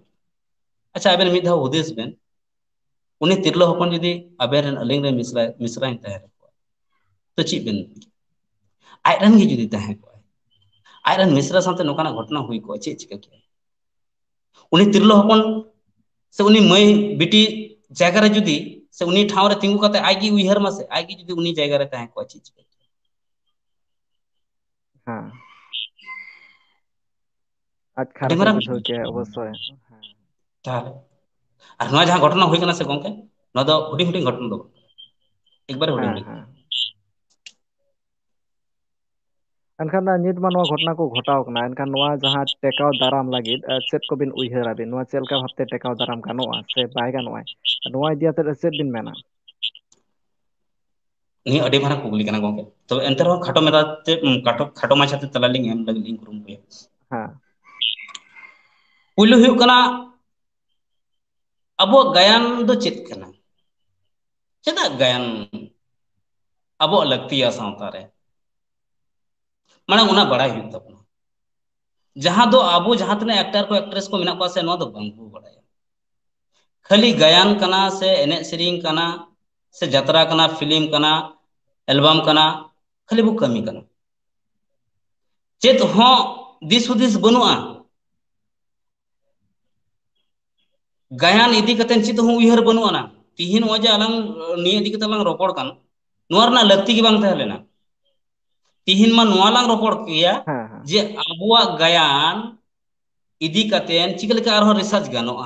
ᱟᱪᱪᱷᱟ, ᱟᱵᱮᱱ ᱢᱤᱫ ᱫᱷᱟᱣ ᱦᱩᱫᱤᱥ ᱵᱮᱱ, ᱩᱱᱤ ᱛᱤᱨᱞᱟᱹ ᱦᱚᱯᱚᱱ ᱡᱩᱫᱤ ᱟᱵᱮᱱ ᱨᱮᱱ, ᱟᱹᱞᱤᱧ ᱨᱮᱱ ᱢᱤᱥᱨᱟ, ᱢᱤᱥᱨᱟᱧ ᱛᱟᱦᱮᱸ ᱠᱚᱜᱼᱟ, ᱛᱚ ᱪᱮᱫ ᱵᱮᱱ ᱪᱤᱠᱟᱹᱭᱟ? ᱟᱡ ᱨᱮᱱ ᱜᱮ ᱡᱩᱫᱤ ᱛᱟᱦᱮᱸ ᱠᱚᱜᱼᱟᱭ, ᱟᱡ ᱨᱮᱱ ᱢᱤᱥᱨᱟ ᱥᱟᱶᱛᱮ ᱱᱚᱝᱠᱟᱱᱟᱜ ᱜᱷᱚᱴᱚᱱᱟ ᱦᱩᱭ ᱠᱚᱜᱼᱟ, ᱪᱮᱫ ᱪᱤᱠᱟᱹ ᱠᱮᱭᱟ? ᱩᱱᱤ ᱛᱤᱨᱞᱟᱹ ᱦᱚᱯᱚᱱ ᱥᱮ ᱩᱱᱤ ᱢᱟᱹᱭ ᱵᱤᱴᱤ ᱡᱟᱭᱜᱟ ᱨᱮ ᱡᱩᱫᱤ, ᱥᱮ ᱩᱱᱤ ᱴᱷᱟᱶ ᱨᱮ ᱛᱤᱸᱜᱩ ᱠᱟᱛᱮ ᱟᱡ ᱜᱮ ᱩᱭᱦᱟᱹᱨ ᱢᱟᱥᱮ, ᱟᱡ ᱜᱮ ᱡᱩᱫᱤ ᱩᱱᱤ ᱡᱟᱭᱜᱟ ᱨᱮ ᱛᱟᱦᱮᱸ ᱠᱚᱜᱼᱟ, ᱪᱮᱫ ᱪᱤᱠᱟᱹ ᱠᱮᱭᱟ? ᱦᱮᱸ᱾ ᱟᱡ ᱟᱹᱰᱤ ᱠᱷᱟᱨᱟᱯ ᱮ ᱢᱟᱨᱟᱝ ᱵᱩᱡᱷᱟᱹᱣ ᱠᱮᱭᱟ ᱚᱵᱚᱥᱥᱳᱭ᱾ ᱦᱮᱸ᱾ ᱛᱟᱦᱚᱞᱮ ᱟᱨ ᱱᱚᱣᱟ ᱡᱟᱦᱟᱸ ᱜᱷᱚᱴᱚᱱᱟ ᱦᱩᱭ ᱠᱟᱱᱟ ᱥᱮ ᱜᱚᱝᱠᱮ, ᱱᱚᱣᱟ ᱫᱚ ᱦᱩᱰᱤᱧ ᱦᱩᱰᱤᱧ ᱜᱷᱚᱴᱚᱱᱟ ᱫᱚ ᱵᱟᱝ ᱠᱟᱱᱟ, ᱮᱠᱵᱟᱨᱮ ᱦᱩᱰᱤᱧ ᱦᱮᱸ, ᱦᱩᱰᱤᱧ᱾ ᱦᱮᱸ᱾ ᱮᱱᱠᱷᱟᱱ ᱫᱚ ᱱᱤᱛ ᱢᱟ ᱱᱚᱣᱟ ᱜᱷᱚᱴᱚᱱᱟ ᱠᱚ ᱜᱷᱚᱴᱟᱣ ᱠᱟᱱᱟ, ᱮᱱᱠᱷᱟᱱ ᱱᱚᱣᱟ ᱡᱟᱦᱟᱸ ᱴᱮᱠᱟᱣ ᱫᱟᱨᱟᱢ ᱞᱟᱹᱜᱤᱫ, ᱟᱨ ᱪᱮᱫ ᱠᱚᱵᱤᱱ ᱩᱭᱦᱟᱹᱨ ᱟᱵᱤᱱ? ᱱᱚᱣᱟ ᱪᱮᱫ ᱞᱮᱠᱟ ᱵᱷᱟᱵᱛᱮ ᱴᱮᱠᱟᱣ ᱫᱟᱨᱟᱢ ᱜᱟᱱᱚᱜᱼᱟ ᱥᱮ ᱵᱟᱭ ᱜᱟᱱᱚᱜᱼᱟ? ᱱᱚᱣᱟ ᱤᱫᱤ ᱠᱟᱛᱮ ᱪᱮᱫ ᱵᱤᱱ ᱢᱮᱱᱟ? ᱱᱤᱭᱟᱹ ᱟᱹᱰᱤ ᱢᱟᱨᱟᱝ ᱠᱩᱠᱞᱤ ᱠᱟᱱᱟ ᱜᱚᱝᱠᱮ, ᱛᱚᱵᱮ ᱮᱱᱛᱮ ᱨᱮᱦᱚᱸ ᱠᱷᱟᱴᱚ ᱢᱟᱪᱷᱟᱛᱮ, ᱩᱢ, ᱠᱷᱟᱴᱚ, ᱠᱷᱟᱴᱚ ᱢᱟᱪᱷᱟᱛᱮ ᱛᱮᱞᱟ ᱞᱤᱧ ᱮᱢ ᱞᱟᱹᱜᱤᱫ ᱞᱤᱧ ᱠᱩᱨᱩᱢᱩᱴᱩᱭᱟ᱾ ᱦᱮᱸ᱾ ᱯᱩᱭᱞᱩ ᱦᱩᱭᱩᱜ ᱠᱟᱱᱟ, ᱟᱵᱚᱣᱟᱜ ᱜᱟᱭᱟᱱ ᱫᱚ ᱪᱮᱫ ᱠᱟᱱᱟ? ᱪᱮᱫᱟᱜ ᱜᱟᱭᱟᱱ ᱟᱵᱚᱣᱟᱜ ᱞᱟᱹᱠᱛᱤᱭᱟ ᱥᱟᱶᱛᱟ ᱨᱮ? ᱢᱟᱲᱟᱝ ᱚᱱᱟ ᱵᱟᱲᱟᱭ ᱦᱩᱭᱩᱜ ᱛᱟᱵᱚᱱᱟ᱾ ᱡᱟᱦᱟᱸ ᱫᱚ ᱟᱵᱚ ᱡᱟᱦᱟᱸ ᱛᱤᱱᱟᱹᱜ ᱮᱠᱴᱟᱨ ᱠᱚ ᱮᱠᱴᱨᱮᱥ ᱠᱚ ᱢᱮᱱᱟᱜ ᱠᱚᱣᱟ ᱥᱮ, ᱱᱚᱣᱟ ᱫᱚ ᱵᱟᱝ ᱠᱚ ᱵᱟᱲᱟᱭᱟ᱾ ᱠᱷᱟᱹᱞᱤ ᱜᱟᱭᱟᱱ ᱠᱟᱱᱟ ᱥᱮ ᱮᱱᱮᱡ ᱥᱮᱨᱮᱧ ᱠᱟᱱᱟ ᱥᱮ ᱡᱟᱛᱨᱟ ᱠᱟᱱᱟ, ᱯᱷᱤᱞᱢ ᱠᱟᱱᱟ, ᱮᱞᱵᱟᱢ ᱠᱟᱱᱟ, ᱠᱷᱟᱹᱞᱤ ᱵᱚ ᱠᱟᱹᱢᱤ ᱠᱟᱱᱟ, ᱪᱮᱫ ᱦᱚᱸ ᱫᱤᱥ ᱦᱩᱫᱤᱥ ᱵᱟᱹᱱᱩᱜᱼᱟ᱾ ᱜᱟᱭᱟᱱ ᱤᱫᱤ ᱠᱟᱛᱮ ᱪᱮᱫ ᱦᱚᱸ ᱩᱭᱦᱟᱹᱨ ᱵᱟᱹᱱᱩᱜ ᱟᱱᱟ᱾ ᱛᱤᱦᱤᱧ ᱱᱚᱜᱼᱚᱭ ᱡᱮ ᱟᱞᱟᱝ ᱱᱤᱭᱟᱹ ᱤᱫᱤ ᱠᱟᱛᱮ ᱞᱟᱝ ᱨᱚᱯᱚᱲ ᱠᱟᱱ, ᱱᱚᱣᱟ ᱨᱮᱱᱟᱜ ᱞᱟᱹᱠᱛᱤ ᱜᱮ ᱵᱟᱝ ᱛᱟᱦᱮᱸ ᱞᱮᱱᱟ᱾ ᱛᱤᱦᱤᱧ ᱢᱟ ᱱᱚᱣᱟ ᱞᱟᱝ ᱨᱚᱯᱚᱲ ᱠᱮᱭᱟ ᱦᱮᱸ, ᱦᱮᱸ᱾ ᱡᱮ ᱟᱵᱚᱣᱟᱜ ᱜᱟᱭᱟᱱ ᱤᱫᱤ ᱠᱟᱛᱮ ᱪᱤᱠᱟᱹ ᱞᱮᱠᱟ ᱟᱨᱦᱚᱸ ᱨᱤᱥᱟᱨᱪ ᱜᱟᱱᱚᱜᱼᱟ᱾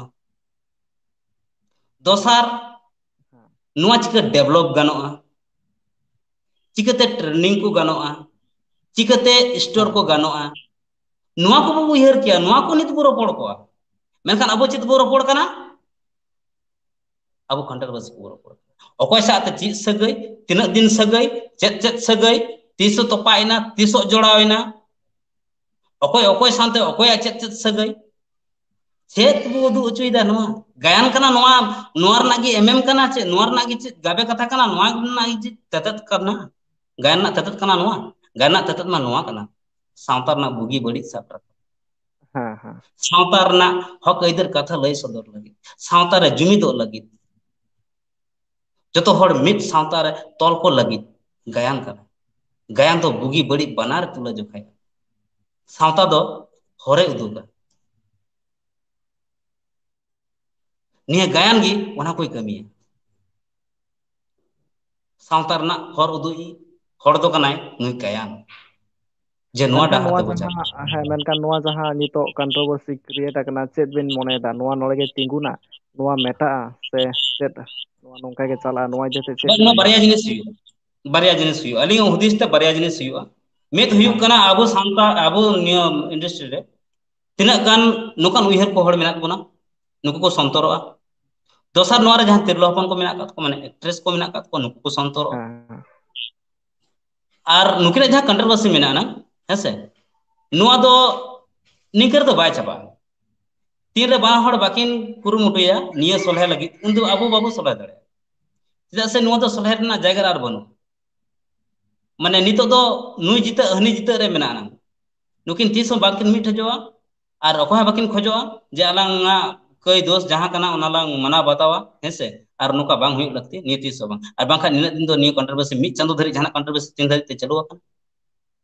ᱫᱚᱥᱟᱨ, ᱱᱚᱣᱟ ᱪᱤᱠᱟᱹ ᱰᱮᱵᱷᱞᱚᱯ ᱜᱟᱱᱚᱜᱼᱟ, ᱪᱤᱠᱟᱹᱛᱮ ᱴᱨᱮᱱᱤᱝ ᱠᱚ ᱜᱟᱱᱚᱜᱼᱟ, ᱪᱤᱠᱟᱹᱛᱮ ᱥᱴᱳᱨ ᱠᱚ ᱜᱟᱱᱚᱜᱼᱟ, ᱱᱚᱣᱟ ᱠᱚᱵᱚ ᱩᱭᱦᱟᱹᱨ ᱠᱮᱭᱟ, ᱱᱚᱣᱟ ᱠᱚ ᱱᱤᱛ ᱵᱚ ᱨᱚᱯᱚᱲ ᱠᱚᱜᱼᱟ᱾ ᱢᱮᱱᱠᱷᱟᱱ ᱟᱵᱚ ᱪᱮᱫ ᱵᱚ ᱨᱚᱯᱚᱲ ᱠᱟᱱᱟ? ᱟᱵᱚ ᱠᱚᱱᱴᱨᱳᱵᱷᱟᱨᱥᱤ ᱠᱚᱵᱚ ᱨᱚᱯᱚᱲ ᱠᱟᱱᱟ᱾ ᱚᱠᱚᱭ ᱥᱟᱶᱛᱮ ᱪᱮᱫ ᱥᱟᱹᱜᱟᱹᱭ, ᱛᱤᱱᱟᱹᱜ ᱫᱤᱱ ᱥᱟᱹᱜᱟᱹᱭ, ᱪᱮᱫ ᱪᱮᱫ ᱥᱟᱹᱜᱟᱹᱭ, ᱛᱤᱥᱚᱜ ᱛᱚᱯᱟᱜ ᱮᱱᱟ, ᱛᱤᱥᱚᱜ ᱡᱚᱲᱟᱣ ᱮᱱᱟ, ᱚᱠᱚᱭ ᱚᱠᱚᱭ ᱥᱟᱶᱛᱮ ᱚᱠᱚᱭᱟᱜ ᱪᱮᱫ ᱪᱮᱫ ᱥᱟᱹᱜᱟᱹᱭ, ᱪᱮᱫ ᱵᱚ ᱩᱫᱩᱜ ᱦᱚᱪᱚᱭᱮᱫᱟ? ᱱᱚᱣᱟ ᱜᱟᱭᱟᱱ ᱠᱟᱱᱟ, ᱱᱚᱣᱟ, ᱱᱚᱣᱟ ᱨᱮᱱᱟᱜ ᱜᱮ ᱮᱢᱮᱢ ᱠᱟᱱᱟ, ᱪᱮᱫ ᱱᱚᱣᱟ ᱨᱮᱱᱟᱜ ᱜᱮ ᱪᱮᱫ ᱜᱟᱵᱮ ᱠᱟᱛᱷᱟ ᱠᱟᱱᱟ, ᱱᱚᱣᱟ ᱨᱮᱱᱟᱜ ᱜᱮ ᱪᱮᱫ ᱛᱮᱛᱮᱫ ᱠᱟᱱᱟ? ᱜᱟᱭᱟᱱ ᱨᱮᱱᱟᱜ ᱛᱮᱛᱮᱫ ᱠᱟᱱᱟ ᱱᱚᱣᱟ? ᱜᱟᱭᱟᱱ ᱨᱮᱱᱟᱜ ᱛᱮᱛᱮᱫ ᱢᱟ ᱱᱚᱣᱟ ᱠᱟᱱᱟ, ᱥᱟᱶᱛᱟ ᱨᱮᱱᱟᱜ ᱵᱩᱜᱤ ᱵᱟᱹᱲᱤᱡ ᱥᱟᱵ ᱨᱟᱠᱟᱵ, ᱦᱮᱸ, ᱦᱮᱸ᱾ ᱥᱟᱶᱛᱟ ᱨᱮᱱᱟᱜ ᱦᱚᱠ ᱟᱹᱭᱫᱟᱹᱨ ᱠᱟᱛᱷᱟ ᱞᱟᱹᱭ ᱥᱚᱫᱚᱨ ᱞᱟᱹᱜᱤᱫ, ᱥᱟᱶᱛᱟ ᱨᱮ ᱡᱩᱢᱤᱫᱚᱜ ᱞᱟᱹᱜᱤᱫ, ᱡᱚᱛᱚ ᱦᱚᱲ ᱢᱤᱫ ᱥᱟᱶᱛᱟ ᱨᱮ ᱛᱚᱞ ᱠᱚ ᱞᱟᱹᱜᱤᱫ ᱜᱟᱭᱟᱱ ᱠᱟᱱᱟ᱾ ᱜᱟᱭᱟᱱ ᱫᱚ ᱵᱩᱜᱤ ᱵᱟᱹᱲᱤᱡ ᱵᱟᱱᱟᱨ ᱛᱩᱞᱟᱹ ᱡᱚᱠᱷᱟᱭᱟ᱾ ᱥᱟᱶᱛᱟ ᱫᱚ ᱦᱚᱨᱮ ᱩᱫᱩᱜᱟ᱾ ᱱᱤᱭᱟᱹ ᱜᱟᱭᱟᱱ ᱜᱮ ᱚᱱᱟ ᱠᱚᱭ ᱠᱟᱹᱢᱤᱭᱟ᱾ ᱥᱟᱶᱛᱟ ᱨᱮᱱᱟᱜ ᱦᱚᱨ ᱩᱫᱩᱜ ᱤᱡ ᱦᱚᱲ ᱫᱚ ᱠᱟᱱᱟᱭ ᱱᱩᱭ ᱜᱟᱭᱟᱱ, ᱡᱮ ᱱᱚᱣᱟ ᱢᱮᱱᱠᱷᱟᱱ ᱰᱟᱦᱟᱨ ᱱᱚᱣᱟ ᱛᱮᱵᱚ ᱡᱟᱦᱟᱸ, ᱪᱟᱞᱟᱜᱼᱟ᱾ ᱦᱮᱸ, ᱢᱮᱱᱠᱷᱟᱱ ᱱᱚᱣᱟ ᱡᱟᱦᱟᱸ ᱱᱤᱛᱚᱜ ᱠᱚᱱᱴᱨᱳᱵᱷᱟᱨᱥᱤ ᱠᱨᱤᱭᱮᱴ ᱟᱠᱟᱱᱟ, ᱪᱮᱫ ᱵᱤᱱ ᱢᱚᱱᱮᱭᱮᱫᱟ? ᱱᱚᱣᱟ ᱱᱚᱰᱮ ᱜᱮ ᱛᱤᱸᱜᱩᱱᱟ, ᱱᱚᱣᱟ ᱢᱮᱴᱟᱜᱼᱟ, ᱥᱮ ᱪᱮᱫ ᱱᱚᱣᱟ ᱱᱚᱝᱠᱟ ᱜᱮ ᱪᱟᱞᱟᱜᱼᱟ? ᱱᱚᱣᱟ ᱤᱫᱤ ᱠᱟᱛᱮ ᱪᱮᱫ ᱵᱟᱝ, ᱵᱤᱱ ᱱᱚᱣᱟ ᱞᱟᱹᱭᱟ? ᱵᱟᱨᱭᱟ ᱡᱤᱱᱤᱥ ᱦᱩᱭᱩᱜᱼᱟ, ᱵᱟᱨᱭᱟ ᱡᱤᱱᱤᱥ ᱦᱩᱭᱩᱜᱼᱟ᱾ ᱟᱹᱞᱤᱧᱟᱜ ᱦᱩᱫᱤᱥ ᱛᱮ ᱵᱟᱨᱭᱟ ᱡᱤᱱᱤᱥ ᱦᱩᱭᱩᱜᱼᱟ᱾ ᱢᱤᱫ ᱦᱩᱭᱩᱜ ᱠᱟᱱᱟ ᱟᱵᱚ ᱥᱟᱱᱛᱟᱲ, ᱟᱵᱚ ᱱᱤᱭᱟᱹ ᱤᱱᱰᱟᱥᱴᱨᱤ ᱨᱮ ᱛᱤᱱᱟᱹᱜ ᱜᱟᱱ ᱱᱚᱝᱠᱟᱱ ᱩᱭᱦᱟᱹᱨ ᱠᱚ ᱦᱚᱲ ᱢᱮᱱᱟᱜ ᱵᱚᱱᱟ, ᱱᱩᱠᱩ ᱠᱚ ᱥᱚᱱᱛᱚᱨᱚᱜᱼᱟ᱾ ᱫᱚᱥᱟᱨ, ᱱᱚᱣᱟ ᱨᱮ ᱡᱟᱦᱟᱸ ᱛᱤᱨᱞᱟᱹ ᱦᱚᱯᱚᱱ ᱠᱚ ᱢᱮᱱᱟᱜ ᱟᱠᱟᱫ ᱠᱚᱣᱟ, ᱢᱟᱱᱮ ᱮᱠᱴᱨᱮᱥ ᱠᱚ ᱢᱮᱱᱟᱜ ᱟᱠᱟᱫ ᱠᱚᱣᱟ, ᱱᱩᱠᱩ ᱠᱚ ᱥᱚᱱᱛᱚᱨᱚᱜᱼᱟ᱾ ᱦᱮᱸ, ᱦᱮᱸ᱾ ᱟᱨ ᱱᱩᱠᱤᱱᱟᱜ ᱡᱟᱦᱟᱸ ᱠᱚᱱᱴᱨᱳᱵᱷᱟᱨᱥᱤ ᱢᱮᱱᱟᱜᱼᱟ ᱱᱟᱝ, ᱦᱮᱸᱥᱮ, ᱱᱚᱣᱟ ᱫᱚ ᱱᱤᱝᱠᱟᱹ ᱨᱮᱫᱚ ᱵᱟᱭ ᱪᱟᱵᱟᱜᱼᱟ᱾ ᱛᱤᱱᱨᱮ ᱵᱟᱱᱟ ᱦᱚᱲ ᱵᱟᱹᱠᱤᱱ ᱠᱩᱨᱩᱢᱩᱴᱩᱭᱟ ᱱᱤᱭᱟᱹ ᱥᱚᱞᱦᱮ ᱞᱟᱹᱜᱤᱫ, ᱩᱱᱫᱚ ᱟᱵᱚ ᱵᱟᱵᱚ ᱥᱚᱞᱦᱮ ᱫᱟᱲᱮᱭᱟᱜᱼᱟ᱾ ᱪᱮᱫᱟᱜ ᱥᱮ ᱱᱚᱣᱟ ᱫᱚ ᱥᱚᱞᱦᱮ ᱨᱮᱱᱟᱜ ᱡᱟᱭᱜᱟ ᱨᱮ ᱟᱨ ᱵᱟᱹᱱᱩᱜᱼᱟ᱾ ᱢᱟᱱᱮ ᱱᱤᱛᱚᱜ ᱫᱚ ᱱᱩᱭ ᱡᱤᱛᱟᱹᱜ ᱦᱟᱹᱱᱤ ᱡᱤᱛᱟᱹᱜ ᱨᱮ ᱢᱮᱱᱟᱜᱼᱟ ᱱᱟᱝ᱾ ᱱᱩᱠᱤᱱ ᱛᱤᱥ ᱦᱚᱸ ᱵᱟᱹᱠᱤᱱ ᱢᱤᱫ ᱴᱷᱮᱡᱚᱜᱼᱟ᱾ ᱟᱨ ᱚᱠᱚᱭ ᱦᱚᱸ ᱵᱟᱹᱠᱤᱱ ᱠᱷᱚᱡᱚᱜᱼᱟ ᱡᱮ ᱟᱞᱟᱝᱟᱜ ᱠᱟᱹᱭ ᱫᱳᱥ ᱡᱟᱦᱟᱸ ᱠᱟᱱᱟ ᱚᱱᱟ ᱞᱟᱝ ᱢᱟᱱᱟᱣ ᱵᱟᱛᱟᱣᱟ, ᱦᱮᱸ ᱥᱮ? ᱟᱨ ᱱᱚᱝᱠᱟ ᱵᱟᱝ ᱦᱩᱭᱩᱜ ᱞᱟᱹᱠᱛᱤ, ᱱᱤᱭᱟᱹ ᱛᱤᱥ ᱦᱚᱸ ᱵᱟᱝ᱾ ᱟᱨ ᱵᱟᱝᱠᱷᱟᱱ ᱱᱤᱱᱟᱹᱜ ᱫᱤᱱ ᱫᱚ ᱱᱤᱭᱟᱹ ᱠᱚᱱᱴᱨᱳᱵᱷᱟᱨᱥᱤ, ᱢᱤᱫ ᱪᱟᱸᱫᱚ ᱫᱷᱟᱹᱨᱤᱡ ᱡᱟᱦᱟᱱᱟᱜ ᱠᱚᱱᱴᱨᱳᱵᱷᱟᱨᱥᱤ ᱛᱤᱱ ᱫᱷᱟᱹᱨᱤᱡ ᱛᱮ ᱪᱟᱹᱞᱩ ᱟᱠᱟᱱᱟ?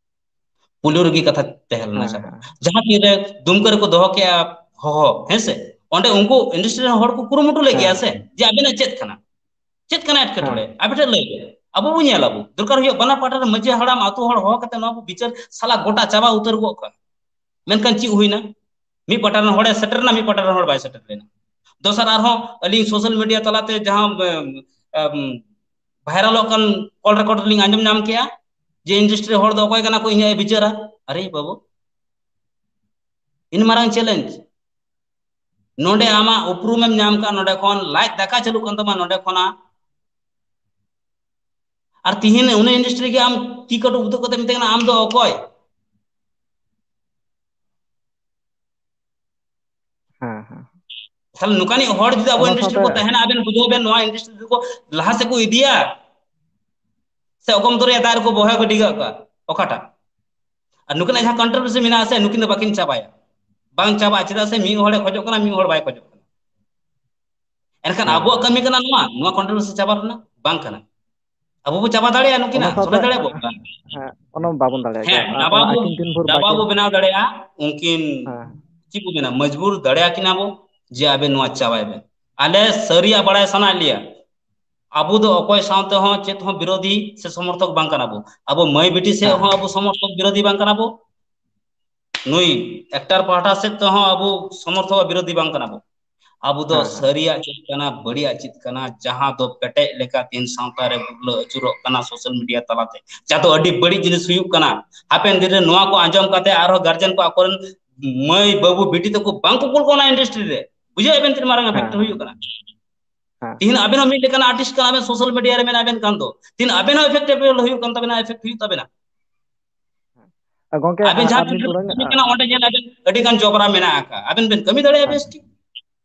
ᱯᱳᱭᱞᱳ ᱨᱮᱜᱮ ᱠᱟᱛᱷᱟ ᱛᱟᱦᱮᱸ ᱞᱮᱱᱟ ᱦᱮᱸ, ᱪᱟᱵᱟ᱾ ᱦᱮᱸ᱾ ᱡᱟᱦᱟᱸ ᱛᱤᱱᱨᱮ ᱫᱩᱢᱠᱟᱹ ᱨᱮᱠᱚ ᱫᱚᱦᱚ ᱠᱮᱜᱼᱟ ᱦᱚᱦᱚ, ᱦᱮᱸ ᱥᱮ? ᱚᱸᱰᱮ ᱩᱱᱠᱩ ᱤᱱᱰᱟᱥᱴᱨᱤ ᱨᱮᱱ ᱦᱚᱲ ᱠᱚ ᱠᱩᱨᱩᱢᱩᱴᱩ ᱞᱮᱫ ᱜᱮᱭᱟ ᱥᱮ, ᱡᱮ ᱟᱵᱮᱱᱟᱜ ᱪᱮᱫ ᱠᱟᱱᱟ, ᱪᱮᱫ ᱠᱟᱱᱟ ᱮᱴᱠᱮᱴᱚᱬᱮ, ᱟᱯᱮ ᱴᱷᱮᱱ ᱞᱟᱹᱭ ᱯᱮ, ᱟᱵᱚ ᱵᱚ ᱧᱮᱞ ᱟᱵᱚ᱾ ᱫᱚᱨᱠᱟᱨ ᱦᱩᱭᱩᱜ ᱵᱟᱱᱟᱨ ᱯᱟᱦᱴᱟ ᱨᱮ ᱢᱟᱹᱡᱷᱤ ᱦᱟᱲᱟᱢ, ᱟᱹᱛᱩ ᱦᱚᱲ ᱦᱚᱦᱚ ᱠᱟᱛᱮ ᱱᱚᱣᱟ ᱵᱚ ᱵᱤᱪᱟᱹᱨ, ᱥᱟᱞᱟ ᱜᱚᱴᱟ ᱪᱟᱵᱟ ᱩᱛᱟᱹᱨ ᱜᱚᱫ ᱠᱟᱜ᱾ ᱢᱮᱱᱠᱷᱟᱱ ᱪᱮᱫ ᱦᱩᱭᱱᱟ? ᱢᱤᱫ ᱯᱟᱦᱴᱟ ᱨᱮᱱ ᱦᱚᱲᱮ ᱥᱮᱴᱮᱨ ᱮᱱᱟ, ᱢᱤᱫ ᱯᱟᱦᱴᱟ ᱨᱮᱱ ᱦᱚᱲ ᱵᱟᱭ ᱥᱮᱴᱮᱨ ᱞᱮᱱᱟ᱾ ᱫᱚᱥᱟᱨ ᱟᱨᱦᱚᱸ ᱟᱹᱞᱤᱧ ᱥᱳᱥᱟᱞ ᱢᱤᱰᱤᱭᱟ ᱛᱟᱞᱟᱛᱮ ᱡᱟᱦᱟᱸ, ᱮᱢ, ᱮᱢ, ᱵᱷᱟᱭᱨᱟᱞᱚᱜ ᱠᱟᱱ ᱠᱚᱞ ᱨᱮᱠᱚᱨᱰ ᱨᱮᱞᱤᱧ ᱟᱸᱡᱚᱢ ᱧᱟᱢ ᱠᱮᱜᱼᱟ ᱡᱮ ᱤᱱᱰᱟᱥᱴᱨᱤ ᱦᱚᱲ ᱫᱚ ᱚᱠᱚᱭ ᱠᱟᱱᱟ ᱠᱚ ᱤᱧᱟᱹᱜ ᱮ ᱵᱤᱪᱟᱹᱨᱟ᱾ ᱟᱨᱮ ᱵᱟᱹᱵᱩ, ᱤᱱ ᱢᱟᱨᱟᱝ ᱪᱮᱞᱮᱧᱡᱽ ᱱᱚᱰᱮ ᱟᱢᱟᱜ ᱩᱯᱨᱩᱢᱮᱢ ᱧᱟᱢ ᱠᱟᱜ, ᱱᱚᱰᱮ ᱠᱷᱚᱱ ᱞᱟᱡ ᱫᱟᱠᱟ ᱪᱟᱹᱞᱩᱜ ᱠᱟᱱ ᱛᱟᱢᱟ, ᱱᱚᱰᱮ ᱠᱷᱚᱱᱟᱜ ᱟᱨ ᱛᱤᱦᱤᱧ ᱩᱱᱤ ᱤᱱᱰᱟᱥᱴᱨᱤ ᱜᱮ ᱟᱢ ᱛᱤ ᱠᱟᱹᱴᱩᱵ ᱩᱫᱩᱜ ᱠᱟᱛᱮ ᱢᱮᱛᱟᱭ ᱠᱟᱱᱟ, "ᱟᱢ ᱫᱚ ᱚᱠᱚᱭ?" ᱦᱮᱸ, ᱦᱮᱸ᱾ ᱛᱟᱦᱞᱮ ᱱᱚᱝᱠᱟᱱᱤᱡ ᱦᱚᱲ ᱡᱩᱫᱤ ᱟᱵᱚ ᱚᱱᱟ ᱤᱱᱰᱟᱥᱴᱨᱤ ᱥᱟᱶᱛᱮ ᱠᱚ ᱛᱟᱦᱮᱱᱟ, ᱟᱵᱮᱱ ᱵᱩᱡᱷᱟᱹᱣ ᱵᱮᱱ, ᱱᱚᱣᱟ ᱤᱱᱰᱟᱥᱴᱨᱤ ᱫᱚᱠᱚ ᱞᱟᱦᱟ ᱥᱮᱫ ᱠᱚ ᱤᱫᱤᱭᱟ, ᱥᱮ ᱚᱜᱚᱢ ᱫᱚᱨᱭᱟ ᱫᱟᱜ ᱨᱮᱠᱚ ᱵᱚᱦᱮ ᱜᱤᱰᱤ ᱠᱟᱜ ᱠᱚᱣᱟ? ᱚᱠᱟᱴᱟᱜ? ᱟᱨ ᱱᱩᱠᱤᱱᱟᱜ ᱡᱟᱦᱟᱸ ᱠᱚᱱᱴᱨᱳᱵᱷᱟᱨᱥᱤ ᱢᱮᱱᱟᱜᱼᱟ ᱥᱮ, ᱱᱩᱠᱤᱱ ᱫᱚ ᱵᱟᱹᱠᱤᱱ ᱪᱟᱵᱟᱭᱟ, ᱵᱟᱝ ᱪᱟᱵᱟᱜᱼᱟ᱾ ᱪᱮᱫᱟᱜ ᱥᱮ ᱢᱤᱫ ᱦᱚᱲᱮ ᱠᱷᱚᱡᱚᱜ ᱠᱟᱱᱟ, ᱢᱤᱫ ᱦᱚᱲ ᱵᱟᱭ ᱠᱷᱚᱡᱚᱜ ᱠᱟᱱᱟ᱾ ᱮᱱᱠᱷᱟᱱ ᱦᱮᱸ, ᱟᱵᱚᱣᱟᱜ ᱦᱮᱸ᱾ ᱠᱟᱹᱢᱤ ᱠᱟᱱᱟ ᱱᱚᱣᱟ, ᱱᱚᱣᱟ ᱠᱚᱱᱴᱨᱳᱵᱷᱟᱨᱥᱤ ᱪᱟᱵᱟ ᱨᱮᱱᱟᱜ? ᱵᱟᱝ ᱠᱟᱱᱟ᱾ ᱟᱵᱚ ᱵᱚ ᱪᱟᱵᱟ ᱫᱟᱲᱮᱭᱟᱜᱼᱟ ᱚᱱᱟ ᱱᱩᱠᱤᱱᱟᱜ, ᱥᱟᱶᱛᱮ, ᱥᱚᱞᱦᱮ ᱫᱟᱲᱮᱭᱟᱜᱼᱟ ᱵᱚ? ᱦᱮᱸ, ᱚᱱᱟ ᱵᱟᱵᱚᱱ ᱫᱟᱲᱮᱭᱟᱜ ᱦᱮᱸ, ᱜᱮᱭᱟ᱾ ᱟ-, ᱪᱟᱵᱟ ᱟ-, ᱵᱚ, ᱟᱹᱠᱤᱱ ᱛᱤᱱ ᱵᱷᱳᱨ ᱪᱟᱵᱟ ᱵᱟᱹᱠᱤᱱ ᱵᱚ ᱵᱮᱱᱟᱣ ᱫᱟᱲᱮᱭᱟᱜᱼᱟ᱾ ᱩᱱᱠᱤᱱ ᱦᱮᱸ᱾ ᱪᱮᱫ ᱠᱚ ᱢᱮᱱᱟ, ᱢᱚᱡᱽᱵᱩᱨ ᱫᱟᱲᱮᱭᱟᱠᱤᱱᱟ ᱵᱚ ᱡᱮ ᱟᱵᱮᱱ ᱱᱚᱣᱟ ᱪᱟᱵᱟᱭ ᱵᱮᱱ᱾ ᱟᱞᱮ ᱥᱟᱹᱨᱤᱭᱟᱜ ᱵᱟᱲᱟᱭ ᱥᱟᱱᱟᱭᱮᱫ ᱞᱮᱭᱟ, ᱟᱵᱚ ᱫᱚ ᱚᱠᱚᱭ ᱥᱟᱶᱛᱮ ᱦᱚᱸ ᱪᱮᱫ ᱦᱚᱸ ᱵᱤᱨᱳᱫᱷᱤ ᱥᱮ ᱥᱚᱢᱚᱨᱛᱷᱚᱠ ᱵᱟᱝ ᱠᱟᱱᱟ ᱵᱚ᱾ ᱟᱵᱚ ᱢᱟᱹᱭ ᱵᱤᱴᱤ ᱥᱮᱫ ᱦᱮᱸ᱾ ᱦᱚᱸ ᱟᱵᱚ ᱥᱚᱢᱚᱨᱛᱷᱚᱠ ᱵᱤᱨᱳᱫᱷᱤ ᱵᱟᱝ ᱠᱟᱱᱟ ᱵᱚ, ᱱᱩᱭ ᱮᱠᱴᱟᱨ ᱯᱟᱦᱴᱟ ᱥᱮᱫ ᱛᱮᱦᱚᱸ ᱟᱵᱚ ᱥᱚᱢᱚᱨᱛᱷᱚᱠ ᱵᱤᱨᱳᱫᱷᱤ ᱵᱟᱝ ᱠᱟᱱᱟ ᱵᱚ᱾ ᱟᱵᱚ ᱫᱚ ᱦᱮᱸ, ᱦᱮᱸ᱾ ᱥᱟᱹᱨᱤᱭᱟᱜ ᱪᱮᱫ ᱠᱟᱱᱟ, ᱵᱟᱹᱲᱤᱡᱟᱜ ᱪᱮᱫ ᱠᱟᱱᱟ, ᱡᱟᱦᱟᱸ ᱫᱚ ᱯᱮᱴᱮᱡ ᱞᱮᱠᱟ ᱛᱮᱦᱮᱧ ᱥᱟᱶᱛᱟ ᱨᱮ ᱜᱩᱨᱞᱟᱹ ᱟᱹᱪᱩᱨᱚᱜ ᱠᱟᱱᱟ ᱥᱳᱥᱟᱞ ᱢᱤᱰᱤᱭᱟ ᱛᱟᱞᱟᱛᱮ, ᱡᱟᱦᱟᱸ ᱫᱚ ᱟᱹᱰᱤ ᱵᱟᱹᱲᱤᱡ ᱡᱤᱱᱤᱥ ᱦᱩᱭᱩᱜ ᱠᱟᱱᱟ᱾ ᱦᱟᱯᱮᱱ ᱫᱤᱱ ᱨᱮ ᱱᱚᱣᱟ ᱠᱚ ᱟᱸᱡᱚᱢ ᱠᱟᱛᱮ ᱟᱨᱦᱚᱸ ᱜᱟᱨᱡᱮᱱ ᱠᱚ ᱟᱠᱚᱨᱮᱱ ᱢᱟᱹᱭ ᱵᱟᱹᱵᱩ ᱵᱤᱴᱤ ᱛᱟᱠᱚ ᱵᱟᱝ ᱠᱚ ᱠᱩᱞ ᱠᱚᱣᱟ ᱚᱱᱟ ᱤᱱᱰᱟᱥᱴᱨᱤ ᱨᱮ᱾ ᱵᱩᱡᱷᱟᱹᱣ ᱵᱮᱱ ᱛᱤᱱ ᱢᱟᱨᱟᱝ ᱮᱯᱷᱮᱠᱴ ᱦᱮᱸ, ᱦᱩᱭᱩᱜ ᱠᱟᱱᱟ᱾ ᱦᱮᱸ᱾ ᱛᱤᱦᱤᱧ ᱟᱵᱮᱱ ᱦᱚᱸ ᱢᱤᱫ ᱞᱮᱠᱟᱱ ᱟᱨᱴᱤᱥᱴ ᱠᱟᱱᱟ ᱵᱮᱱ, ᱥᱳᱥᱟᱞ ᱢᱤᱰᱤᱭᱟ ᱨᱮ ᱢᱮᱱᱟᱜ ᱵᱮᱱ ᱠᱷᱟᱱ ᱫᱚ, ᱛᱤᱦᱤᱧ ᱟᱵᱮᱱ ᱦᱚᱸ ᱮᱯᱷᱮᱠᱴ ᱦᱩᱭᱩᱜ ᱠᱟᱱ ᱛᱟᱵᱮᱱᱟ, ᱮᱯᱷᱮᱠᱴ ᱦᱩᱭᱩᱜ ᱛᱟᱵᱮᱱᱟ᱾ ᱜᱚᱝᱠᱮ, ᱟᱵᱮᱱ ᱟ-, ᱡᱟᱦᱟᱸ ᱟᱨ ᱢᱤᱫ ᱵᱮᱱ ᱴᱩᱰᱟᱹᱝ, ᱠᱟᱹᱢᱤ ᱟ-, ᱠᱟᱱᱟ, ᱚᱸᱰᱮ ᱧᱮᱞ ᱟᱵᱮᱱ ᱟᱹᱰᱤ ᱜᱟᱱ ᱡᱚᱵᱽᱨᱟ ᱢᱮᱱᱟᱜ ᱟᱠᱟᱫ, ᱟᱵᱮᱱ ᱵᱮᱱ ᱠᱟᱹᱢᱤ ᱫᱟᱲᱮᱭᱟᱜᱼᱟ ᱦᱮᱸ, ᱵᱮᱥ ᱦᱮᱸ᱾ ᱴᱷᱤᱠ᱾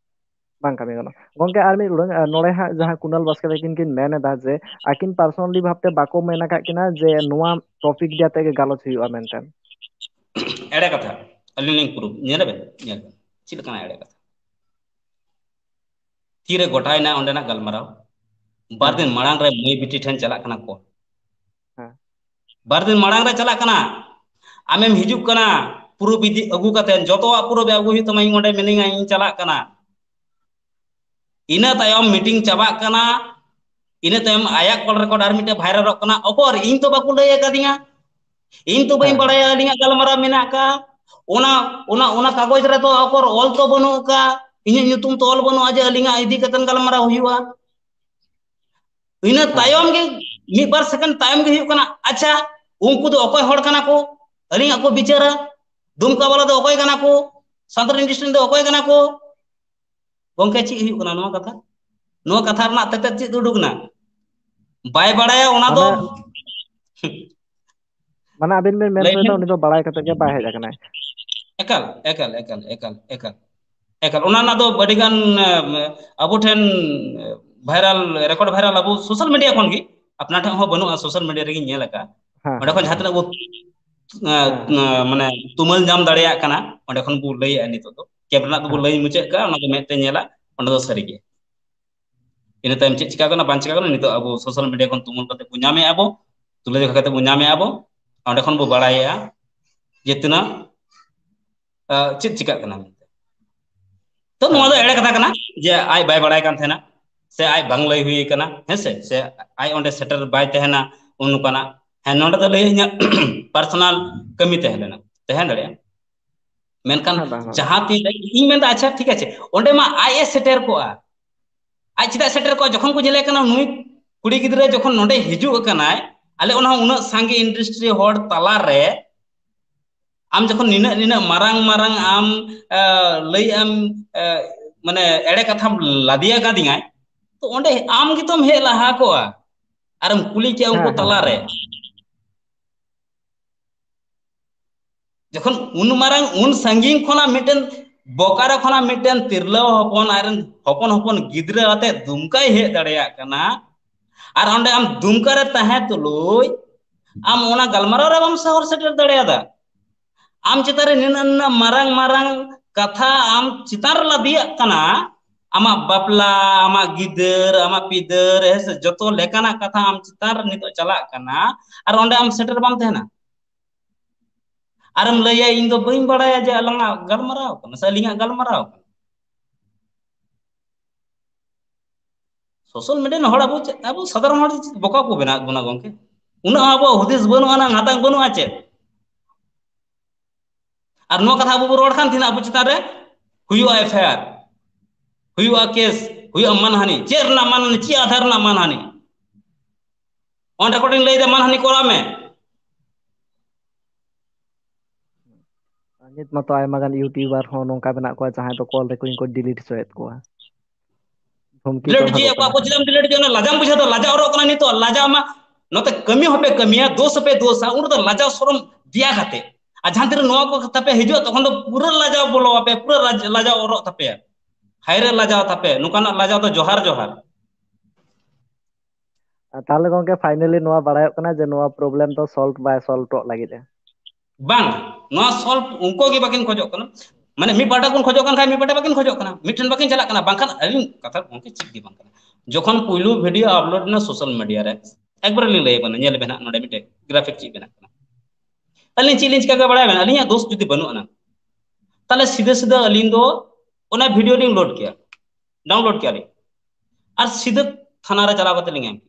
ᱵᱟᱝ ᱠᱟᱹᱢᱤ ᱜᱟᱱᱚᱜᱼᱟ᱾ ᱜᱚᱝᱠᱮ, ᱟᱨ ᱢᱤᱫ ᱩᱰᱟᱹᱝ, ᱟ, ᱱᱚᱰᱮ ᱦᱟᱸᱜ ᱡᱟᱦᱟᱸ ᱠᱩᱱᱟᱞ ᱵᱟᱥᱠᱮ ᱛᱟᱹᱠᱤᱱ ᱠᱤᱱ ᱢᱮᱱ ᱮᱫᱟ ᱡᱮ ᱟᱹᱠᱤᱱ personally ᱵᱷᱟᱵᱽᱛᱮ ᱵᱟᱠᱚ ᱢᱮᱱ ᱟᱠᱟᱫ ᱠᱤᱱᱟ ᱡᱮ ᱱᱚᱣᱟ topic ᱤᱫᱤ ᱟᱛᱮ ᱜᱮ ᱜᱟᱞᱚᱪ ᱦᱩᱭᱩᱜᱼᱟ ᱢᱮᱱᱛᱮ᱾ ᱮᱲᱮ ᱠᱟᱛᱷᱟ, ᱟᱹᱞᱤᱧ ᱞᱤᱧ ᱯᱨᱩᱯ, ᱧᱮᱞ ᱵᱮᱱ, ᱧᱮᱞ ᱵᱮᱱ, ᱪᱮᱫ ᱞᱮᱠᱟᱱᱟᱜ ᱮᱲᱮ ᱠᱟᱛᱷᱟ? ᱛᱤᱨᱮ ᱜᱚᱴᱟᱭᱮᱱᱟ ᱚᱸᱰᱮᱱᱟᱜ ᱜᱟᱞᱢᱟᱨᱟᱣ? ᱵᱟᱨ ᱦᱮᱸ, ᱫᱤᱱ ᱦᱮᱸ᱾ ᱢᱟᱲᱟᱝ ᱨᱮ ᱢᱟᱹᱭ ᱵᱤᱴᱤ ᱴᱷᱮᱱ ᱪᱟᱞᱟᱜ ᱠᱟᱱᱟ ᱠᱚ᱾ ᱦᱮᱸ᱾ ᱵᱟᱨ ᱫᱤᱱ ᱢᱟᱲᱟᱝ ᱨᱮ ᱪᱟᱞᱟᱜ ᱠᱟᱱᱟ, ᱟᱢᱮᱢ ᱦᱤᱡᱩᱜ ᱠᱟᱱᱟ, ᱯᱩᱨᱟᱹ ᱵᱤᱫᱤ ᱟᱹᱜᱩ ᱠᱟᱛᱮ, ᱡᱚᱛᱚᱣᱟᱜ ᱯᱩᱨᱟᱹ ᱟᱹᱜᱩ ᱦᱩᱭᱩᱜ ᱛᱟᱢᱟ, ᱤᱧ ᱚᱸᱰᱮ ᱢᱤᱱᱟᱹᱧᱟ, ᱤᱧ ᱪᱟᱞᱟᱜ ᱠᱟᱱᱟ᱾ ᱤᱱᱟᱹ ᱛᱟᱭᱚᱢ ᱢᱤᱴᱤᱝ ᱪᱟᱵᱟᱜ ᱠᱟᱱᱟ, ᱤᱱᱟᱹ ᱛᱟᱭᱚᱢ ᱟᱭᱟᱜ ᱠᱚᱞ ᱨᱮᱠᱚᱨᱰ ᱟᱨ ᱢᱤᱫᱴᱮᱱ ᱵᱷᱟᱭᱨᱟᱞᱚᱜ ᱠᱟᱱᱟ᱾ ᱚᱠᱚᱨ? ᱤᱧ ᱛᱚ ᱵᱟᱠᱚ ᱞᱟᱹᱭ ᱟᱠᱟᱫᱤᱧᱟ, ᱤᱧ ᱛᱚ ᱵᱟᱹᱧ ᱦᱮᱸ᱾ ᱵᱟᱲᱟᱭᱟ ᱟᱹᱞᱤᱧᱟᱜ ᱜᱟᱞᱢᱟᱨᱟᱣ ᱢᱮᱱᱟᱜ ᱟᱠᱟᱫ᱾ ᱚᱱᱟ ᱚᱱᱟ ᱚᱱᱟ ᱠᱟᱜᱚᱡᱽ ᱨᱮᱫᱚ ᱚᱠᱚᱨ ᱚᱞ ᱛᱚ ᱵᱟᱹᱱᱩᱜ ᱟᱠᱟᱫ, ᱤᱧᱟᱹᱜ ᱧᱩᱛᱩᱢ ᱛᱚ ᱚᱞ ᱵᱟᱹᱱᱩᱜᱼᱟ ᱡᱮ ᱟᱹᱞᱤᱧᱟᱜ ᱤᱫᱤ ᱠᱟᱛᱮ ᱜᱟᱞᱢᱟᱨᱟᱣ ᱦᱩᱭᱩᱜᱼᱟ᱾ ᱤᱱᱟᱹ ᱦᱮᱸ, ᱛᱟᱭᱚᱢ ᱦᱮᱸ᱾ ᱜᱮ, ᱢᱤᱫ ᱵᱟᱨ ᱥᱮᱠᱮᱱᱰ ᱛᱟᱭᱚᱢ ᱜᱮ ᱦᱩᱭᱩᱜ ᱠᱟᱱᱟ, ᱟᱪᱪᱷᱟ, ᱩᱱᱠᱩ ᱫᱚ ᱚᱠᱚᱭ ᱦᱚᱲ ᱠᱟᱱᱟ ᱠᱚ? ᱟᱹᱞᱤᱧᱟᱜ ᱠᱚ ᱵᱤᱪᱟᱹᱨᱟ, ᱫᱩᱢᱠᱟ ᱵᱟᱞᱟ ᱫᱚ ᱚᱠᱚᱭ ᱠᱟᱱᱟ ᱠᱚ? ᱥᱟᱱᱛᱟᱲ ᱤᱱᱰᱟᱥᱴᱨᱤ ᱫᱚ ᱚᱠᱚᱭ ᱠᱟᱱᱟ ᱠᱚ? ᱜᱚᱝᱠᱮ, ᱪᱮᱫ ᱦᱩᱭᱩᱜ ᱠᱟᱱᱟ ᱱᱚᱣᱟ ᱠᱟᱛᱷᱟ? ᱱᱚᱣᱟ ᱠᱟᱛᱷᱟ ᱨᱮᱱᱟᱜ ᱛᱮᱛᱮᱫ ᱪᱮᱫ ᱩᱰᱩᱠ ᱮᱱᱟ? ᱵᱟᱭ ᱵᱟᱲᱟᱭᱟ ᱚᱱᱟ ᱫᱚ᱾ ᱢᱟᱱᱮ, ᱢᱟᱱᱮ ᱟᱵᱤᱱ ᱵᱤᱱ ᱢᱮᱱ ᱞᱟᱹᱭ ᱦᱚᱪᱚᱭᱮᱫᱟ ᱵᱤᱱ᱾ ᱩᱱᱤ ᱫᱚ ᱵᱟᱲᱟᱭ ᱠᱟᱛᱮ ᱜᱮ ᱵᱟᱭ ᱦᱮᱡ ᱟᱠᱟᱱᱟᱭ᱾ ᱮᱠᱟᱞ, ᱮᱠᱟᱞ, ᱮᱠᱟᱞ, ᱮᱠᱟᱞ, ᱮᱠᱟᱞ, ᱮᱠᱟᱞ᱾ ᱚᱱᱟ ᱨᱮᱱᱟᱜ ᱫᱚ ᱟᱹᱰᱤ ᱜᱟᱱ, ᱮ, ᱟᱵᱚ ᱴᱷᱮᱱ, ᱮ, ᱵᱷᱟᱭᱨᱟᱞ, ᱨᱮᱠᱚᱨᱰ ᱵᱷᱟᱭᱨᱟᱞ ᱟᱵᱚ ᱥᱳᱥᱟᱞ ᱢᱤᱰᱤᱭᱟ ᱠᱷᱚᱱ ᱜᱮ, ᱟᱯᱱᱟᱨ ᱴᱷᱮᱱ ᱦᱚᱸ ᱵᱟᱹᱱᱩᱜᱼᱟ, ᱥᱳᱥᱟᱞ ᱢᱤᱰᱤᱭᱟ ᱨᱮᱜᱮᱧ ᱧᱮᱞ ᱟᱠᱟᱫᱼᱟ᱾ ᱦᱮᱸ, ᱚᱸᱰᱮ ᱦᱮᱸ, ᱠᱷᱚᱱ ᱡᱟᱦᱟᱸ ᱦᱮᱸ᱾ ᱛᱤᱱᱟᱹᱜ ᱵᱚ, ᱮ, ᱦᱮᱸ, ᱦᱮᱸ᱾ ᱮ, ᱢᱟᱱᱮ ᱛᱩᱢᱟᱹᱞ ᱧᱟᱢ ᱫᱟᱲᱮᱭᱟᱜ ᱠᱟᱱᱟ, ᱚᱸᱰᱮ ᱠᱷᱚᱱ ᱵᱚ ᱞᱟᱹᱭᱮᱫᱼᱟ ᱱᱤᱛᱚᱜ ᱫᱚ᱾ ᱠᱮᱢᱯ ᱨᱮᱱᱟᱜ ᱫᱚᱵᱚ ᱦᱮᱸ᱾ ᱞᱟᱹᱭ ᱢᱩᱪᱟᱹᱫ ᱠᱟᱜᱼᱟ, ᱚᱱᱟ ᱫᱚ ᱢᱮᱫ ᱛᱮ ᱧᱮᱞᱟ, ᱚᱸᱰᱮ ᱫᱚ ᱥᱟᱹᱨᱤ ᱜᱮ᱾ ᱤᱱᱟᱹ ᱛᱟᱭᱚᱢ ᱪᱮᱫ ᱪᱤᱠᱟ ᱠᱟᱱᱟ, ᱵᱟᱝ ᱪᱤᱠᱟ ᱠᱟᱱᱟ, ᱱᱤᱛᱚᱜ ᱟᱵᱚ ᱥᱳᱥᱟᱞ ᱢᱤᱰᱤᱭᱟ ᱠᱷᱚᱱ ᱛᱩᱢᱟᱹᱞ ᱠᱟᱛᱮ ᱵᱚ ᱧᱟᱢᱮᱫᱼᱟ ᱵᱚ, ᱛᱩᱞᱟᱹ ᱡᱚᱠᱷᱟ ᱠᱟᱛᱮ ᱵᱚ ᱧᱟᱢᱮᱫᱼᱟ ᱵᱚ, ᱚᱸᱰᱮ ᱠᱷᱚᱱ ᱵᱚ ᱵᱟᱲᱟᱭᱮᱫᱼᱟ ᱡᱮ ᱛᱤᱱᱟᱹᱜ, ᱟ, ᱪᱮᱫ ᱪᱤᱠᱟᱜ ᱠᱟᱱᱟ ᱢᱮᱱᱛᱮ᱾ ᱛᱚ ᱱᱚᱣᱟ ᱦᱮᱸ, ᱫᱚ ᱦᱮᱸ᱾ ᱮᱲᱮ ᱠᱟᱛᱷᱟ ᱠᱟᱱᱟ ᱡᱮ ᱟᱡ ᱵᱟᱭ ᱵᱟᱲᱟᱭ ᱠᱟᱱ ᱛᱟᱦᱮᱱᱟ, ᱥᱮ ᱟᱡ ᱵᱟᱝ ᱞᱟᱹᱭ ᱦᱩᱭ ᱠᱟᱱᱟ, ᱦᱮᱸ ᱥᱮ, ᱥᱮ ᱟᱡ ᱚᱸᱰᱮ ᱥᱮᱴᱮᱨ ᱵᱟᱭ ᱛᱟᱦᱮᱱᱟ ᱩᱱ ᱱᱚᱝᱠᱟᱱᱟᱜ᱾ ᱦᱮᱸ, ᱱᱚᱸᱰᱮ ᱫᱚ ᱞᱟᱹᱭ ᱤᱧᱟᱹᱜ ᱯᱟᱨᱥᱚᱱᱟᱞ ᱠᱟᱹᱢᱤ ᱛᱟᱦᱮᱸ ᱞᱮᱱᱟ, ᱛᱟᱦᱮᱸ ᱫᱟᱲᱮᱭᱟᱜᱼᱟ᱾ ᱢᱮᱱᱠᱷᱟᱱ ᱦᱮᱸ, ᱵᱟᱝ, ᱵᱟᱝ᱾ ᱡᱟᱦᱟᱸ ᱛᱤᱱ ᱨᱮ ᱤᱧ ᱢᱮᱱᱫᱟ, ᱟᱪᱪᱷᱟ, ᱴᱷᱤᱠ ᱟᱪᱷᱮ, ᱚᱸᱰᱮ ᱢᱟ ᱟᱡ ᱮ ᱥᱮᱴᱮᱨ ᱠᱚᱜᱼᱟ᱾ ᱟᱡ ᱪᱮᱫᱟᱜ ᱥᱮᱴᱮᱨ ᱠᱚᱜᱼᱟ? ᱡᱚᱠᱷᱚᱱ ᱠᱚ ᱧᱮᱞᱮ ᱠᱟᱱᱟ ᱱᱩᱭ ᱠᱩᱲᱤ ᱜᱤᱫᱽᱨᱟᱹ ᱡᱚᱠᱷᱚᱱ ᱱᱚᱸᱰᱮ ᱦᱤᱡᱩᱜ ᱠᱟᱱᱟᱭ, ᱟᱞᱮ ᱚᱱᱟ ᱩᱱᱟᱹᱜ ᱥᱟᱸᱜᱮ ᱤᱱᱰᱟᱥᱴᱨᱤ ᱦᱚᱲ ᱛᱟᱞᱟᱨᱮ ᱟᱢ ᱡᱚᱠᱷᱚᱱ ᱱᱤᱱᱟᱹᱜ, ᱱᱤᱱᱟᱹᱜ ᱢᱟᱨᱟᱝ, ᱢᱟᱨᱟᱝ ᱟᱢ, ᱟ, ᱞᱟᱹᱭ ᱟᱢ, ᱟ, ᱢᱟᱱᱮ ᱮᱲᱮ ᱠᱟᱛᱷᱟᱢ ᱞᱟᱫᱮᱭᱟ ᱠᱟᱫᱤᱧᱟᱭ, ᱛᱚ ᱚᱸᱰᱮ ᱟᱢ ᱜᱮᱛᱚᱢ ᱦᱮᱡ ᱞᱟᱦᱟ ᱠᱚᱜᱼᱟ ᱟᱨᱮᱢ ᱠᱩᱞᱤ ᱠᱮᱭᱟ ᱩᱱᱠᱩ ᱦᱮᱸ, ᱦᱮᱸ, ᱛᱟᱞᱟᱨᱮ᱾ ᱦᱮᱸ᱾ ᱡᱚᱠᱷᱚᱱ ᱩᱱ ᱢᱟᱨᱟᱝ, ᱩᱱ ᱥᱟᱺᱜᱤᱧ ᱠᱷᱚᱱᱟᱜ ᱢᱤᱫᱴᱮᱱ ᱵᱚᱠᱟᱨᱚ ᱠᱷᱚᱱᱟᱜ ᱢᱤᱫᱴᱮᱱ ᱛᱤᱨᱞᱟᱹ ᱦᱚᱯᱚᱱ ᱟᱡᱨᱮᱱ ᱦᱚᱯᱚᱱ ᱦᱚᱯᱚᱱ ᱜᱤᱫᱽᱨᱟᱹ ᱟᱛᱮ ᱫᱩᱢᱠᱟᱭ ᱦᱮᱡ ᱫᱟᱲᱮᱭᱟᱜ ᱠᱟᱱᱟ, ᱟᱨ ᱚᱸᱰᱮ ᱟᱢ ᱫᱩᱢᱠᱟ ᱨᱮ ᱛᱟᱦᱮᱸ ᱛᱩᱞᱩᱡ ᱟᱢ ᱚᱱᱟ ᱜᱟᱞᱢᱟᱨᱟᱣ ᱨᱮ ᱵᱟᱢ ᱥᱚᱦᱚᱨ ᱥᱮᱴᱮᱨ ᱫᱟᱲᱮᱭᱟᱫᱟ᱾ ᱟᱢ ᱪᱮᱛᱟᱱ ᱨᱮ ᱱᱤᱱᱟᱹᱜ, ᱱᱤᱱᱟᱹᱜ ᱢᱟᱨᱟᱝ ᱢᱟᱨᱟᱝ ᱠᱟᱛᱷᱟ ᱟᱢ ᱪᱮᱛᱟᱱ ᱨᱮ ᱞᱟᱫᱮᱭᱟᱜ ᱠᱟᱱᱟ, ᱟᱢᱟᱜ ᱵᱟᱯᱞᱟ, ᱟᱢᱟᱜ ᱜᱤᱫᱟᱹᱨ, ᱟᱢᱟᱜ ᱯᱤᱫᱟᱹᱨ, ᱦᱮᱸ ᱥᱮ, ᱡᱚᱛᱚ ᱞᱮᱠᱟᱱᱟᱜ ᱠᱟᱛᱷᱟ ᱟᱢ ᱪᱮᱛᱟᱱ ᱨᱮ ᱱᱤᱛᱚᱜ ᱪᱟᱞᱟᱜ ᱠᱟᱱᱟ, ᱟᱨ ᱚᱸᱰᱮ ᱟᱢ ᱥᱮᱴᱮᱨ ᱵᱟᱢ ᱛᱟᱦᱮᱱᱟ᱾ ᱟᱨᱮᱢ ᱞᱟᱹᱭᱟ, "ᱤᱧ ᱫᱚ ᱵᱟᱹᱧ ᱵᱟᱲᱟᱭᱟ ᱡᱮ ᱟᱞᱟᱝᱟᱜ ᱜᱟᱞᱢᱟᱨᱟᱣ ᱠᱟᱱᱟ ᱥᱮ ᱟᱹᱞᱤᱧᱟᱜ ᱜᱟᱞᱢᱟᱨᱟᱣ ᱠᱟᱱᱟ᱾" ᱥᱳᱥᱟᱞ ᱢᱤᱰᱤᱭᱟ ᱨᱮᱱ ᱦᱚᱲ, ᱟᱵᱚ ᱪᱮᱫ, ᱟᱵᱚ ᱥᱟᱫᱷᱟᱨᱚᱱ ᱦᱚᱲ ᱵᱚᱠᱟ ᱠᱚ ᱵᱮᱱᱟᱣ ᱵᱚᱱᱟ ᱜᱚᱝᱠᱮ᱾ ᱩᱱᱟᱹᱜ ᱟᱵᱚᱣᱟᱜ ᱦᱩᱫᱤᱥ ᱵᱟᱹᱱᱩᱜᱼᱟ, ᱱᱟᱝ ᱦᱟᱛᱟᱝ ᱵᱟᱹᱱᱩᱜᱼᱟ ᱪᱮᱫ? ᱟᱨ ᱱᱚᱣᱟ ᱠᱟᱛᱷᱟ ᱟᱵᱚ ᱵᱚ ᱨᱚᱲ ᱠᱷᱟᱱ ᱛᱤᱱᱟᱹᱜ ᱟᱵᱚ ᱪᱮᱛᱟᱱ ᱨᱮ ᱦᱩᱭᱩᱜᱼᱟ ᱮᱯᱷ ᱟᱭ ᱟᱨ, ᱦᱩᱭᱩᱜᱼᱟ ᱠᱮᱥ, ᱦᱩᱭᱩᱜᱼᱟ ᱢᱟᱱᱦᱟᱱᱤ᱾ ᱪᱮᱫ ᱨᱮᱱᱟᱜ ᱢᱟᱱᱦᱟᱱᱤ? ᱪᱮᱫ ᱟᱫᱷᱟᱨ ᱨᱮᱱᱟᱜ ᱢᱟᱱᱦᱟᱱᱤ? On record ᱤᱧ ᱞᱟᱹᱭ ᱫᱟ, ᱢᱟᱱᱦᱟᱱᱤ ᱠᱚᱨᱟᱣ ᱢᱮ᱾ ᱟᱨ ᱱᱤᱛ ᱢᱟᱛᱚ ᱟᱭᱢᱟ ᱜᱟᱱ ᱤᱭᱩᱴᱩᱵᱟᱨ ᱦᱚᱸ ᱱᱚᱝᱠᱟ ᱢᱮᱱᱟᱜ ᱠᱚᱣᱟ ᱡᱟᱦᱟᱸᱭ ᱫᱚ ᱠᱚᱞ ᱨᱮᱠᱚᱨᱰᱤᱝ ᱠᱚ ᱰᱤᱞᱤᱴ ᱦᱚᱪᱚᱭᱮᱫ ᱠᱚᱣᱟ᱾ ᱫᱷᱚᱢᱠᱤ ᱠᱚ ᱰᱤᱞᱤᱴ ᱮᱢᱟ ᱠᱚ ᱦᱚᱪᱚᱭᱮᱫ ᱠᱚᱣᱟ ᱠᱟᱱᱟ᱾ ᱠᱚ, ᱪᱮᱫᱟᱜ ᱮᱢ ᱰᱤᱞᱤᱴ ᱦᱚᱪᱚᱭᱟ? ᱚᱱᱟ ᱞᱟᱡᱟᱣ ᱵᱩᱡᱷᱟᱹᱣ ᱫᱟ, ᱞᱟᱡᱟᱣ ᱚᱨᱚᱜ ᱠᱟᱱᱟ ᱱᱤᱛᱚᱜ, ᱞᱟᱡᱟᱣ ᱢᱟ᱾ ᱱᱚᱛᱮ ᱠᱟᱹᱢᱤ ᱦᱚᱸᱯᱮ ᱠᱟᱹᱢᱤᱭᱟ, ᱫᱳᱥ ᱦᱚᱸᱯᱮ ᱫᱳᱥᱟ, ᱩᱱ ᱨᱮᱫᱚ ᱞᱟᱡᱟᱣ ᱥᱚᱨᱚᱢ ᱫᱮᱭᱟ ᱠᱟᱛᱮ᱾ ᱟᱨ ᱡᱟᱦᱟᱸ ᱛᱤᱱᱟᱹᱜ ᱱᱚᱣᱟ ᱠᱚ ᱛᱟᱯᱮ ᱦᱤᱡᱩᱜᱼᱟ, ᱛᱚᱠᱷᱚᱱ ᱫᱚ ᱯᱩᱨᱟᱹ ᱞᱟᱡᱟᱣ ᱵᱚᱞᱚ ᱟᱯᱮ, ᱯᱩᱨᱟᱹ ᱞᱟᱡ-, ᱞᱟᱡᱟᱣ ᱚᱨᱚᱜ ᱛᱟᱯᱮᱭᱟ᱾ ᱦᱟᱭ ᱨᱮ ᱞᱟᱡᱟᱣ ᱛᱟᱯᱮ, ᱱᱚᱝᱠᱟᱱᱟᱜ ᱞᱟᱡᱟᱣ ᱫᱚ ᱡᱚᱦᱟᱨ ᱡᱚᱦᱟᱨ᱾ ᱟᱨ ᱛᱟᱦᱚᱞᱮ ᱜᱚᱝᱠᱮ, finally ᱱᱚᱣᱟ ᱵᱟᱲᱟᱭᱚᱜ ᱠᱟᱱᱟ ᱡᱮ ᱱᱚᱣᱟ problem ᱫᱚ solve ᱵᱟᱭ solve ᱦᱚᱴᱚᱜ ᱞᱟᱹᱜᱤᱫ ᱮ᱾ ᱵᱟᱝ, ᱱᱚᱣᱟ solve ᱩᱱᱠᱩ ᱜᱮ ᱵᱟᱹᱠᱤᱱ ᱠᱷᱚᱡᱚᱜ ᱠᱟᱱᱟ᱾ ᱢᱟᱱᱮ ᱢᱤᱫ ᱯᱟᱦᱴᱟ ᱠᱷᱚᱱ ᱠᱷᱚᱡᱚᱜ ᱠᱟᱱ ᱠᱷᱟᱡ ᱢᱤᱫ ᱯᱟᱦᱴᱟ ᱵᱟᱹᱠᱤᱱ ᱠᱷᱚᱡᱚᱜ ᱠᱟᱱᱟ, ᱢᱤᱫᱴᱷᱮᱱ ᱵᱟᱹᱠᱤᱱ ᱪᱟᱞᱟᱜ ᱠᱟᱱᱟ᱾ ᱵᱟᱝᱠᱷᱟᱱ ᱟᱹᱞᱤᱧ ᱠᱟᱛᱷᱟ ᱜᱚᱝᱠᱮ ᱪᱮᱫ ᱜᱮ ᱵᱟᱝ ᱠᱟᱱᱟ᱾ ᱡᱚᱠᱷᱚᱱ ᱯᱩᱭᱞᱩ video upload ᱮᱱᱟ social media ᱨᱮ, ᱮᱠᱵᱟᱨᱮ ᱞᱤᱧ ᱞᱟᱹᱭ ᱟᱵᱚᱱᱟ, ᱧᱮᱞ ᱵᱮᱱ ᱦᱟᱸᱜ ᱱᱚᱰᱮ ᱢᱤᱫᱴᱮᱡ graphic ᱪᱮᱫ ᱵᱮᱱᱟᱜ ᱠᱟᱱᱟ᱾ ᱟᱹᱞᱤᱧ ᱪᱮᱫ ᱞᱤᱧ ᱪᱤᱠᱟ ᱠᱮᱫᱟ ᱵᱟᱲᱟᱭ ᱵᱮᱱ? ᱟᱹᱞᱤᱧᱟᱜ ᱫᱳᱥ ᱡᱩᱫᱤ ᱵᱟᱹᱱᱩᱜ ᱟᱱᱟ, ᱛᱟᱦᱞᱮ ᱥᱤᱫᱷᱟᱹ ᱥᱤᱫᱷᱟᱹ ᱟᱹᱞᱤᱧ ᱫᱚ ᱚᱱᱟ video ᱞᱤᱧ load ᱠᱮᱭᱟ, download ᱠᱮᱭᱟ ᱞᱤᱧ, ᱟᱨ ᱥᱤᱫᱷᱟᱹ ᱛᱷᱟᱱᱟ ᱨᱮ ᱪᱟᱞᱟᱣ ᱠᱟᱛᱮ ᱞᱤᱧ ᱮᱢ ᱠᱮᱭᱟ᱾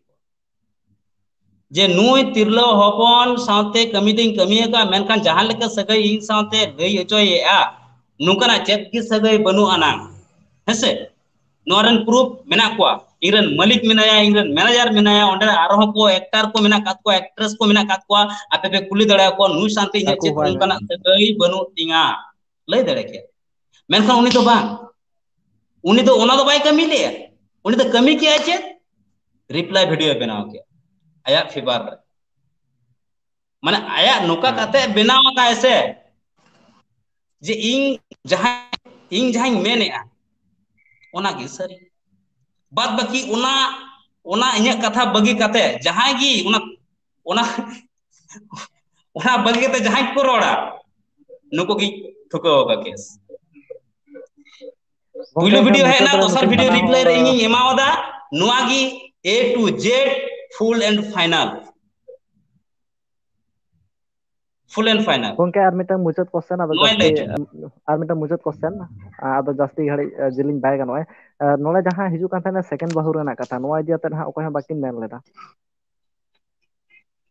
ᱡᱮ ᱱᱩᱭ ᱛᱤᱨᱞᱟᱹ ᱦᱚᱯᱚᱱ ᱥᱟᱶᱛᱮ ᱠᱟᱹᱢᱤ ᱫᱚᱧ ᱠᱟᱹᱢᱤ ᱟᱠᱟᱫ, ᱢᱮᱱᱠᱷᱟᱱ ᱡᱟᱦᱟᱸ ᱞᱮᱠᱟ ᱥᱟᱹᱜᱟᱹᱭ ᱤᱧ ᱥᱟᱶᱛᱮ ᱞᱟᱹᱭ ᱦᱚᱪᱚᱭᱮᱫᱼᱟ, ᱱᱚᱝᱠᱟᱱᱟᱜ ᱪᱮᱫ ᱜᱮ ᱥᱟᱹᱜᱟᱹᱭ ᱵᱟᱹᱱᱩᱜ ᱟᱱᱟᱝ᱾ ᱦᱮᱸᱥᱮ? ᱱᱚᱣᱟ ᱨᱮᱱ proof ᱢᱮᱱᱟᱜ ᱠᱚᱣᱟ, ᱤᱧ ᱨᱮᱱ ᱢᱟᱹᱞᱤᱠ ᱢᱮᱱᱟᱭᱟ, ᱤᱧ ᱨᱮᱱ manager ᱢᱮᱱᱟᱭᱟ, ᱚᱸᱰᱮ ᱟᱨᱦᱚᱸ ᱠᱚ actor ᱠᱚ ᱢᱮᱱᱟᱜ ᱟᱠᱟᱫ ᱠᱚᱣᱟ, actress ᱠᱚ ᱢᱮᱱᱟᱜ ᱟᱠᱟᱫ ᱠᱚᱣᱟ, ᱟᱯᱮ ᱯᱮ ᱠᱩᱞᱤ ᱫᱟᱲᱮᱭᱟᱠᱚᱣᱟ, ᱱᱩᱭ ᱥᱟᱶᱛᱮ ᱤᱧᱟᱹᱜ ᱟᱠᱚ ᱪᱮᱫ ᱦᱚᱸ ᱱᱚᱝᱠᱟᱱᱟᱜ ᱥᱟᱹᱜᱟᱹᱭ ᱵᱟᱹᱱᱩᱜ ᱛᱤᱧᱟ, ᱞᱟᱹᱭ ᱫᱟᱲᱮ ᱠᱮᱭᱟ᱾ ᱢᱮᱱᱠᱷᱟᱱ ᱩᱱᱤ ᱫᱚ ᱵᱟᱝ, ᱩᱱᱤ ᱫᱚ ᱚᱱᱟ ᱫᱚ ᱵᱟᱭ ᱠᱟᱹᱢᱤ ᱞᱮᱜᱼᱟ᱾ ᱩᱱᱤ ᱫᱚ ᱠᱟᱹᱢᱤ ᱠᱮᱜᱼᱟᱭ ᱪᱮᱫ? Reply video ᱮ ᱵᱮᱱᱟᱣ ᱠᱮᱜᱼᱟ ᱟᱭᱟᱜ favour ᱨᱮ᱾ ᱢᱟᱱᱮ ᱟᱭᱟᱜ ᱱᱚᱝᱠᱟ ᱦᱮᱸ᱾ ᱠᱟᱛᱮ ᱵᱮᱱᱟᱣ ᱟᱠᱟᱫ ᱥᱮ, ᱡᱮ ᱤᱧ ᱡᱟᱦᱟᱸ, ᱤᱧ ᱡᱟᱦᱟᱸᱧ ᱢᱮᱱᱮᱜᱼᱟ, ᱚᱱᱟᱜᱮ ᱥᱟᱹᱨᱤ᱾ ᱵᱟᱫ ᱵᱟᱹᱠᱤ ᱚᱱᱟ, ᱚᱱᱟ ᱤᱧᱟᱹᱜ ᱠᱟᱛᱷᱟ ᱵᱟᱹᱜᱤ ᱠᱟᱛᱮ ᱡᱟᱦᱟᱸᱭ ᱜᱮ ᱚᱱᱟ, ᱚᱱᱟ, ᱚᱱᱟ ᱵᱟᱹᱜᱤ ᱠᱟᱛᱮ ᱡᱟᱦᱟᱸᱭ ᱠᱚ ᱨᱚᱲᱟ, ᱱᱩᱠᱩ ᱜᱮ ᱴᱷᱩᱠᱟᱹᱣ ᱟᱠᱚ case᱾ ᱜᱚᱝᱠᱮ, ᱯᱩᱭᱞᱩ ᱮᱱᱠᱷᱟᱱ video ᱦᱮᱡ ᱢᱩᱪᱟᱹᱫ ᱮᱱᱟ, ᱨᱮ ᱫᱚᱥᱟᱨ ᱢᱤᱫᱴᱮᱱ video ᱠᱟᱛᱷᱟ reply ᱨᱮ ᱦᱚᱸ ᱤᱧᱤᱧ ᱮᱢᱟᱣᱟᱫᱟ, ᱱᱚᱣᱟ ᱜᱮ A to Z full and final᱾ Full and final. ᱜᱚᱝᱠᱮ, ᱟᱨ ᱢᱤᱫᱴᱟᱝ ᱢᱩᱪᱟᱹᱫ ᱠᱚᱥᱪᱮᱱ, ᱟᱫᱚ ᱱᱚᱣᱟᱧ ᱡᱟᱹᱥᱛᱤ ᱞᱟᱹᱭ ᱦᱚᱪᱚᱭᱮᱫᱟ᱾ ᱟᱨ ᱢᱤᱫᱴᱟᱝ ᱢᱩᱪᱟᱹᱫ ᱠᱚᱥᱪᱮᱱ, ᱟᱫᱚ ᱡᱟᱹᱥᱛᱤ ᱜᱷᱟᱹᱲᱤᱡ ᱡᱤᱞᱤᱧ ᱵᱟᱭ ᱜᱟᱱᱚᱜᱼᱟ᱾ ᱱᱚᱰᱮ ᱡᱟᱦᱟᱸ ᱦᱤᱡᱩᱜ ᱠᱟᱱ ᱛᱟᱦᱮᱱᱟ ᱥᱮᱠᱮᱱᱰ ᱵᱟᱹᱦᱩ ᱨᱮᱱᱟᱜ ᱠᱟᱛᱷᱟ, ᱱᱚᱣᱟ ᱤᱫᱤ ᱠᱟᱛᱮ ᱦᱟᱸᱜ ᱚᱠᱚᱭ ᱦᱚᱸ ᱵᱟᱹᱠᱤᱱ ᱢᱮᱱ ᱞᱮᱫᱟ᱾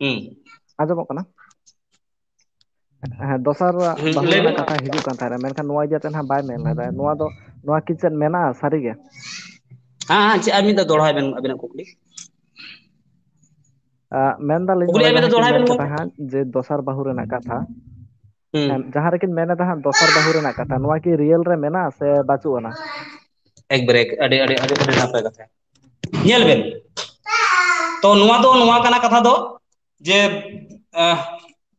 ᱦᱩᱸ᱾ ᱟᱸᱡᱚᱢᱚᱜ ᱠᱟᱱᱟ? ᱦᱮᱸ, ᱫᱚᱥᱟᱨ ᱦᱩᱸ, ᱵᱟᱹᱦᱩ ᱞᱟᱹᱭ ᱨᱮᱱᱟᱜ ᱵᱮᱱ᱾ ᱠᱟᱛᱷᱟ ᱦᱤᱡᱩᱜ ᱠᱟᱱ ᱛᱟᱦᱮᱸᱱᱟ, ᱢᱮᱱᱠᱷᱟᱱ ᱱᱚᱣᱟ ᱤᱫᱤ ᱠᱟᱛᱮ ᱦᱟᱸᱜ ᱵᱟᱭ ᱢᱮᱱ ᱞᱮᱫᱟ᱾ ᱱᱚᱣᱟ ᱫᱚ, ᱱᱚᱣᱟ ᱠᱤ ᱪᱮᱫ ᱢᱮᱱᱟᱜᱼᱟ ᱥᱟᱹᱨᱤ ᱜᱮ? ᱦᱮᱸ, ᱦᱮᱸ, ᱪᱮᱫ, ᱟᱨ ᱢᱤᱫ ᱫᱷᱟᱣ ᱫᱚᱦᱲᱟᱭ ᱵᱮᱱ, ᱟᱵᱤᱱᱟᱜ ᱠᱩᱠᱞᱤ᱾ ᱟᱸ, ᱢᱮᱱᱫᱟᱞᱤᱧ, ᱠᱩᱠᱞᱤ ᱱᱚᱰᱮ ᱟᱨ ᱢᱤᱫ ᱫᱷᱟᱣ ᱡᱟᱦᱟᱸ ᱠᱤᱱ ᱫᱚᱦᱲᱟᱭ ᱢᱮᱱ ᱵᱮᱱ ᱠᱟᱫᱟ ᱜᱚᱝᱠᱮ᱾ ᱦᱟᱸᱜ, ᱡᱮ ᱫᱚᱥᱟᱨ ᱵᱟᱹᱦᱩ ᱨᱮᱱᱟᱜ ᱠᱟᱛᱷᱟ, ᱦᱩᱸ᱾ ᱮᱢ, ᱡᱟᱦᱟᱸ ᱨᱮᱠᱤᱱ ᱢᱮᱱ ᱮᱫᱟ ᱦᱟᱸᱜ ᱫᱚᱥᱟᱨ ᱵᱟᱹᱦᱩ ᱨᱮᱱᱟᱜ ᱠᱟᱛᱷᱟ, ᱱᱚᱣᱟ ᱠᱤ ᱨᱤᱭᱮᱞ ᱨᱮ ᱢᱮᱱᱟᱜᱼᱟ ᱥᱮ ᱵᱟᱹᱪᱩᱜ ᱟᱱᱟ? ᱮᱠᱵᱟᱨᱮ ᱟᱹᱰᱤ, ᱟᱹᱰᱤ, ᱟᱹᱰᱤ, ᱟᱹᱰᱤ ᱱᱟᱯᱟᱭ ᱠᱟᱛᱷᱟ᱾ ᱧᱮᱞ ᱵᱮᱱ, ᱛᱚ ᱱᱚᱣᱟ ᱫᱚ ᱱᱚᱣᱟ ᱠᱟᱱᱟ ᱠᱟᱛᱷᱟ ᱫᱚ ᱡᱮ, ᱟᱦ,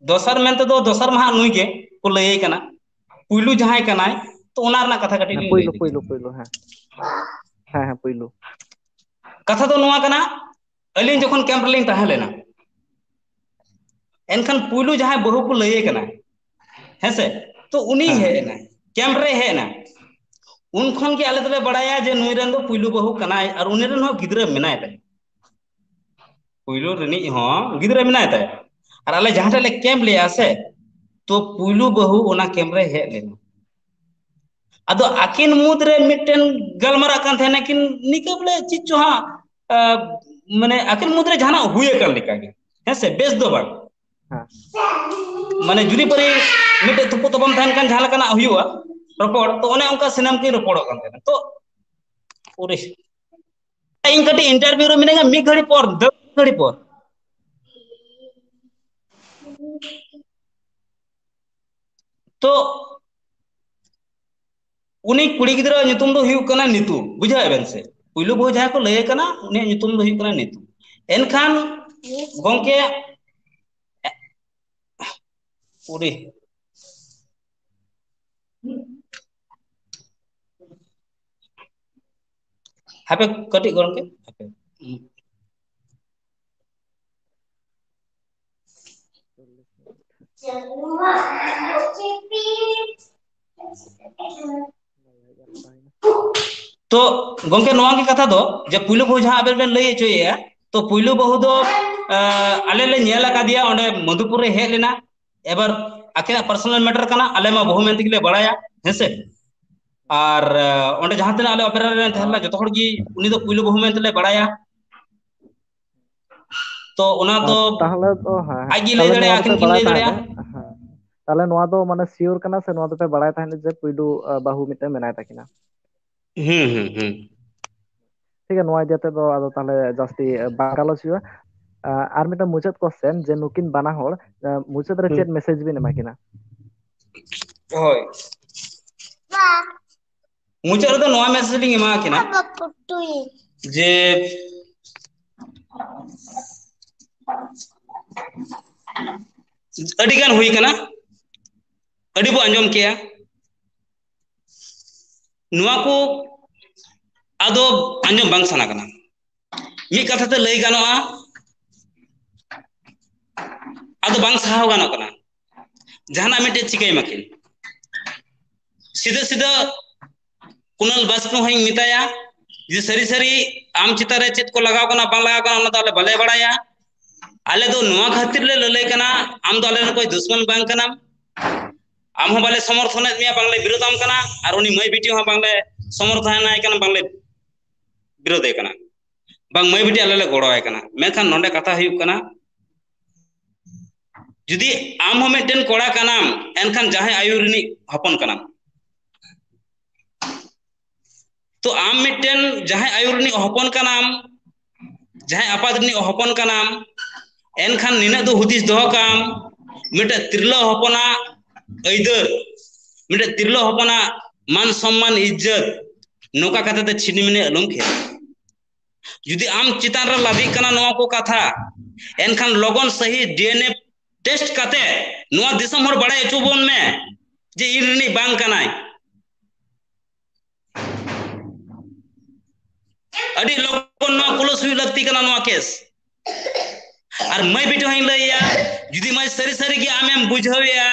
ᱫᱚᱥᱟᱨ ᱢᱮᱱᱛᱮ ᱫᱚ ᱫᱚᱥᱟᱨ ᱢᱟ ᱦᱟᱸᱜ ᱱᱩᱭ ᱜᱮ ᱠᱚ ᱞᱟᱹᱭ ᱠᱟᱱᱟ, ᱯᱩᱭᱞᱩ ᱡᱟᱦᱟᱸᱭ ᱠᱟᱱᱟᱭ, ᱛᱚ ᱚᱱᱟ ᱨᱮᱱᱟᱜ ᱠᱟᱛᱷᱟ ᱠᱟᱹᱴᱤᱡ ᱦᱮᱸ, ᱞᱤᱧ ᱞᱟᱹᱭ ᱯᱩᱭᱞᱩ, ᱞᱮᱜᱮ᱾ ᱯᱩᱭᱞᱩ, ᱯᱩᱭᱞᱩ, ᱦᱮᱸ᱾ ᱦᱮᱸ, ᱦᱮᱸ, ᱯᱩᱭᱞᱩ᱾ ᱠᱟᱛᱷᱟ ᱫᱚ ᱱᱚᱣᱟ ᱠᱟᱱᱟ, ᱟᱹᱞᱤᱧ ᱡᱚᱠᱷᱚᱱ ᱠᱮᱢᱯ ᱨᱮᱞᱤᱧ ᱛᱟᱦᱮᱸ ᱞᱮᱱᱟ, ᱮᱱᱠᱷᱟᱱ ᱯᱩᱭᱞᱩ ᱡᱟᱦᱟᱸᱭ ᱵᱟᱹᱦᱩ ᱠᱚ ᱞᱟᱹᱭᱮ ᱠᱟᱱᱟ, ᱦᱮᱸᱥᱮ, ᱛᱚ ᱩᱱᱤ ᱦᱮᱸ᱾ ᱦᱮᱡ ᱮᱱᱟᱭ, ᱠᱮᱢᱯ ᱨᱮ ᱦᱮᱡ ᱮᱱᱟ᱾ ᱩᱱ ᱠᱷᱚᱱ ᱜᱮ ᱟᱞᱮ ᱫᱚᱞᱮ ᱵᱟᱲᱟᱭᱟ ᱡᱮ ᱱᱩᱭ ᱨᱮᱱ ᱫᱚ ᱯᱩᱭᱞᱩ ᱵᱟᱹᱦᱩ ᱠᱟᱱᱟᱭ ᱟᱨ ᱩᱱᱤ ᱨᱮᱱ ᱦᱚᱸ ᱜᱤᱫᱽᱨᱟᱹ ᱢᱮᱱᱟᱭ ᱛᱟᱭᱟ᱾ ᱯᱩᱭᱞᱩ ᱨᱤᱱᱤᱡ ᱦᱚᱸ ᱜᱤᱫᱽᱨᱟᱹ ᱢᱮᱱᱟᱭ ᱛᱟᱭᱟ᱾ ᱟᱨ ᱟᱞᱮ ᱡᱟᱦᱟᱸ ᱴᱷᱮᱱ ᱞᱮ ᱠᱮᱢᱯ ᱞᱮᱜᱼᱟ ᱥᱮ, ᱛᱚ ᱯᱩᱭᱞᱩ ᱵᱟᱹᱦᱩ ᱚᱱᱟ ᱠᱮᱢᱯ ᱨᱮ ᱦᱮᱡ ᱞᱮᱱᱟ᱾ ᱟᱫᱚ ᱟᱹᱠᱤᱱ ᱢᱩᱫᱽᱨᱮ ᱢᱤᱫᱴᱮᱱ ᱜᱟᱞᱢᱟᱨᱟᱜ ᱠᱟᱱ ᱛᱟᱦᱮᱱᱟ ᱠᱤᱱ, ᱱᱤᱠᱟᱹ ᱵᱚᱞᱮ ᱪᱮᱫ ᱪᱚ ᱦᱟᱸᱜ, ᱟᱸ, ᱢᱟᱱᱮ ᱟᱹᱠᱤᱱ ᱢᱩᱫᱽᱨᱮ ᱡᱟᱦᱟᱱᱟᱜ ᱦᱩᱭ ᱟᱠᱟᱱ ᱞᱮᱠᱟ ᱜᱮ, ᱦᱮᱸ ᱥᱮ, ᱵᱮᱥ ᱫᱚ ᱵᱟᱝ᱾ ᱦᱮᱸ᱾ ᱢᱟᱱᱮ ᱡᱩᱫᱤ ᱯᱟᱹᱨᱤ ᱢᱤᱫᱴᱮᱡ ᱛᱩᱯᱩ ᱛᱟᱯᱟᱢ ᱛᱟᱦᱮᱱ ᱠᱷᱟᱱ ᱡᱟᱦᱟᱸ ᱞᱮᱠᱟᱱᱟᱜ ᱦᱩᱭᱩᱜᱼᱟ ᱨᱚᱯᱚᱲ, ᱛᱚ ᱚᱱᱮ ᱚᱱᱠᱟ ᱥᱟᱱᱟᱢ ᱠᱤᱱ ᱨᱚᱯᱚᱲᱚᱜ ᱠᱟᱱ ᱛᱟᱦᱮᱱᱟ᱾ ᱛᱚ ᱩᱨᱤ, ᱤᱧ ᱠᱟᱹᱴᱤᱡ ᱤᱱᱴᱟᱨᱵᱷᱤᱭᱩ ᱨᱮ ᱢᱤᱱᱟᱹᱧᱟ, ᱢᱤᱫ ᱜᱷᱟᱹᱲᱤ ᱯᱚᱨ, ᱫᱟᱹᱲ ᱢᱤᱫ ᱜᱷᱟᱹᱲᱤ ᱯᱚᱨ᱾ ᱛᱚ ᱩᱱᱤ ᱠᱩᱲᱤ ᱜᱤᱫᱽᱨᱟᱹ ᱧᱩᱛᱩᱢ ᱫᱚ ᱦᱩᱭᱩᱜ ᱠᱟᱱᱟ ᱱᱤᱛᱩ, ᱵᱩᱡᱷᱟᱹᱣᱮᱫ ᱵᱮᱱ ᱥᱮ? ᱯᱩᱭᱞᱩ ᱵᱟᱹᱦᱩ ᱡᱟᱦᱟᱸᱭ ᱠᱚ ᱞᱟᱹᱭ ᱠᱟᱱᱟ, ᱩᱱᱤᱭᱟᱜ ᱧᱩᱛᱩᱢ ᱫᱚ ᱦᱩᱭᱩᱜ ᱠᱟᱱᱟ ᱱᱤᱛᱩ᱾ ᱮᱱᱠᱷᱟᱱ ᱜᱚᱝᱠᱮ, ᱩᱨᱤ, ᱦᱟᱯᱮ ᱠᱟᱹᱴᱤᱡ ᱜᱚᱝᱠᱮ, ᱦᱟᱯᱮ᱾ ᱛᱚ ᱜᱚᱝᱠᱮ, ᱱᱚᱣᱟ ᱜᱮ ᱠᱟᱛᱷᱟ ᱫᱚ, ᱡᱮ ᱯᱩᱭᱞᱩ ᱵᱟᱹᱦᱩ ᱡᱟᱦᱟᱸ ᱟᱵᱮᱱ ᱵᱮᱱ ᱞᱟᱹᱭ ᱦᱚᱪᱚᱭᱮᱫᱼᱟ, ᱛᱚ ᱯᱩᱭᱞᱩ ᱵᱟᱹᱦᱩ ᱫᱚ, ᱟᱸ, ᱟᱞᱮ ᱞᱮ ᱧᱮᱞ ᱟᱠᱟᱫᱮᱭᱟ, ᱚᱸᱰᱮ ᱢᱚᱫᱷᱩᱯᱩᱨ ᱨᱮ ᱦᱮᱡ ᱞᱮᱱᱟ, ᱮᱵᱟᱨ ᱟᱹᱠᱤᱱᱟᱜ personal matter ᱠᱟᱱᱟ, ᱟᱞᱮ ᱢᱟ ᱵᱟᱹᱦᱩ ᱢᱮᱱᱛᱮ ᱜᱮᱞᱮ ᱵᱟᱲᱟᱭᱟ, ᱦᱮᱸᱥᱮ? ᱟᱨ ᱚᱸᱰᱮ ᱡᱟᱦᱟᱸ ᱛᱤᱱᱟᱹᱜ ᱟᱞᱮ operator ᱨᱮᱱ ᱛᱟᱦᱮᱸ ᱞᱮᱱᱟ, ᱡᱚᱛᱚ ᱦᱚᱲ ᱜᱮ ᱩᱱᱤ ᱫᱚ ᱯᱩᱭᱞᱩ ᱵᱟᱹᱦᱩ ᱢᱮᱱᱛᱮ ᱞᱮ ᱵᱟᱲᱟᱭᱟ᱾ ᱛᱚ ᱚᱱᱟ ᱫᱚ ᱛᱟᱦᱚᱞᱮ ᱛᱚ ᱦᱮᱸ ᱟᱡ ᱜᱮ ᱞᱟᱹᱭ ᱫᱟᱲᱮᱭᱟᱜᱼᱟ, ᱟᱹᱠᱤᱱ ᱠᱤᱱ ᱞᱟᱹᱭ ᱫᱟᱲᱮᱭᱟᱜᱼᱟ᱾ ᱛᱟᱦᱮᱸᱫ᱾ ᱦᱮᱸ᱾ ᱛᱟᱦᱚᱞᱮ ᱱᱚᱣᱟ ᱫᱚ ᱢᱟᱱᱮ sure ᱠᱟᱱᱟ ᱥᱮ ᱱᱚᱣᱟ ᱫᱚᱯᱮ ᱵᱟᱲᱟᱭ ᱛᱟᱦᱮᱸᱫ ᱡᱮ ᱯᱩᱭᱞᱩ ᱵᱟᱹᱦᱩ ᱢᱤᱫᱴᱮᱱ ᱢᱮᱱᱟᱭ ᱛᱟᱹᱠᱤᱱᱟ? ᱦᱩᱸ ᱦᱩᱸ ᱦᱩᱸ᱾ ᱴᱷᱤᱠ ᱜᱮᱭᱟ, ᱱᱚᱣᱟ ᱤᱫᱤ ᱠᱟᱛᱮ ᱫᱚ ᱟᱫᱚ ᱛᱟᱦᱚᱞᱮ ᱡᱟᱹᱥᱛᱤ ᱵᱟᱝ ᱜᱟᱞᱚᱪ ᱦᱩᱭᱩᱜᱼᱟ᱾ ᱟᱨ ᱢᱤᱫᱴᱟᱝ ᱢᱩᱪᱟᱹᱫ question, ᱡᱮ ᱱᱩᱠᱤᱱ ᱵᱟᱱᱟ ᱦᱚᱲ ᱢᱩᱪᱟᱹᱫ ᱨᱮ ᱪᱮᱫ message ᱵᱤᱱ ᱮᱢᱟ ᱠᱤᱱᱟ? ᱦᱳᱭ, ᱢᱩᱪᱟᱹᱫ ᱨᱮᱫᱚ ᱱᱚᱣᱟ message ᱞᱤᱧ ᱮᱢᱟ ᱠᱤᱱᱟ ᱡᱮ ᱟᱹᱰᱤ ᱜᱟᱱ ᱦᱩᱭ ᱠᱟᱱᱟ, ᱟᱹᱰᱤ ᱵᱚ ᱟᱸᱡᱚᱢ ᱠᱮᱜᱼᱟ, ᱱᱚᱣᱟ ᱠᱚ ᱟᱫᱚ ᱟᱸᱡᱚᱢ ᱵᱟᱝ ᱥᱟᱱᱟ ᱠᱟᱱᱟ᱾ ᱢᱤᱫ ᱠᱟᱛᱷᱟ ᱛᱮ ᱞᱟᱹᱭ ᱜᱟᱱᱚᱜᱼᱟ, ᱟᱫᱚ ᱵᱟᱝ ᱥᱟᱦᱟᱣ ᱜᱟᱱᱚᱜ ᱠᱟᱱᱟ᱾ ᱡᱟᱦᱟᱱᱟᱜ ᱢᱤᱫᱴᱮᱡ ᱪᱤᱠᱟᱹᱭ ᱢᱟᱠᱤᱱ, ᱥᱤᱫᱷᱟᱹ ᱥᱤᱫᱷᱟᱹ ᱠᱩᱱᱟᱞ ᱵᱟᱥᱠᱮ ᱦᱚᱸᱧ ᱢᱮᱛᱟᱭᱟ ᱡᱮ ᱥᱟᱹᱨᱤ ᱥᱟᱹᱨᱤ ᱟᱢ ᱪᱮᱛᱟᱱ ᱨᱮ ᱪᱮᱫ ᱠᱚ ᱞᱟᱜᱟᱣ ᱠᱟᱱᱟ ᱵᱟᱝ ᱞᱟᱜᱟᱣ ᱠᱟᱱᱟ, ᱚᱱᱟ ᱫᱚ ᱟᱞᱮ ᱵᱟᱞᱮ ᱵᱟᱲᱟᱭᱟ᱾ ᱟᱞᱮ ᱫᱚ ᱱᱚᱣᱟ ᱠᱷᱟᱹᱛᱤᱨ ᱞᱮ ᱞᱟᱹᱞᱟᱹᱭ ᱠᱟᱱᱟ, ᱟᱢ ᱫᱚ ᱟᱞᱮ ᱨᱮᱱ ᱚᱠᱚᱭ ᱫᱩᱥᱢᱚᱱ ᱵᱟᱝ ᱠᱟᱱᱟᱢ, ᱟᱢ ᱦᱚᱸ ᱵᱟᱞᱮ ᱥᱚᱢᱚᱨᱛᱷᱚᱱᱮᱫ ᱢᱮᱭᱟ, ᱵᱟᱝᱞᱮ ᱵᱤᱨᱳᱫᱷᱟᱢ ᱠᱟᱱᱟ, ᱟᱨ ᱩᱱᱤ ᱢᱟᱹᱭ ᱵᱤᱴᱤ ᱦᱚᱸ ᱵᱟᱝᱞᱮ ᱥᱚᱢᱚᱨᱛᱷᱚᱱᱟᱭ ᱠᱟᱱᱟ, ᱵᱟᱝᱞᱮ ᱵᱤᱨᱳᱫᱷᱮ ᱠᱟᱱᱟ, ᱵᱟᱝ ᱢᱟᱹᱭ ᱵᱤᱴᱤ ᱟᱞᱮ ᱞᱮ ᱜᱚᱲᱚᱣᱟᱭ ᱠᱟᱱᱟ᱾ ᱢᱮᱱᱠᱷᱟᱱ ᱱᱚᱰᱮ ᱠᱟᱛᱷᱟ ᱦᱩᱭᱩᱜ ᱠᱟᱱᱟ, ᱡᱩᱫᱤ ᱟᱢ ᱦᱚᱸ ᱢᱤᱫᱴᱮᱱ ᱠᱚᱲᱟ ᱠᱟᱱᱟᱢ, ᱮᱱᱠᱷᱟᱱ ᱡᱟᱦᱟᱸᱭ ᱟᱭᱳ ᱨᱤᱱᱤᱡ ᱦᱚᱯᱚᱱ ᱠᱟᱱᱟᱢ, ᱛᱚ ᱟᱢ ᱢᱤᱫᱴᱮᱱ ᱡᱟᱦᱟᱸᱭ ᱟᱭᱳ ᱨᱤᱱᱤᱡ ᱦᱚᱯᱚᱱ ᱠᱟᱱᱟᱢ, ᱡᱟᱦᱟᱸᱭ ᱟᱯᱟᱛ ᱨᱤᱱᱤᱡ ᱦᱚᱯᱚᱱ ᱠᱟᱱᱟᱢ, ᱮᱱᱠᱷᱟᱱ ᱱᱤᱱᱟᱹᱜ ᱫᱚ ᱦᱩᱫᱤᱥ ᱫᱚᱦᱚ ᱠᱟᱜ ᱟᱢ, ᱢᱤᱫᱴᱮᱱ ᱛᱤᱨᱞᱟᱹ ᱦᱚᱯᱚᱱᱟᱜ ᱟᱹᱭᱫᱟᱹᱨ, ᱢᱤᱫᱴᱮᱱ ᱛᱤᱨᱞᱟᱹ ᱦᱚᱯᱚᱱᱟᱜ ᱢᱟᱱ ᱥᱚᱢᱢᱟᱱ ᱤᱡᱽᱡᱚᱛ ᱱᱚᱝᱠᱟ ᱠᱟᱛᱮ ᱫᱚ ᱪᱷᱤᱱᱤᱢᱤᱱᱤ ᱟᱞᱚᱢ ᱠᱷᱮᱞᱟ᱾ ᱡᱩᱫᱤ ᱟᱢ ᱪᱮᱛᱟᱱ ᱨᱮ ᱞᱟᱫᱮᱜ ᱠᱟᱱᱟ ᱱᱚᱣᱟ ᱠᱚ ᱠᱟᱛᱷᱟ, ᱮᱱᱠᱷᱟᱱ ᱞᱚᱜᱚᱱ ᱥᱟᱹᱦᱤ DNA test ᱠᱟᱛᱮ ᱱᱚᱣᱟ ᱫᱤᱥᱚᱢ ᱦᱚᱲ ᱵᱟᱲᱟᱭ ᱦᱚᱪᱚ ᱵᱚᱱ ᱢᱮ ᱡᱮ ᱤᱧ ᱨᱤᱱᱤᱡ ᱵᱟᱝ ᱠᱟᱱᱟᱭ᱾ ᱟᱹᱰᱤ ᱞᱚᱜᱚᱱ ᱱᱚᱣᱟ close ᱦᱩᱭᱩᱜ ᱞᱟᱹᱠᱛᱤ ᱠᱟᱱᱟ ᱱᱚᱣᱟ case᱾ ᱟᱨ ᱢᱟᱹᱭ ᱵᱤᱴᱤ ᱦᱚᱸᱧ ᱞᱟᱹᱭᱟ, ᱡᱩᱫᱤ ᱢᱟᱹᱭ ᱥᱟᱹᱨᱤ ᱥᱟᱹᱨᱤ ᱜᱮ ᱟᱢᱮᱢ ᱵᱩᱡᱷᱟᱹᱣᱮᱭᱟ,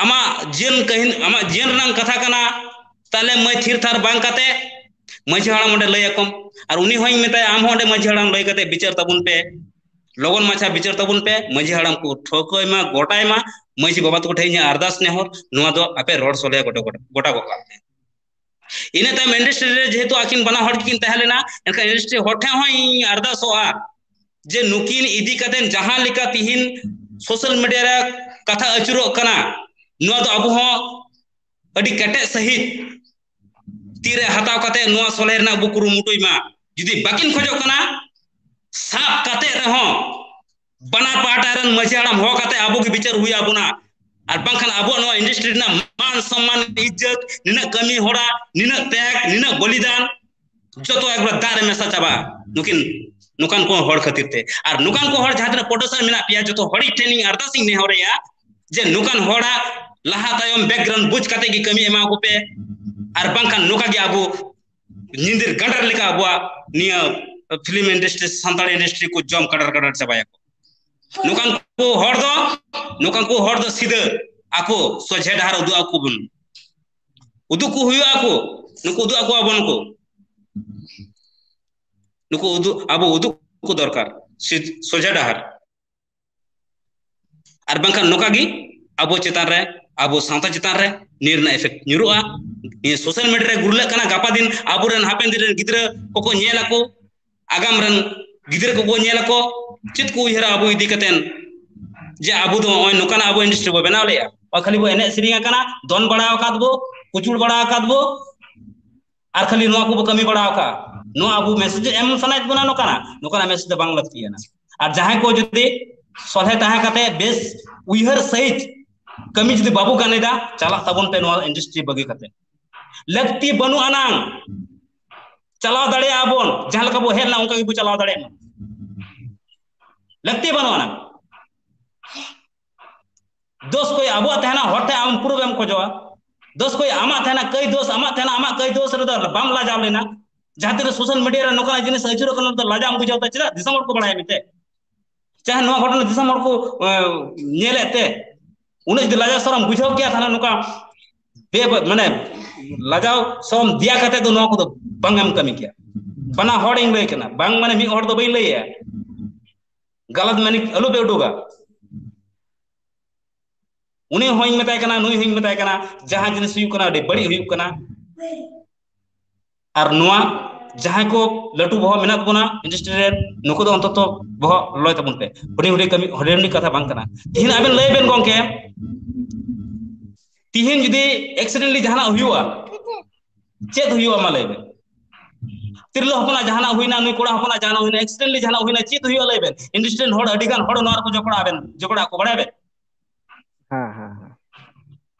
ᱟᱢᱟᱜ ᱡᱤᱭᱚᱱ ᱠᱟᱹᱦᱤᱱ-, ᱟᱢᱟᱜ ᱡᱤᱭᱚᱱ ᱨᱮᱱᱟᱜ ᱠᱟᱛᱷᱟ ᱠᱟᱱᱟ, ᱛᱟᱦᱞᱮ ᱢᱟᱹᱭ ᱛᱷᱤᱨ ᱛᱷᱟᱨ ᱵᱟᱝ ᱠᱟᱛᱮ ᱢᱟᱹᱡᱷᱤ ᱦᱟᱲᱟᱢ ᱚᱸᱰᱮ ᱞᱟᱹᱭ ᱟᱠᱚᱢ᱾ ᱟᱨ ᱩᱱᱤ ᱦᱚᱸᱧ ᱢᱮᱛᱟᱭᱟ, ᱟᱢ ᱦᱚᱸ ᱚᱸᱰᱮ ᱢᱟᱹᱡᱷᱤ ᱦᱟᱲᱟᱢ ᱞᱟᱹᱭ ᱠᱟᱛᱮ ᱵᱤᱪᱟᱹᱨ ᱛᱟᱵᱚᱱ ᱯᱮ᱾ ᱞᱚᱜᱚᱱ ᱢᱟᱪᱷᱟ ᱵᱤᱪᱟᱹᱨ ᱛᱟᱵᱚᱱ ᱯᱮ᱾ ᱢᱟᱹᱡᱷᱤ ᱦᱟᱲᱟᱢ ᱠᱚ ᱴᱷᱟᱹᱣᱠᱟᱹᱭ ᱢᱟ, ᱜᱚᱴᱟᱭ ᱢᱟ᱾ ᱢᱟᱹᱡᱷᱤ ᱵᱟᱵᱟ ᱛᱟᱠᱚ ᱴᱷᱮᱱ ᱤᱧᱟᱹᱜ ᱟᱨᱫᱟᱥ ᱱᱮᱦᱚᱨ, ᱱᱚᱣᱟ ᱫᱚ ᱟᱯᱮ ᱨᱚᱲ ᱥᱚᱞᱦᱮ ᱜᱚᱴᱟ ᱜᱚᱴᱟ ᱜᱚᱴᱟ ᱜᱚᱫ ᱠᱟᱜ ᱯᱮ᱾ ᱤᱱᱟᱹ ᱛᱟᱭᱚᱢ ᱤᱱᱰᱟᱥᱴᱨᱤ ᱨᱮ ᱡᱮᱦᱮᱛᱩ ᱟᱹᱠᱤᱱ ᱵᱟᱱᱟ ᱦᱚᱲ ᱜᱮᱠᱤᱱ ᱛᱟᱦᱮᱸ ᱞᱮᱱᱟ, ᱮᱱᱠᱷᱟᱱ ᱤᱱᱰᱟᱥᱴᱨᱤ ᱦᱚᱲ ᱴᱷᱮᱱ ᱦᱚᱸ ᱤᱧ ᱟᱨᱫᱟᱥᱚᱜᱼᱟ ᱡᱮ ᱱᱩᱠᱤᱱ ᱤᱫᱤ ᱠᱟᱛᱮ ᱡᱟᱦᱟᱸ ᱞᱮᱠᱟ ᱛᱤᱦᱤᱧ ᱥᱳᱥᱟᱞ ᱢᱤᱰᱤᱭᱟ ᱨᱮ ᱠᱟᱛᱷᱟ ᱟᱹᱪᱩᱨᱚᱜ ᱠᱟᱱᱟ, ᱱᱚᱣᱟ ᱫᱚ ᱟᱵᱚ ᱦᱚᱸ ᱟᱹᱰᱤ ᱠᱮᱴᱮᱡ ᱥᱟᱺᱦᱤᱡ ᱛᱤᱨᱮ ᱦᱟᱛᱟᱣ ᱠᱟᱛᱮ ᱱᱚᱣᱟ ᱥᱚᱞᱦᱮ ᱨᱮᱱᱟᱜ ᱵᱚ ᱠᱩᱨᱩᱢᱩᱴᱩᱭ ᱢᱟ᱾ ᱡᱩᱫᱤ ᱵᱟᱹᱠᱤᱱ ᱠᱷᱚᱡᱚᱜ ᱠᱟᱱᱟ, ᱥᱟᱵ ᱠᱟᱛᱮ ᱨᱮᱦᱚᱸ ᱵᱟᱱᱟᱨ ᱯᱟᱦᱴᱟ ᱨᱮᱱ ᱢᱟᱹᱡᱷᱤ ᱦᱟᱲᱟᱢ ᱦᱚᱦᱚ ᱠᱟᱛᱮ ᱟᱵᱚ ᱜᱮ ᱵᱤᱪᱟᱹᱨ ᱦᱩᱭ ᱟᱵᱚᱱᱟ᱾ ᱟᱨ ᱵᱟᱝᱠᱷᱟᱱ ᱟᱵᱚᱣᱟᱜ ᱱᱚᱣᱟ ᱤᱱᱰᱟᱥᱴᱨᱤ ᱨᱮᱱᱟᱜ ᱢᱟᱱ ᱥᱚᱢᱢᱟᱱ, ᱤᱡᱽᱡᱚᱛ, ᱱᱤᱱᱟᱹᱜ ᱠᱟᱹᱢᱤ ᱦᱚᱲᱟ, ᱱᱤᱱᱟᱹᱜ ᱛᱮᱜ, ᱱᱤᱱᱟᱹᱜ ᱵᱚᱞᱤᱫᱟᱱ, ᱡᱚᱛᱚ ᱮᱠᱵᱟᱨ ᱫᱟᱜ ᱨᱮ ᱢᱮᱥᱟ ᱪᱟᱵᱟᱜᱼᱟ ᱱᱩᱠᱤᱱ, ᱱᱚᱝᱠᱟᱱ ᱠᱚ ᱦᱚᱲ ᱠᱷᱟᱹᱛᱤᱨ ᱛᱮ᱾ ᱟᱨ ᱱᱚᱝᱠᱟᱱ ᱠᱚ ᱦᱚᱲ ᱡᱟᱦᱟᱸ ᱛᱤᱱᱟᱹᱜ ᱯᱨᱚᱰᱩᱥᱟᱨ ᱢᱮᱱᱟᱜ ᱯᱮᱭᱟ, ᱡᱚᱛᱚ ᱦᱚᱲ ᱴᱷᱮᱱ ᱤᱧ ᱟᱨᱫᱟᱥ ᱤᱧ ᱱᱮᱦᱚᱨᱮᱜᱼᱟ ᱡᱮ ᱱᱚᱝᱠᱟᱱ ᱦᱚᱲᱟᱜ ᱞᱟᱦᱟ ᱛᱟᱭᱚᱢ ᱵᱮᱠᱜᱨᱟᱣᱩᱱᱰ ᱵᱩᱡᱽ ᱠᱟᱛᱮ ᱜᱮ ᱠᱟᱹᱢᱤ ᱮᱢᱟ ᱠᱚ ᱯᱮ᱾ ᱟᱨ ᱵᱟᱝᱠᱷᱟᱱ ᱱᱚᱝᱠᱟ ᱜᱮ ᱟᱵᱚ ᱧᱤᱫᱤᱨ ᱜᱟᱰᱟᱨ ᱞᱮᱠᱟ ᱟᱵᱚᱣᱟᱜ ᱱᱤᱭᱟᱹ ᱯᱷᱤᱞᱢ ᱤᱱᱰᱟᱥᱴᱨᱤ, ᱥᱟᱱᱛᱟᱲ ᱤᱱᱰᱟᱥᱴᱨᱤ ᱠᱚ ᱡᱚᱢ ᱠᱟᱰᱟᱨ ᱠᱟᱰᱟᱨ ᱪᱟᱵᱟᱭᱟᱠᱚ᱾ ᱱᱚᱝᱠᱟᱱ ᱠᱚ ᱦᱚᱲ ᱫᱚ, ᱱᱚᱝᱠᱟᱱ ᱠᱚ ᱦᱚᱲ ᱫᱚ ᱥᱤᱫᱷᱟᱹ ᱟᱠᱚ ᱥᱚᱡᱷᱮ ᱰᱟᱦᱟᱨ ᱩᱫᱩᱜ ᱟᱠᱚ ᱵᱚᱱ, ᱩᱫᱩᱜ ᱠᱚ ᱦᱩᱭᱩᱜᱼᱟ᱾ ᱟᱠᱚ ᱱᱩᱠᱩ ᱩᱫᱩᱜ ᱟᱠᱚ ᱟᱵᱚᱱ ᱠᱚ, ᱱᱩᱠᱩ ᱩᱫᱩᱜ, ᱟᱵᱚ ᱩᱫᱩᱜ ᱠᱚ ᱫᱚᱨᱠᱟᱨ ᱥᱤ-, ᱥᱚᱡᱷᱮ ᱰᱟᱦᱟᱨ᱾ ᱟᱨ ᱵᱟᱝᱠᱷᱟᱱ ᱱᱚᱝᱠᱟ ᱜᱮ ᱟᱵᱚ ᱪᱮᱛᱟᱱ ᱨᱮ, ᱟᱵᱚ ᱥᱟᱶᱛᱟ ᱪᱮᱛᱟᱱ ᱨᱮ ᱱᱤᱭᱟᱹ ᱨᱮᱱᱟᱜ ᱮᱯᱷᱮᱠᱴ ᱧᱩᱨᱩᱜᱼᱟ᱾ ᱱᱤᱭᱟᱹ ᱥᱳᱥᱟᱞ ᱢᱤᱰᱤᱭᱟ ᱨᱮ ᱜᱩᱨᱞᱟᱹᱜ ᱠᱟᱱᱟ, ᱜᱟᱯᱟ ᱫᱤᱱ ᱟᱵᱚᱨᱮᱱ ᱦᱟᱯᱮᱱ ᱫᱤᱱ ᱨᱮᱱ ᱜᱤᱫᱽᱨᱟᱹ ᱠᱚᱠᱚ ᱧᱮᱞ ᱟᱠᱚ, ᱟᱜᱟᱢ ᱨᱮᱱ ᱜᱤᱫᱽᱨᱟᱹ ᱠᱚᱠᱚ ᱧᱮᱞ ᱟᱠᱚ, ᱪᱮᱫ ᱠᱚ ᱩᱭᱦᱟᱹᱨᱟ ᱟᱵᱚ ᱤᱫᱤ ᱠᱟᱛᱮᱱ, ᱡᱮ ᱟᱵᱚ ᱫᱚ ᱱᱚᱜᱼᱚᱭ ᱱᱚᱝᱠᱟᱱᱟᱜ ᱟᱵᱚ ᱤᱱᱰᱟᱥᱴᱨᱤ ᱵᱚ ᱵᱮᱱᱟᱣ ᱞᱮᱜᱼᱟ, ᱠᱷᱟᱹᱞᱤ ᱵᱚ ᱮᱱᱮᱡ ᱥᱮᱨᱮᱧ ᱟᱠᱟᱱᱟ, ᱫᱚᱱ ᱵᱟᱲᱟ ᱟᱠᱟᱫ ᱵᱚ, ᱠᱩᱪᱩᱲ ᱵᱟᱲᱟ ᱟᱠᱟᱫ ᱵᱚ, ᱟᱨ ᱠᱷᱟᱹᱞᱤ ᱱᱚᱣᱟ ᱠᱚᱵᱚ ᱠᱟᱹᱢᱤ ᱵᱟᱲᱟ ᱟᱠᱟᱫ, ᱱᱚᱣᱟ ᱟᱵᱚ ᱢᱮᱥᱮᱡᱽ ᱮᱢ ᱥᱟᱱᱟᱭᱮᱫ ᱵᱚᱱᱟ ᱱᱚᱝᱠᱟᱱᱟᱜ, ᱱᱚᱝᱠᱟᱱᱟᱜ ᱢᱮᱥᱮᱡᱽ ᱫᱚ ᱵᱟᱝ ᱞᱟᱹᱠᱛᱤᱭᱟᱱᱟ᱾ ᱟᱨ ᱡᱟᱦᱟᱸᱭ ᱠᱚ ᱡᱩᱫᱤ ᱥᱚᱞᱦᱮ ᱛᱟᱦᱮᱸ ᱠᱟᱛᱮ ᱵᱮᱥ ᱩᱭᱦᱟᱹᱨ ᱥᱟᱹᱦᱤᱡ ᱠᱟᱹᱢᱤ ᱡᱩᱫᱤ ᱵᱟᱵᱚ ᱜᱟᱱ ᱮᱫᱟ, ᱪᱟᱞᱟᱜ ᱛᱟᱵᱚᱱ ᱯᱮ ᱱᱚᱣᱟ ᱤᱱᱰᱟᱥᱴᱨᱤ ᱵᱟᱹᱜᱤ ᱠᱟᱛᱮ᱾ ᱞᱟᱹᱠᱛᱤ ᱵᱟᱹᱱᱩᱜ ᱟᱱᱟᱝ, ᱪᱟᱞᱟᱣ ᱫᱟᱲᱮᱭᱟᱜᱼᱟ ᱵᱚᱱ, ᱡᱟᱦᱟᱸ ᱞᱮᱠᱟ ᱵᱚ ᱦᱮᱡ ᱞᱮᱱᱟ ᱚᱱᱠᱟ ᱜᱮᱵᱚ ᱪᱟᱞᱟᱣ ᱫᱟᱲᱮᱭᱟᱜ ᱢᱟ᱾ ᱞᱟᱹᱠᱛᱤ ᱵᱟᱹᱱᱩᱜ ᱟᱱᱟᱝ᱾ ᱫᱳᱥ ᱠᱚᱭ ᱟᱵᱚᱣᱟᱜ ᱛᱟᱦᱮᱱᱟ, ᱦᱚᱲ ᱴᱷᱮᱱ ᱟᱢ ᱯᱨᱩᱯᱷ ᱮᱢ ᱠᱷᱚᱡᱚᱜᱼᱟ᱾ ᱫᱳᱥ ᱠᱚᱭ ᱟᱢᱟᱜ ᱛᱟᱦᱮᱱᱟ, ᱠᱟᱹᱭ ᱫᱳᱥ ᱟᱢᱟᱜ ᱛᱟᱦᱮᱱᱟ, ᱟᱢᱟᱜ ᱠᱟᱹᱭ ᱫᱳᱥ ᱨᱮᱫᱚ ᱵᱟᱢ ᱞᱟᱡᱟᱣ ᱞᱮᱱᱟ᱾ ᱡᱟᱦᱟᱸ ᱛᱤᱱᱟᱹᱜ ᱥᱳᱥᱟᱞ ᱢᱤᱰᱤᱭᱟ ᱨᱮ ᱱᱚᱝᱠᱟᱱᱟᱜ ᱡᱤᱱᱤᱥ ᱟᱹᱪᱩᱨᱚᱜ ᱠᱟᱱᱟ, ᱚᱱᱟ ᱫᱚ ᱞᱟᱡᱟᱣ ᱮᱢ ᱵᱩᱡᱷᱟᱹᱣ ᱛᱮ ᱪᱮᱫᱟᱜ ᱫᱤᱥᱚᱢ ᱦᱚᱲ ᱠᱚ ᱵᱟᱲᱟᱭᱟ ᱢᱮᱱᱛᱮ? ᱪᱟᱦᱮ ᱱᱚᱣᱟ ᱜᱷᱚᱴᱚᱱᱟ ᱫᱤᱥᱚᱢ ᱦᱚᱲ ᱠᱚ, ᱮ, ᱧᱮᱞᱮᱫ ᱛᱮ ᱩᱱᱟᱹᱜ ᱡᱩᱫᱤ ᱞᱟᱡᱟᱣ ᱥᱚᱨᱚᱢ ᱵᱩᱡᱷᱟᱹᱣ ᱠᱮᱭᱟ, ᱛᱟᱦᱞᱮ ᱱᱚᱝᱠᱟ ᱵᱮ-, ᱢᱟᱱᱮ ᱞᱟᱡᱟᱣ ᱥᱚᱨᱚᱢ ᱫᱮᱭᱟ ᱠᱟᱛᱮ ᱫᱚ ᱱᱚᱣᱟ ᱠᱚᱫᱚ ᱵᱟᱝ ᱮᱢ ᱠᱟᱹᱢᱤ ᱠᱮᱭᱟ᱾ ᱵᱟᱱᱟ ᱦᱚᱲ ᱤᱧ ᱞᱟᱹᱭ ᱠᱟᱱᱟ, ᱵᱟᱝ ᱢᱟᱱᱮ ᱢᱤᱫ ᱦᱚᱲ ᱫᱚ ᱵᱟᱹᱧ ᱞᱟᱹᱭᱟ᱾ ᱜᱟᱞᱟᱛ ᱢᱟᱱᱤ ᱟᱞᱚ ᱯᱮ ᱩᱰᱩᱠᱟ᱾ ᱩᱱᱤ ᱦᱚᱸᱧ ᱢᱮᱛᱟᱭ ᱠᱟᱱᱟ, ᱱᱩᱭ ᱦᱚᱸᱧ ᱢᱮᱛᱟᱭ ᱠᱟᱱᱟ, ᱡᱟᱦᱟᱸ ᱡᱤᱱᱤᱥ ᱦᱩᱭᱩᱜ ᱠᱟᱱᱟ ᱟᱹᱰᱤ ᱵᱟᱹᱲᱤᱡ ᱦᱩᱭᱩᱜ ᱠᱟᱱᱟ᱾ ᱟᱨ ᱱᱚᱣᱟ ᱡᱟᱦᱟᱸᱭ ᱠᱚ ᱞᱟᱹᱴᱩ ᱵᱚᱦᱚᱜ ᱢᱮᱱᱟᱜ ᱵᱚᱱᱟ ᱤᱱᱰᱟᱥᱴᱨᱤ ᱨᱮ, ᱱᱩᱠᱩ ᱫᱚ ᱚᱱᱛᱚᱛᱚ ᱵᱚᱦᱚᱜ ᱞᱚᱭ ᱛᱟᱵᱚᱱ ᱯᱮ᱾ ᱦᱩᱰᱤᱧ ᱦᱩᱰᱤᱧ ᱠᱟᱹᱢᱤ, ᱦᱩᱰᱤᱧ ᱦᱩᱰᱤᱧ ᱠᱟᱛᱷᱟ ᱵᱟᱝ ᱠᱟᱱᱟ᱾ ᱛᱤᱦᱤᱧ ᱟᱵᱮᱱ ᱞᱟᱹᱭ ᱵᱮᱱ ᱜᱚᱝᱠᱮ, ᱛᱤᱦᱤᱧ ᱡᱩᱫᱤ accidentally ᱡᱟᱦᱟᱱᱟᱜ ᱦᱩᱭᱩᱜᱼᱟ, ᱪᱮᱫ ᱦᱩᱭᱩᱜᱼᱟ ᱢᱟ ᱞᱟᱹᱭ ᱵᱮᱱ? ᱛᱤᱨᱞᱟᱹ ᱦᱚᱯᱚᱱᱟᱜ ᱡᱟᱦᱟᱱᱟᱜ ᱦᱩᱭᱱᱟ, ᱱᱩᱭ ᱠᱚᱲᱟ ᱦᱚᱯᱚᱱᱟᱜ ᱡᱟᱦᱟᱱᱟᱜ ᱦᱩᱭᱱᱟ, accidentally ᱡᱟᱦᱟᱱᱟᱜ ᱦᱩᱭᱱᱟ, ᱪᱮᱫ ᱦᱩᱭᱩᱜᱼᱟ ᱞᱟᱹᱭ ᱵᱮᱱ? ᱤᱱᱰᱟᱥᱴᱨᱤ ᱨᱮᱱ ᱦᱚᱲ, ᱟᱹᱰᱤ ᱜᱟᱱ ᱦᱚᱲ ᱱᱚᱣᱟ ᱨᱮᱠᱚ ᱡᱚᱯᱲᱟᱣ ᱵᱮᱱ, ᱡᱚᱯᱲᱟᱣ ᱠᱚ ᱵᱟᱲᱟᱭ ᱵᱮᱱ? ᱦᱮᱸ, ᱦᱮᱸ, ᱦᱮᱸ᱾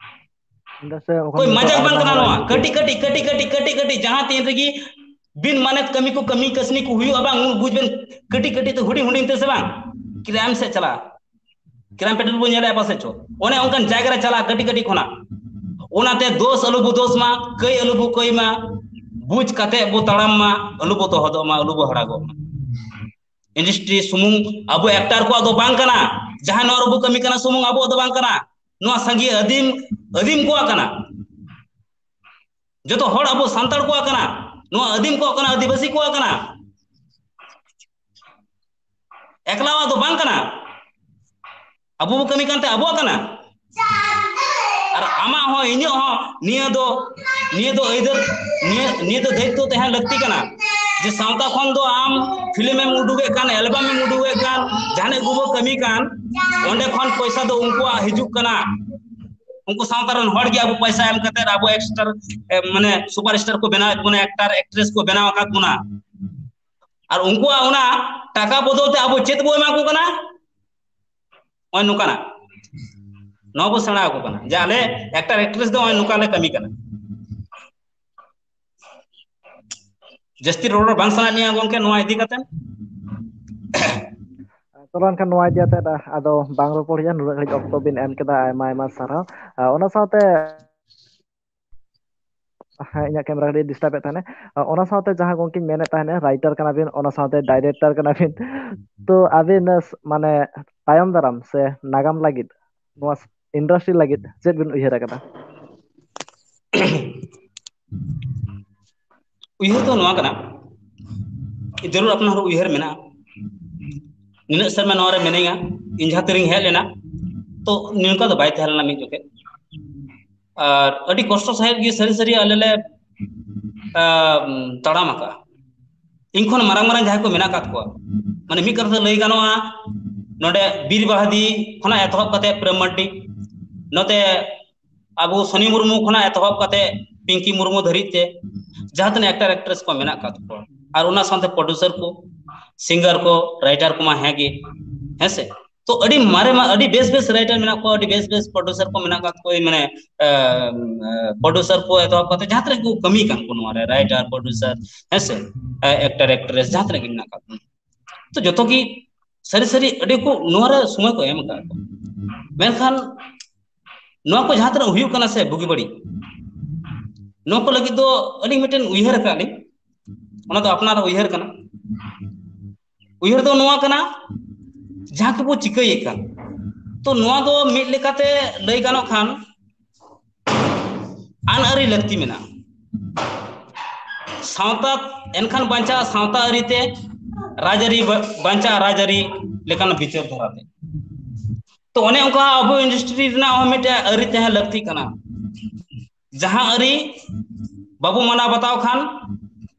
ᱤᱱᱰᱟᱥᱴᱨᱤ ᱨᱮ ᱚᱠᱟ ᱠᱚᱭ ᱱᱤᱛᱚᱜ ᱢᱟᱡᱟᱠ ᱟᱨ ᱵᱟᱝ ᱠᱟᱱᱟ ᱱᱚᱣᱟ ᱱᱚᱣᱟ᱾ ᱠᱟᱹᱴᱤᱡ ᱠᱟᱹᱴᱤᱡ, ᱠᱟᱹᱴᱤᱡ ᱠᱟᱹᱴᱤᱡ, ᱠᱟᱹᱴᱤᱡ ᱠᱟᱹᱴᱤᱡ, ᱡᱟᱦᱟᱸ ᱛᱤᱱ ᱨᱮᱜᱮ ᱵᱤᱱ ᱢᱟᱱᱮᱛ ᱠᱟᱹᱢᱤ ᱠᱚ, ᱠᱟᱹᱢᱤ ᱠᱟᱹᱥᱱᱤ ᱠᱚ ᱦᱩᱭᱩᱜᱼᱟ ᱵᱟᱝ, ᱩᱱ ᱵᱩᱡᱽ ᱵᱮᱱ ᱠᱟᱹᱴᱤᱡ ᱠᱟᱹᱴᱤᱡ ᱛᱮ, ᱦᱩᱰᱤᱧ ᱦᱩᱰᱤᱧ ᱛᱮ ᱥᱮ ᱵᱟᱝ, ᱠᱨᱟᱭᱤᱢ ᱥᱮᱫ ᱪᱟᱞᱟᱜᱼᱟ᱾ ᱠᱨᱟᱭᱤᱢ ᱯᱮᱴᱨᱳᱞ ᱵᱚᱱ ᱧᱮᱞᱮᱫᱼᱟ ᱯᱟᱥᱮᱡ ᱪᱚ, ᱚᱱᱮ ᱚᱱᱠᱟᱱ ᱡᱟᱭᱜᱟ ᱨᱮ ᱪᱟᱞᱟᱜᱼᱟ ᱠᱟᱹᱴᱤᱡ ᱠᱟᱹᱴᱤᱡ ᱠᱷᱚᱱᱟᱜ᱾ ᱚᱱᱟᱛᱮ ᱫᱳᱥ ᱟᱞᱚ ᱵᱚ ᱫᱳᱥ ᱢᱟ, ᱠᱟᱹᱭ ᱟᱞᱚ ᱵᱚ ᱠᱟᱹᱭ ᱢᱟ, ᱵᱩᱡᱽ ᱠᱟᱛᱮ ᱵᱚ ᱛᱟᱲᱟᱢ ᱢᱟ, ᱟᱞᱚ ᱵᱚ ᱛᱚᱦᱚᱫᱚᱜ ᱢᱟ, ᱟᱞᱚ ᱵᱚ ᱦᱟᱲᱟᱜᱚᱜ ᱢᱟ᱾ ᱤᱱᱰᱟᱥᱴᱨᱤ ᱥᱩᱢᱩᱝ ᱟᱵᱚ ᱮᱠᱴᱟᱨ ᱠᱚᱣᱟᱜ ᱫᱚ ᱵᱟᱝ ᱠᱟᱱᱟ, ᱡᱟᱦᱟᱸ ᱱᱚᱣᱟ ᱨᱮᱵᱚ ᱠᱟᱹᱢᱤ ᱠᱟᱱᱟ ᱥᱩᱢᱩᱝ ᱟᱵᱚᱣᱟᱜ ᱫᱚ ᱵᱟᱝ ᱠᱟᱱᱟ, ᱱᱚᱣᱟ ᱥᱟᱸᱜᱮ ᱟᱹᱫᱤᱢ, ᱟᱹᱫᱤᱢ ᱠᱚᱣᱟᱜ ᱠᱟᱱᱟ, ᱡᱚᱛᱚ ᱦᱚᱲ ᱟᱵᱚ ᱥᱟᱱᱛᱟᱲ ᱠᱚᱣᱟᱜ ᱠᱟᱱᱟ᱾ ᱱᱚᱣᱟ ᱟᱹᱫᱤᱢ ᱠᱚᱣᱟᱜ ᱠᱟᱱᱟ, ᱟᱹᱫᱤᱵᱟᱹᱥᱤ ᱠᱚᱣᱟᱜ ᱠᱟᱱᱟ, ᱮᱠᱞᱟᱣᱟᱜ ᱫᱚ ᱵᱟᱝ ᱠᱟᱱᱟ᱾ ᱟᱵᱚ ᱵᱚ ᱠᱟᱹᱢᱤ ᱠᱟᱱᱛᱮ ᱟᱵᱚᱣᱟᱜ ᱠᱟᱱᱟ᱾ ᱟᱨ ᱟᱢᱟᱜ ᱦᱚᱸ ᱤᱧᱟᱹᱜ ᱦᱚᱸ ᱱᱤᱭᱟᱹ ᱫᱚ, ᱱᱤᱭᱟᱹ ᱫᱚ ᱟᱹᱭᱫᱟᱹᱨ, ᱱᱤᱭᱟᱹ, ᱱᱤᱭᱟᱹ ᱫᱚ ᱫᱟᱭᱤᱛᱛᱚ ᱛᱟᱦᱮᱸ ᱞᱟᱹᱠᱛᱤ ᱠᱟᱱᱟ ᱡᱮ ᱥᱟᱶᱛᱟ ᱠᱷᱚᱱ ᱫᱚ ᱟᱢ ᱯᱷᱤᱞᱢ ᱮᱢ ᱩᱰᱩᱠᱮᱫ ᱠᱟᱱ, ᱮᱞᱵᱟᱢ ᱮᱢ ᱩᱰᱩᱠᱮᱫ ᱠᱟᱱ, ᱡᱟᱦᱟᱱᱟᱜ ᱜᱮᱵᱚ ᱠᱟᱹᱢᱤ ᱠᱟᱱ, ᱚᱸᱰᱮ ᱠᱷᱚᱱ ᱯᱚᱭᱥᱟ ᱫᱚ ᱩᱱᱠᱩᱣᱟᱜ ᱦᱤᱡᱩᱜ ᱠᱟᱱᱟ᱾ ᱩᱱᱠᱩ ᱥᱟᱶᱛᱟ ᱨᱮᱱ ᱦᱚᱲ ᱜᱮ ᱟᱵᱚ ᱯᱚᱭᱥᱟ ᱮᱢ ᱠᱟᱛᱮ ᱟᱵᱚ ᱮᱠᱴᱟᱨ, ᱮ, ᱢᱟᱱᱮ ᱥᱩᱯᱟᱨ ᱥᱴᱟᱨ ᱠᱚ ᱵᱮᱱᱟᱣᱮᱫ ᱵᱚᱱᱟ, ᱮᱠᱴᱟᱨ ᱮᱠᱴᱨᱮᱥ ᱠᱚ ᱵᱮᱱᱟᱣ ᱟᱠᱟᱫ ᱵᱚᱱᱟ᱾ ᱟᱨ ᱩᱱᱠᱩᱣᱟᱜ ᱚᱱᱟ ᱴᱟᱠᱟ ᱵᱚᱫᱚᱞ ᱛᱮ ᱟᱵᱚ ᱪᱮᱫ ᱵᱚ ᱮᱢᱟ ᱠᱚ ᱠᱟᱱᱟ? ᱱᱚᱜᱼᱚᱭ ᱱᱚᱝᱠᱟᱱᱟᱜ᱾ ᱱᱚᱣᱟ ᱵᱚ ᱥᱮᱬᱟ ᱟᱠᱚ ᱠᱟᱱᱟ ᱡᱮ ᱟᱞᱮ ᱮᱠᱴᱟᱨ ᱮᱠᱴᱨᱮᱥ ᱫᱚ ᱱᱚᱜᱼᱚᱭ ᱱᱚᱝᱠᱟ ᱞᱮ ᱠᱟᱹᱢᱤ ᱠᱟᱱᱟ᱾ ᱡᱟᱹᱥᱛᱤ ᱨᱚᱲ ᱵᱟᱝ ᱥᱟᱱᱟᱭᱮᱫ ᱞᱤᱧᱟ ᱜᱚᱝᱠᱮ ᱱᱚᱣᱟ ᱤᱫᱤ ᱠᱟᱛᱮ᱾ ᱪᱚᱞᱚ ᱮᱱᱠᱷᱟᱱ ᱱᱚᱣᱟ ᱤᱫᱤ ᱠᱟᱛᱮ ᱟᱫᱚ ᱵᱟᱝ ᱨᱚᱯᱚᱲ ᱦᱩᱭᱩᱜᱼᱟ, ᱱᱩᱱᱟᱹᱜ ᱜᱷᱟᱹᱲᱤᱡ ᱚᱠᱛᱚ ᱵᱤᱱ ᱮᱢ ᱠᱮᱫᱟ, ᱟᱭᱢᱟ ᱟᱭᱢᱟ ᱥᱟᱨᱦᱟᱣ᱾ ᱟᱨ ᱚᱱᱟ ᱥᱟᱶᱛᱮ ᱦᱮᱸ, ᱤᱧᱟᱹᱜ ᱠᱮᱢᱮᱨᱟ ᱠᱟᱹᱴᱤᱡ ᱰᱤᱥᱴᱟᱵ ᱮᱫ ᱛᱟᱦᱮᱱᱟ᱾ ᱚᱱᱟ ᱥᱟᱶᱛᱮ ᱡᱟᱦᱟᱸ ᱜᱚᱢᱠᱮᱧ ᱢᱮᱱᱮᱫ ᱛᱟᱦᱮᱱᱟ, ᱨᱟᱭᱴᱟᱨ ᱠᱟᱱᱟ ᱵᱤᱱ, ᱚᱱᱟ ᱥᱟᱶᱛᱮ ᱰᱟᱭᱨᱮᱠᱴᱚᱨ ᱠᱟᱱᱟ ᱵᱤᱱ, ᱛᱚ ᱟᱹᱵᱤᱱ ᱢᱟᱱᱮ ᱛᱟᱭᱚᱢ ᱫᱟᱨᱟᱢ ᱥᱮ ᱱᱟᱜᱟᱢ ᱞᱟᱹᱜᱤᱫ, ᱱᱚᱣᱟ ᱤᱱᱰᱟᱥᱴᱨᱤ ᱞᱟᱹᱜᱤᱫ ᱪᱮᱫ ᱵᱤᱱ ᱩᱭᱦᱟᱹᱨ ᱟᱠᱟᱫᱟ? ᱩᱭᱦᱟᱹᱨ ᱫᱚ ᱱᱚᱣᱟ ᱠᱟᱱᱟ, ᱡᱟᱹᱨᱩᱲ ᱟᱯᱱᱟᱨ ᱩᱭᱦᱟᱹᱨ ᱢᱮᱱᱟᱜᱼᱟ᱾ ᱱᱤᱱᱟᱹᱜ ᱥᱮᱨᱢᱟ ᱱᱚᱣᱟ ᱨᱮ ᱢᱤᱱᱟᱹᱧᱟ, ᱤᱧ ᱡᱟᱦᱟᱸ ᱛᱤᱨᱤᱧ ᱦᱮᱡ ᱞᱮᱱᱟ, ᱛᱚ ᱱᱚᱝᱠᱟ ᱫᱚ ᱵᱟᱭ ᱛᱟᱦᱮᱸ ᱞᱮᱱᱟ ᱢᱤᱫ ᱡᱚᱠᱷᱮᱡ᱾ ᱟᱨ ᱟᱹᱰᱤ ᱠᱚᱥᱴᱚ ᱥᱟᱹᱦᱤᱡ ᱜᱮ ᱥᱟᱹᱨᱤ ᱥᱟᱹᱨᱤ ᱟᱞᱮ ᱞᱮ ᱟᱸ, ᱛᱟᱲᱟᱢ ᱟᱠᱟᱫᱼᱟ᱾ ᱤᱧ ᱠᱷᱚᱱ ᱢᱟᱨᱟᱝ ᱢᱟᱨᱟᱝ ᱡᱟᱦᱟᱸᱭ ᱠᱚ ᱢᱮᱱᱟᱜ ᱟᱠᱟᱫ ᱠᱚᱣᱟ, ᱢᱟᱱᱮ ᱢᱤᱫ ᱠᱟᱛᱷᱟ ᱛᱮ ᱞᱟᱹᱭ ᱜᱟᱱᱚᱜᱼᱟ, ᱱᱚᱰᱮ ᱵᱤᱨ ᱵᱟᱦᱟᱫᱤ ᱠᱷᱚᱱᱟᱜ ᱮᱛᱚᱦᱚᱵ ᱠᱟᱛᱮ ᱯᱨᱮᱢ ᱢᱟᱨᱰᱤ, ᱱᱚᱛᱮ ᱟᱵᱚ ᱥᱚᱱᱤ ᱢᱩᱨᱢᱩ ᱠᱷᱚᱱᱟᱜ ᱮᱛᱚᱦᱚᱵ ᱠᱟᱛᱮ ᱯᱤᱝᱠᱤ ᱢᱩᱨᱢᱩ ᱫᱷᱟᱹᱨᱤᱡ ᱛᱮ ᱡᱟᱦᱟᱸ ᱛᱤᱱᱟᱹᱜ ᱮᱠᱴᱟᱨ ᱮᱠᱴᱨᱮᱥ ᱠᱚ ᱢᱮᱱᱟᱜ ᱟᱠᱟᱫ ᱠᱚᱣᱟ, ᱟᱨ ᱚᱱᱟ ᱥᱟᱶᱛᱮ ᱯᱨᱚᱰᱭᱩᱥᱟᱨ ᱠᱚ, ᱥᱤᱝᱜᱟᱨ ᱠᱚ, ᱨᱟᱭᱴᱟᱨ ᱠᱚᱢᱟ ᱦᱮᱸ ᱜᱮ, ᱦᱮᱸ ᱥᱮ? ᱛᱚ ᱟᱹᱰᱤ ᱢᱟᱨᱮ ᱢᱟ, ᱟᱹᱰᱤ ᱵᱮᱥ ᱵᱮᱥ ᱨᱟᱭᱴᱟᱨ ᱢᱮᱱᱟᱜ ᱠᱚᱣᱟ, ᱟᱹᱰᱤ ᱵᱮᱥ ᱵᱮᱥ ᱯᱨᱚᱰᱭᱩᱥᱟᱨ ᱠᱚ ᱢᱮᱱᱟᱜ ᱟᱠᱟᱫ ᱠᱚᱣᱟ, ᱢᱟᱱᱮ ᱯᱨᱚᱰᱭᱩᱥᱟᱨ ᱠᱚ ᱮᱛᱚᱦᱚᱵ ᱠᱟᱛᱮ ᱡᱟᱦᱟᱸ ᱛᱤᱱᱟᱹᱜ ᱠᱚ ᱠᱟᱹᱢᱤ ᱠᱟᱱ ᱠᱚ ᱱᱚᱣᱟ ᱨᱮ, ᱨᱟᱭᱴᱟᱨ, ᱯᱨᱚᱰᱭᱩᱥᱟᱨ, ᱦᱮᱸ ᱥᱮ, ᱮᱠᱴᱟᱨ ᱮᱠᱴᱨᱮᱥ ᱡᱟᱦᱟᱸ ᱛᱤᱱᱟᱹᱜ ᱜᱮ ᱢᱮᱱᱟᱜ ᱟᱠᱟᱫ ᱠᱚ, ᱛᱚ ᱡᱚᱛᱚ ᱜᱮ ᱥᱟᱹᱨᱤ ᱥᱟᱹᱨᱤ ᱟᱹᱰᱤ ᱠᱚ ᱱᱚᱣᱟ ᱨᱮ ᱥᱚᱢᱚᱭ ᱠᱚ ᱮᱢ ᱟᱠᱟᱫ ᱠᱚ᱾ ᱢᱮᱱᱠᱷᱟᱱ ᱱᱚᱣᱟ ᱠᱚ ᱡᱟᱦᱟᱸ ᱛᱤᱱᱟᱹᱜ ᱦᱩᱭᱩᱜ ᱠᱟᱱᱟ ᱥᱮ ᱵᱩᱜᱤ ᱵᱟᱹᱲᱤᱡ, ᱱᱚᱣᱟ ᱠᱚ ᱞᱟᱹᱜᱤᱫ ᱫᱚ ᱟᱹᱞᱤᱧ ᱢᱤᱫᱴᱮᱱ ᱩᱭᱦᱟᱹᱨ ᱟᱠᱟᱫ ᱞᱤᱧ, ᱚᱱᱟ ᱫᱚ ᱟᱯᱱᱟᱨᱟᱜ ᱩᱭᱦᱟᱹᱨ ᱠᱟᱱᱟ᱾ ᱩᱭᱦᱟᱹᱨ ᱫᱚ ᱱᱚᱣᱟ ᱠᱟᱱᱟ, ᱡᱟᱦᱟᱸ ᱠᱚᱵᱚ ᱪᱤᱠᱟᱹᱭᱮᱫ ᱠᱟᱱ, ᱛᱚ ᱱᱚᱣᱟ ᱫᱚ ᱢᱤᱫ ᱞᱮᱠᱟᱛᱮ ᱞᱟᱹᱭ ᱜᱟᱱᱚᱜ ᱠᱷᱟᱱ ᱟᱹᱱ ᱟᱹᱨᱤ ᱞᱟᱹᱠᱛᱤ ᱢᱮᱱᱟᱜᱼᱟ᱾ ᱥᱟᱶᱛᱟ ᱮᱱᱠᱷᱟᱱ ᱵᱟᱧᱪᱟᱜᱼᱟ ᱥᱟᱶᱛᱟ ᱟᱹᱨᱤᱛᱮ, ᱨᱟᱡᱽᱟᱹᱨᱤ ᱵᱟ-, ᱵᱟᱧᱪᱟᱜᱼᱟ ᱨᱟᱡᱽᱟᱹᱨᱤ ᱞᱮᱠᱟᱱ ᱵᱤᱪᱟᱹᱨ ᱫᱷᱟᱨᱟᱛᱮ᱾ ᱛᱚ ᱚᱱᱮ ᱚᱱᱠᱟ ᱟᱵᱚ ᱤᱱᱰᱟᱥᱴᱨᱤ ᱨᱮᱱᱟᱜ ᱦᱚᱸ ᱢᱤᱫᱴᱮᱱ ᱟᱹᱨᱤ ᱛᱟᱦᱮᱸ ᱞᱟᱹᱠᱛᱤ ᱠᱟᱱᱟ᱾ ᱡᱟᱦᱟᱸ ᱟᱹᱨᱤ ᱵᱟᱵᱚ ᱢᱟᱱᱟᱣ ᱵᱟᱛᱟᱣ ᱠᱷᱟᱱ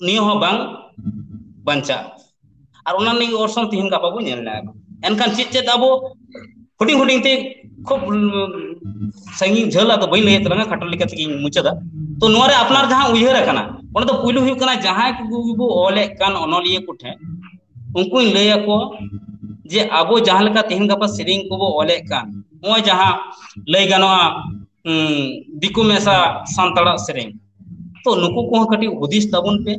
ᱱᱤᱭᱟᱹ ᱦᱚᱸ ᱵᱟᱝ ᱵᱟᱧᱪᱟᱜᱼᱟ᱾ ᱟᱨ ᱚᱱᱟ ᱨᱮᱱᱟᱜ ᱚᱨᱥᱚᱝ ᱛᱤᱦᱤᱧ ᱜᱟᱯᱟ ᱵᱚ ᱧᱮᱞ ᱧᱟᱢᱟ᱾ ᱮᱱᱠᱷᱟᱱ ᱪᱮᱫ ᱪᱮᱫ ᱟᱵᱚ ᱦᱩᱰᱤᱧ ᱦᱩᱰᱤᱧ ᱛᱮ ᱠᱷᱩᱵ, ᱩᱢ, ᱥᱟᱺᱜᱤᱧ ᱡᱷᱟᱹᱞ ᱟᱫᱚ ᱵᱟᱹᱧ ᱞᱟᱹᱭᱮᱫ ᱛᱟᱞᱟᱝᱟ, ᱠᱷᱟᱴᱚ ᱞᱮᱠᱟ ᱛᱮᱜᱮᱧ ᱢᱩᱪᱟᱹᱫᱟ᱾ ᱛᱚ ᱱᱚᱣᱟ ᱨᱮ ᱟᱯᱱᱟᱨ ᱡᱟᱦᱟᱸ ᱩᱭᱦᱟᱹᱨ ᱟᱠᱟᱱᱟ, ᱚᱸᱰᱮ ᱫᱚ ᱯᱩᱭᱞᱩ ᱦᱩᱭᱩᱜ ᱠᱟᱱᱟ ᱡᱟᱦᱟᱸᱭ ᱠᱚ ᱜᱮᱵᱚ ᱚᱞᱮᱫ ᱠᱟᱱ ᱚᱱᱚᱞᱤᱭᱟᱹ ᱠᱚᱴᱷᱮᱱ, ᱩᱱᱠᱩᱧ ᱞᱟᱹᱭ ᱟᱠᱚᱣᱟ ᱡᱮ ᱟᱵᱚ ᱡᱟᱦᱟᱸ ᱞᱮᱠᱟ ᱛᱮᱦᱮᱧ ᱜᱟᱯᱟ ᱥᱮᱨᱮᱧ ᱠᱚᱵᱚ ᱚᱞᱮᱫ ᱠᱟᱱ, ᱱᱚᱜᱼᱚᱭ ᱡᱟᱦᱟᱸ ᱞᱟᱹᱭ ᱜᱟᱱᱚᱜᱼᱟ, ᱩᱢ, ᱫᱤᱠᱩ ᱢᱮᱥᱟ ᱥᱟᱱᱛᱟᱲᱟᱜ ᱥᱮᱨᱮᱧ, ᱛᱚ ᱱᱩᱠᱩ ᱠᱚᱦᱚᱸ ᱠᱟᱹᱴᱤᱡ ᱦᱩᱫᱤᱥ ᱛᱟᱵᱚᱱ ᱯᱮ᱾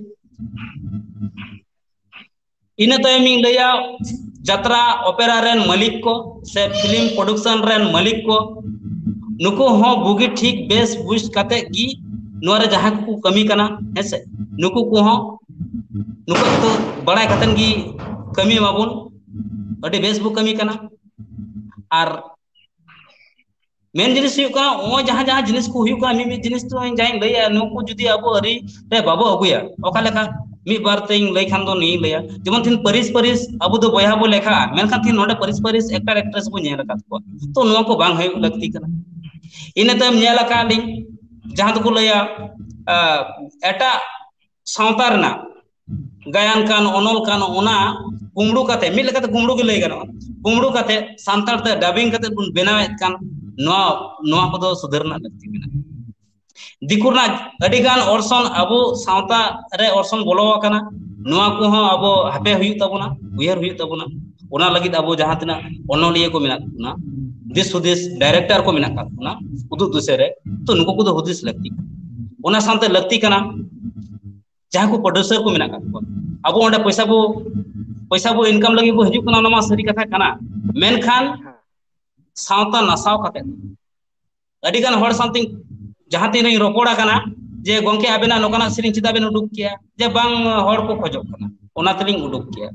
ᱤᱱᱟᱹ ᱛᱟᱭᱚᱢ ᱤᱧ ᱞᱟᱹᱭᱟ, ᱡᱟᱛᱨᱟ ᱚᱯᱮᱨᱟ ᱨᱮᱱ ᱢᱟᱹᱞᱤᱠ ᱠᱚ ᱥᱮ ᱯᱷᱤᱞᱢ ᱯᱨᱚᱰᱩᱠᱥᱚᱱ ᱨᱮᱱ ᱢᱟᱹᱞᱤᱠ ᱠᱚ, ᱱᱩᱠᱩ ᱦᱚᱸ ᱵᱩᱜᱤ ᱴᱷᱤᱠ ᱵᱮᱥ ᱵᱩᱡᱽ ᱠᱟᱛᱮ ᱜᱮ ᱱᱚᱣᱟ ᱨᱮ ᱡᱟᱦᱟᱸ ᱠᱚᱠᱚ ᱠᱟᱹᱢᱤ ᱠᱟᱱᱟ, ᱦᱮᱸᱥᱮ, ᱱᱩᱠᱩ ᱠᱚᱦᱚᱸ ᱱᱩᱠᱩ ᱠᱚ ᱵᱟᱲᱟᱭ ᱠᱟᱛᱮ ᱜᱮ ᱠᱟᱹᱢᱤ ᱢᱟᱵᱚᱱ, ᱟᱹᱰᱤ ᱵᱮᱥ ᱵᱚ ᱠᱟᱹᱢᱤ ᱠᱟᱱᱟ᱾ ᱟᱨ ᱢᱮᱱ ᱡᱤᱱᱤᱥ ᱦᱩᱭᱩᱜ ᱠᱟᱱᱟ, ᱱᱚᱜᱼᱚᱭ ᱡᱟᱦᱟᱸ ᱡᱟᱦᱟᱸ ᱡᱤᱱᱤᱥ ᱠᱚ ᱦᱩᱭᱩᱜ ᱠᱟᱱᱟ, ᱢᱤᱢᱤᱫ ᱡᱤᱱᱤᱥ ᱫᱚ ᱤᱧ ᱡᱟᱦᱟᱸᱧ ᱞᱟᱹᱭᱟ, ᱱᱩᱠᱩ ᱡᱩᱫᱤ ᱟᱵᱚ ᱟᱹᱨᱤ ᱨᱮ ᱵᱟᱵᱚ ᱟᱹᱜᱩᱭᱟ, ᱚᱠᱟ ᱞᱮᱠᱟ ᱢᱤᱫ ᱵᱟᱨ ᱛᱮᱧ ᱞᱟᱹᱭ ᱠᱷᱟᱱ ᱫᱚ ᱱᱤᱭᱟᱹᱧ ᱞᱟᱹᱭᱟ, ᱡᱮᱢᱚᱱ ᱛᱤᱦᱤᱧ ᱯᱟᱹᱨᱤᱥ ᱯᱟᱹᱨᱤᱥ ᱟᱵᱚ ᱫᱚ ᱵᱚᱭᱦᱟ ᱵᱚ ᱞᱮᱠᱷᱟᱜᱼᱟ, ᱢᱮᱱᱠᱷᱟᱱ ᱛᱤᱦᱤᱧ ᱱᱚᱰᱮ ᱯᱟᱹᱨᱤᱥ ᱯᱟᱹᱨᱤᱥ actor actress ᱵᱚ ᱧᱮᱞ ᱟᱠᱟᱫ ᱠᱚᱣᱟ᱾ ᱛᱚ ᱱᱚᱣᱟ ᱠᱚ ᱵᱟᱝ ᱦᱩᱭᱩᱜ ᱞᱟᱹᱠᱛᱤ ᱠᱟᱱᱟ᱾ ᱤᱱᱟᱹ ᱛᱟᱭᱚᱢ ᱧᱮᱞ ᱟᱠᱟᱫ ᱞᱤᱧ ᱡᱟᱦᱟᱸ ᱫᱚᱠᱚ ᱞᱟᱹᱭᱟ, ᱟᱸ, ᱮᱴᱟᱜ ᱥᱟᱶᱛᱟ ᱨᱮᱱᱟᱜ ᱜᱟᱭᱟᱱ ᱠᱟᱱ, ᱚᱱᱚᱞ ᱠᱟᱱ, ᱚᱱᱟ ᱠᱩᱢᱲᱩ ᱠᱟᱛᱮ, ᱢᱤᱫ ᱞᱮᱠᱟᱛᱮ ᱠᱩᱢᱲᱩ ᱜᱮ ᱞᱟᱹᱭ ᱜᱟᱱᱚᱜᱼᱟ, ᱠᱩᱢᱲᱩ ᱠᱟᱛᱮ ᱥᱟᱱᱛᱟᱲ ᱛᱮ dubbing ᱠᱟᱛᱮ ᱵᱚᱱ ᱵᱮᱱᱟᱣᱮᱫ ᱠᱟᱱ, ᱱᱚᱣᱟ, ᱱᱚᱣᱟ ᱠᱚᱫᱚ ᱥᱩᱫᱷᱟᱹᱨ ᱨᱮᱱᱟᱜ ᱞᱟᱹᱠᱛᱤ ᱢᱮᱱᱟᱜᱼᱟ᱾ ᱫᱤᱠᱩ ᱨᱮᱱᱟᱜ ᱟᱹᱰᱤ ᱜᱟᱱ ᱚᱨᱥᱚᱝ ᱟᱵᱚ ᱥᱟᱶᱛᱟ ᱨᱮ ᱚᱨᱥᱚᱝ ᱵᱚᱞᱚ ᱟᱠᱟᱱᱟ, ᱱᱚᱣᱟ ᱠᱚᱦᱚᱸ ᱟᱵᱚ ᱦᱟᱯᱮ ᱦᱩᱭᱩᱜ ᱛᱟᱵᱚᱱᱟ, ᱩᱭᱦᱟᱹᱨ ᱦᱩᱭᱩᱜ ᱛᱟᱵᱚᱱᱟ᱾ ᱚᱱᱟ ᱞᱟᱹᱜᱤᱫ ᱟᱵᱚ ᱡᱟᱦᱟᱸ ᱛᱤᱱᱟᱹᱜ ᱚᱱᱚᱞᱤᱭᱟᱹ ᱠᱚ ᱢᱮᱱᱟᱜ ᱵᱚᱱᱟ, ᱫᱤᱥ ᱦᱩᱫᱤᱥ director ᱠᱚ ᱢᱮᱱᱟᱜ ᱟᱠᱟᱫ ᱵᱚᱱᱟ ᱩᱫᱩᱜ ᱫᱤᱥᱟᱹ ᱨᱮ, ᱛᱚ ᱱᱩᱠᱩ ᱠᱚᱫᱚ ᱦᱩᱫᱤᱥ ᱞᱟᱹᱠᱛᱤ ᱠᱟᱱᱟ᱾ ᱚᱱᱟ ᱥᱟᱶᱛᱮ ᱞᱟᱹᱠᱛᱤ ᱠᱟᱱᱟ ᱡᱟᱦᱟᱸ ᱠᱚ producer ᱠᱚ ᱢᱮᱱᱟᱜ ᱟᱠᱟᱫ ᱠᱚᱣᱟ, ᱟᱵᱚ ᱚᱸᱰᱮ ᱯᱚᱭᱥᱟ ᱵᱚ, ᱯᱚᱭᱥᱟ ᱵᱚ income ᱞᱟᱹᱜᱤᱫ ᱵᱚ ᱦᱤᱡᱩᱜ ᱠᱟᱱᱟ, ᱚᱱᱟ ᱢᱟ ᱥᱟᱹᱨᱤ ᱠᱟᱛᱷᱟ ᱠᱟᱱᱟ, ᱢᱮᱱᱠᱷᱟᱱ ᱥᱟᱶᱛᱟ ᱱᱟᱥᱟᱣ ᱠᱟᱛᱮ ᱟᱹᱰᱤ ᱜᱟᱱ ᱦᱚᱲ ᱥᱟᱶᱛᱮ ᱡᱟᱦᱟᱸ ᱛᱤᱱ ᱨᱤᱧ ᱨᱚᱯᱚᱲ ᱟᱠᱟᱱᱟ ᱡᱮ, "ᱜᱚᱝᱠᱮ, ᱟᱵᱮᱱᱟᱜ ᱱᱚᱝᱠᱟᱱᱟᱜ ᱥᱮᱨᱮᱧ ᱪᱮᱫᱟᱜ ᱵᱮᱱ ᱩᱰᱩᱠ ᱠᱮᱭᱟ?" ᱡᱮ, "ᱵᱟᱝ, ᱦᱚᱲ ᱠᱚ ᱠᱷᱚᱡᱚᱜ ᱠᱟᱱᱟ, ᱚᱱᱟ ᱛᱮᱞᱤᱧ ᱩᱰᱩᱠ ᱠᱮᱭᱟ᱾"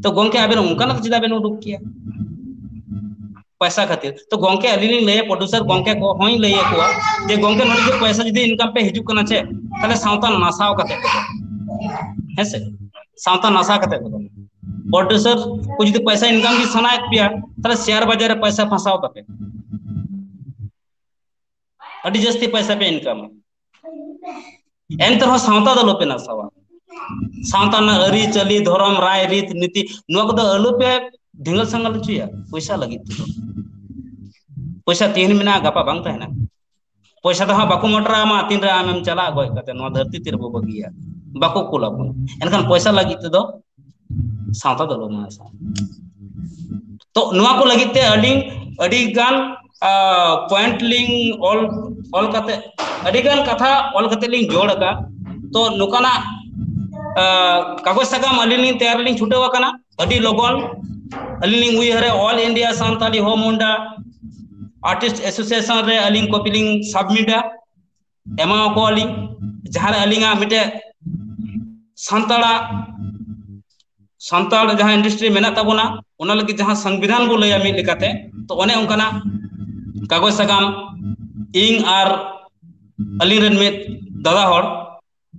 ᱛᱚ ᱜᱚᱝᱠᱮ, ᱟᱵᱮᱱ ᱚᱱᱠᱟᱱᱟᱜ ᱪᱮᱫᱟᱜ ᱵᱮᱱ ᱩᱰᱩᱠ ᱠᱮᱭᱟ? ᱯᱚᱭᱥᱟ ᱠᱷᱟᱹᱛᱤᱨ᱾ ᱛᱚ ᱜᱚᱝᱠᱮ, ᱟᱹᱞᱤᱧ ᱞᱤᱧ ᱞᱟᱹᱭᱟ, producer ᱜᱚᱝᱠᱮ ᱠᱚ ᱦᱚᱸᱧ ᱞᱟᱹᱭ ᱟᱠᱚᱣᱟ ᱡᱮ, "ᱜᱚᱝᱠᱮ, ᱱᱚᱰᱮ ᱡᱩᱫᱤ ᱯᱚᱭᱥᱟ ᱡᱩᱫᱤ income ᱯᱮ ᱦᱤᱡᱩᱜ ᱠᱟᱱᱟ ᱪᱮ, ᱛᱟᱦᱞᱮ ᱥᱟᱶᱛᱟ ᱱᱟᱥᱟᱣ ᱠᱟᱛᱮ ᱠᱚ ᱫᱚ, ᱦᱮᱸ ᱥᱮ, ᱥᱟᱶᱛᱟ ᱱᱟᱥᱟᱣ ᱠᱟᱛᱮ ᱠᱚ ᱫᱚ, producer ᱠᱚ ᱡᱩᱫᱤ ᱯᱚᱭᱥᱟ income ᱜᱮ ᱥᱟᱱᱟᱭᱮᱫ ᱯᱮᱭᱟ, ᱛᱟᱦᱞᱮ share ᱵᱟᱡᱟᱨ ᱨᱮ ᱯᱚᱭᱥᱟ ᱯᱷᱟᱸᱥᱟᱣ ᱛᱟᱯᱮ, ᱟᱹᱰᱤ ᱡᱟᱹᱥᱛᱤ ᱯᱚᱭᱥᱟ ᱯᱮ income ᱟ, ᱮᱱᱛᱮ ᱨᱮᱦᱚᱸ ᱥᱟᱶᱛᱟ ᱫᱚ ᱟᱞᱚᱯᱮ ᱱᱟᱥᱟᱣᱟ, ᱥᱟᱶᱛᱟ ᱨᱮᱱᱟᱜ ᱟᱹᱨᱤᱪᱟᱹᱞᱤ, ᱫᱷᱚᱨᱚᱢ, ᱨᱟᱭ ᱨᱤᱛ ᱱᱤᱛᱤ, ᱱᱚᱣᱟ ᱠᱚᱫᱚ ᱟᱞᱚᱯᱮ ᱰᱷᱤᱸᱜᱟᱹᱞ ᱥᱟᱸᱜᱟᱞ ᱦᱚᱪᱚᱭᱟ ᱯᱚᱭᱥᱟ ᱞᱟᱹᱜᱤᱫ ᱛᱮᱫᱚ᱾ ᱯᱚᱭᱥᱟ ᱛᱤᱦᱤᱧ ᱢᱮᱱᱟᱜᱼᱟ, ᱜᱟᱯᱟ ᱵᱟᱝ ᱛᱟᱦᱮᱱᱟ᱾ ᱯᱚᱭᱥᱟ ᱫᱚ ᱦᱟᱸᱜ ᱵᱟᱠᱚ ᱢᱚᱴᱨᱟ ᱟᱢᱟ, ᱛᱤᱱᱨᱮ ᱟᱢᱮᱢ ᱪᱟᱞᱟᱜᱼᱟ ᱜᱚᱡ ᱠᱟᱛᱮ, ᱱᱚᱣᱟ ᱫᱷᱟᱹᱨᱛᱤ ᱛᱤ ᱨᱮᱵᱚ ᱵᱟᱹᱜᱤᱭᱟ, ᱵᱟᱠᱚ ᱠᱩᱞ ᱟᱵᱚᱱᱟ᱾ ᱮᱱᱠᱷᱟᱱ ᱯᱚᱭᱥᱟ ᱞᱟᱹᱜᱤᱫ ᱛᱮᱫᱚ ᱥᱟᱶᱛᱟ ᱫᱚ ᱟᱞᱚ ᱱᱟᱥᱟᱣᱟ᱾ ᱛᱚ ᱱᱚᱣᱟ ᱠᱚ ᱞᱟᱹᱜᱤᱫ ᱛᱮ ᱟᱹᱞᱤᱧ ᱟᱹᱰᱤ ᱜᱟᱱ, ᱟ, point ᱞᱤᱧ ᱚᱞ, ᱚᱞ ᱠᱟᱛᱮ, ᱟᱹᱰᱤ ᱜᱟᱱ ᱠᱟᱛᱷᱟ ᱚᱞ ᱠᱟᱛᱮ ᱞᱤᱧ ᱡᱳᱲ ᱟᱠᱟᱫ᱾ ᱛᱚ ᱱᱚᱝᱠᱟᱱᱟᱜ, ᱟ, ᱠᱟᱜᱚᱡᱽ ᱥᱟᱠᱟᱢ ᱟᱹᱞᱤᱧ ᱞᱤᱧ ᱛᱮᱭᱟᱨ ᱞᱤᱧ ᱪᱷᱩᱴᱟᱹᱣ ᱟᱠᱟᱱᱟ᱾ ᱟᱹᱰᱤ ᱞᱚᱜᱚᱱ ᱟᱹᱞᱤᱧ ᱞᱤᱧ ᱩᱭᱦᱟᱹᱨᱟ, All India Santali Ho Munda Artist Association ᱨᱮ ᱟᱹᱞᱤᱧ copy ᱞᱤᱧ submit ᱟ, ᱮᱢᱟ ᱟᱠᱚᱣᱟᱞᱤᱧ, ᱡᱟᱦᱟᱸ ᱨᱮ ᱟᱹᱞᱤᱧᱟᱜ ᱢᱤᱫᱴᱮᱡ ᱥᱟᱱᱛᱟᱲᱟᱜ, ᱥᱟᱱᱛᱟᱲ ᱡᱟᱦᱟᱸ industry ᱢᱮᱱᱟᱜ ᱛᱟᱵᱚᱱᱟ, ᱚᱱᱟ ᱞᱟᱹᱜᱤᱫ ᱡᱟᱦᱟᱸ ᱥᱚᱝᱵᱤᱫᱷᱟᱱ ᱵᱚ ᱞᱟᱹᱭᱟ ᱢᱤᱫ ᱞᱮᱠᱟᱛᱮ, ᱛᱚ ᱚᱱᱮ ᱚᱱᱠᱟᱱᱟᱜ ᱠᱟᱜᱚᱡᱽ ᱥᱟᱠᱟᱢ ᱤᱧ ᱟᱨ ᱟᱹᱞᱤᱧ ᱨᱮᱱ ᱢᱤᱫ ᱫᱟᱫᱟ ᱦᱚᱲ,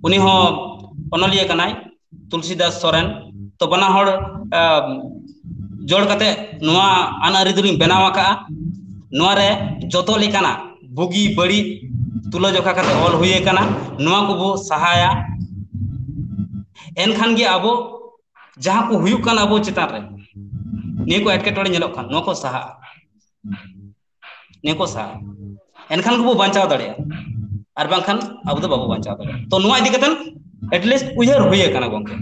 ᱩᱱᱤ ᱦᱚᱸ ᱚᱱᱚᱞᱤᱭᱟᱹ ᱠᱟᱱᱟᱭ, ᱛᱩᱞᱥᱤᱫᱟᱥ ᱥᱚᱨᱮᱱ᱾ ᱛᱚ ᱵᱟᱱᱟ ᱦᱚᱲ ᱡᱚᱲ ᱠᱟᱛᱮ ᱱᱚᱣᱟ ᱟᱹᱱ ᱟᱹᱨᱤ ᱫᱚᱞᱤᱧ ᱵᱮᱱᱟᱣ ᱟᱠᱟᱫᱼᱟ᱾ ᱱᱚᱣᱟ ᱨᱮ ᱡᱚᱛᱚ ᱞᱮᱠᱟᱱᱟᱜ ᱵᱩᱜᱤ ᱵᱟᱹᱲᱤᱡ ᱛᱩᱞᱟᱹᱡᱚᱠᱷᱟ ᱠᱟᱛᱮ ᱚᱞ ᱦᱩᱭ ᱟᱠᱟᱱᱟ᱾ ᱱᱚᱣᱟ ᱠᱚᱵᱚ ᱥᱟᱦᱟᱭᱟ, ᱮᱱᱠᱷᱟᱱ ᱜᱮ ᱟᱵᱚ ᱡᱟᱦᱟᱸ ᱠᱚ ᱦᱩᱭᱩᱜ ᱠᱟᱱ ᱟᱵᱚ ᱪᱮᱛᱟᱱ ᱨᱮ, ᱱᱤᱭᱟᱹ ᱠᱚ ᱮᱴᱠᱮᱴᱚᱬᱮ ᱧᱮᱞᱚᱜ ᱠᱟᱱ, ᱱᱚᱣᱟ ᱠᱚ ᱥᱟᱦᱟᱜᱼᱟ᱾ ᱱᱤᱭᱟᱹ ᱠᱚ ᱥᱟᱦᱟᱜᱼᱟ, ᱮᱱᱠᱷᱟᱱ ᱜᱮᱵᱚ ᱵᱟᱧᱪᱟᱣ ᱫᱟᱲᱮᱭᱟᱜᱼᱟ, ᱟᱨ ᱵᱟᱝᱠᱷᱟᱱ ᱟᱵᱚ ᱫᱚ ᱵᱟᱵᱚ ᱵᱟᱧᱪᱟᱣ ᱫᱟᱲᱮᱭᱟᱜᱼᱟ᱾ ᱛᱚ ᱱᱚᱣᱟ ᱤᱫᱤ ᱠᱟᱛᱮ at least ᱩᱭᱦᱟᱹᱨ ᱦᱩᱭ ᱟᱠᱟᱱᱟ ᱜᱚᱢᱠᱮ᱾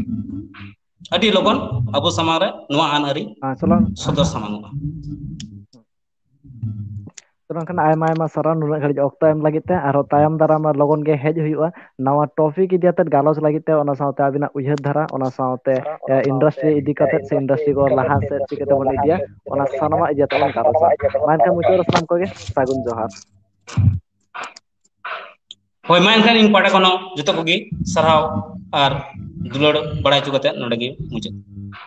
ᱟᱹᱰᱤ ᱞᱚᱜᱚᱱ ᱟᱵᱚ ᱥᱟᱢᱟᱝ ᱨᱮ ᱱᱚᱣᱟ ᱟᱹᱱ ᱟᱹᱨᱤ ᱥᱚᱫᱚᱨ ᱥᱟᱢᱟᱝᱚᱜᱼᱟ᱾ ᱛᱚ ᱱᱚᱝᱠᱟᱱ ᱟᱭᱢᱟ ᱟᱭᱢᱟ ᱥᱟᱨᱦᱟᱣ ᱱᱩᱱᱟᱹᱜ ᱜᱷᱟᱹᱲᱤᱡ ᱚᱠᱛᱚ ᱮᱢ ᱞᱟᱹᱜᱤᱫ ᱛᱮ᱾ ᱟᱨᱦᱚᱸ ᱛᱟᱭᱚᱢ ᱫᱟᱨᱟᱢ ᱞᱚᱜᱚᱱ ᱜᱮ ᱦᱮᱡ ᱦᱩᱭᱩᱜᱼᱟ ᱱᱟᱣᱟ topic ᱤᱫᱤ ᱠᱟᱛᱮ ᱜᱟᱞᱚᱪ ᱞᱟᱹᱜᱤᱫ ᱛᱮ, ᱚᱱᱟ ᱥᱟᱶᱛᱮ ᱟᱹᱵᱤᱱᱟᱜ ᱩᱭᱦᱟᱹᱨ ᱫᱷᱟᱨᱟ, ᱚᱱᱟ ᱥᱟᱶᱛᱮ industry ᱤᱫᱤ ᱠᱟᱛᱮ ᱥᱮ industry ᱠᱚ ᱞᱟᱦᱟ ᱥᱮᱫ ᱪᱤᱠᱟᱹ ᱛᱮᱵᱚᱱ ᱤᱫᱤᱭᱟ, ᱚᱱᱟ ᱥᱟᱱᱟᱢᱟᱜ ᱤᱫᱤ ᱠᱟᱛᱮ ᱵᱚᱱ ᱜᱟᱞᱚᱪᱟ᱾ ᱢᱟ ᱮᱱᱠᱷᱟᱱ ᱢᱩᱪᱟᱹᱫ ᱨᱮ ᱥᱟᱱᱟᱢ ᱠᱚᱜᱮ ᱥᱟᱹᱜᱩᱱ ᱡᱚᱦᱟᱨ᱾ ᱦᱳᱭ, ᱢᱟ ᱮᱱᱠᱷᱟᱱ ᱤᱧ ᱯᱟᱦᱴᱟ ᱠᱷᱚᱱ ᱦᱚᱸ ᱡᱚᱛᱚ ᱠᱚᱜᱮ ᱥᱟᱨᱦᱟᱣ ᱟᱨ ᱫᱩᱞᱟᱹᱲ ᱵᱟᱲᱟᱭ ᱦᱚᱪᱚ ᱠᱟᱛᱮ ᱱᱚᱰᱮ ᱜᱮ ᱢᱩᱪᱟᱹᱫ᱾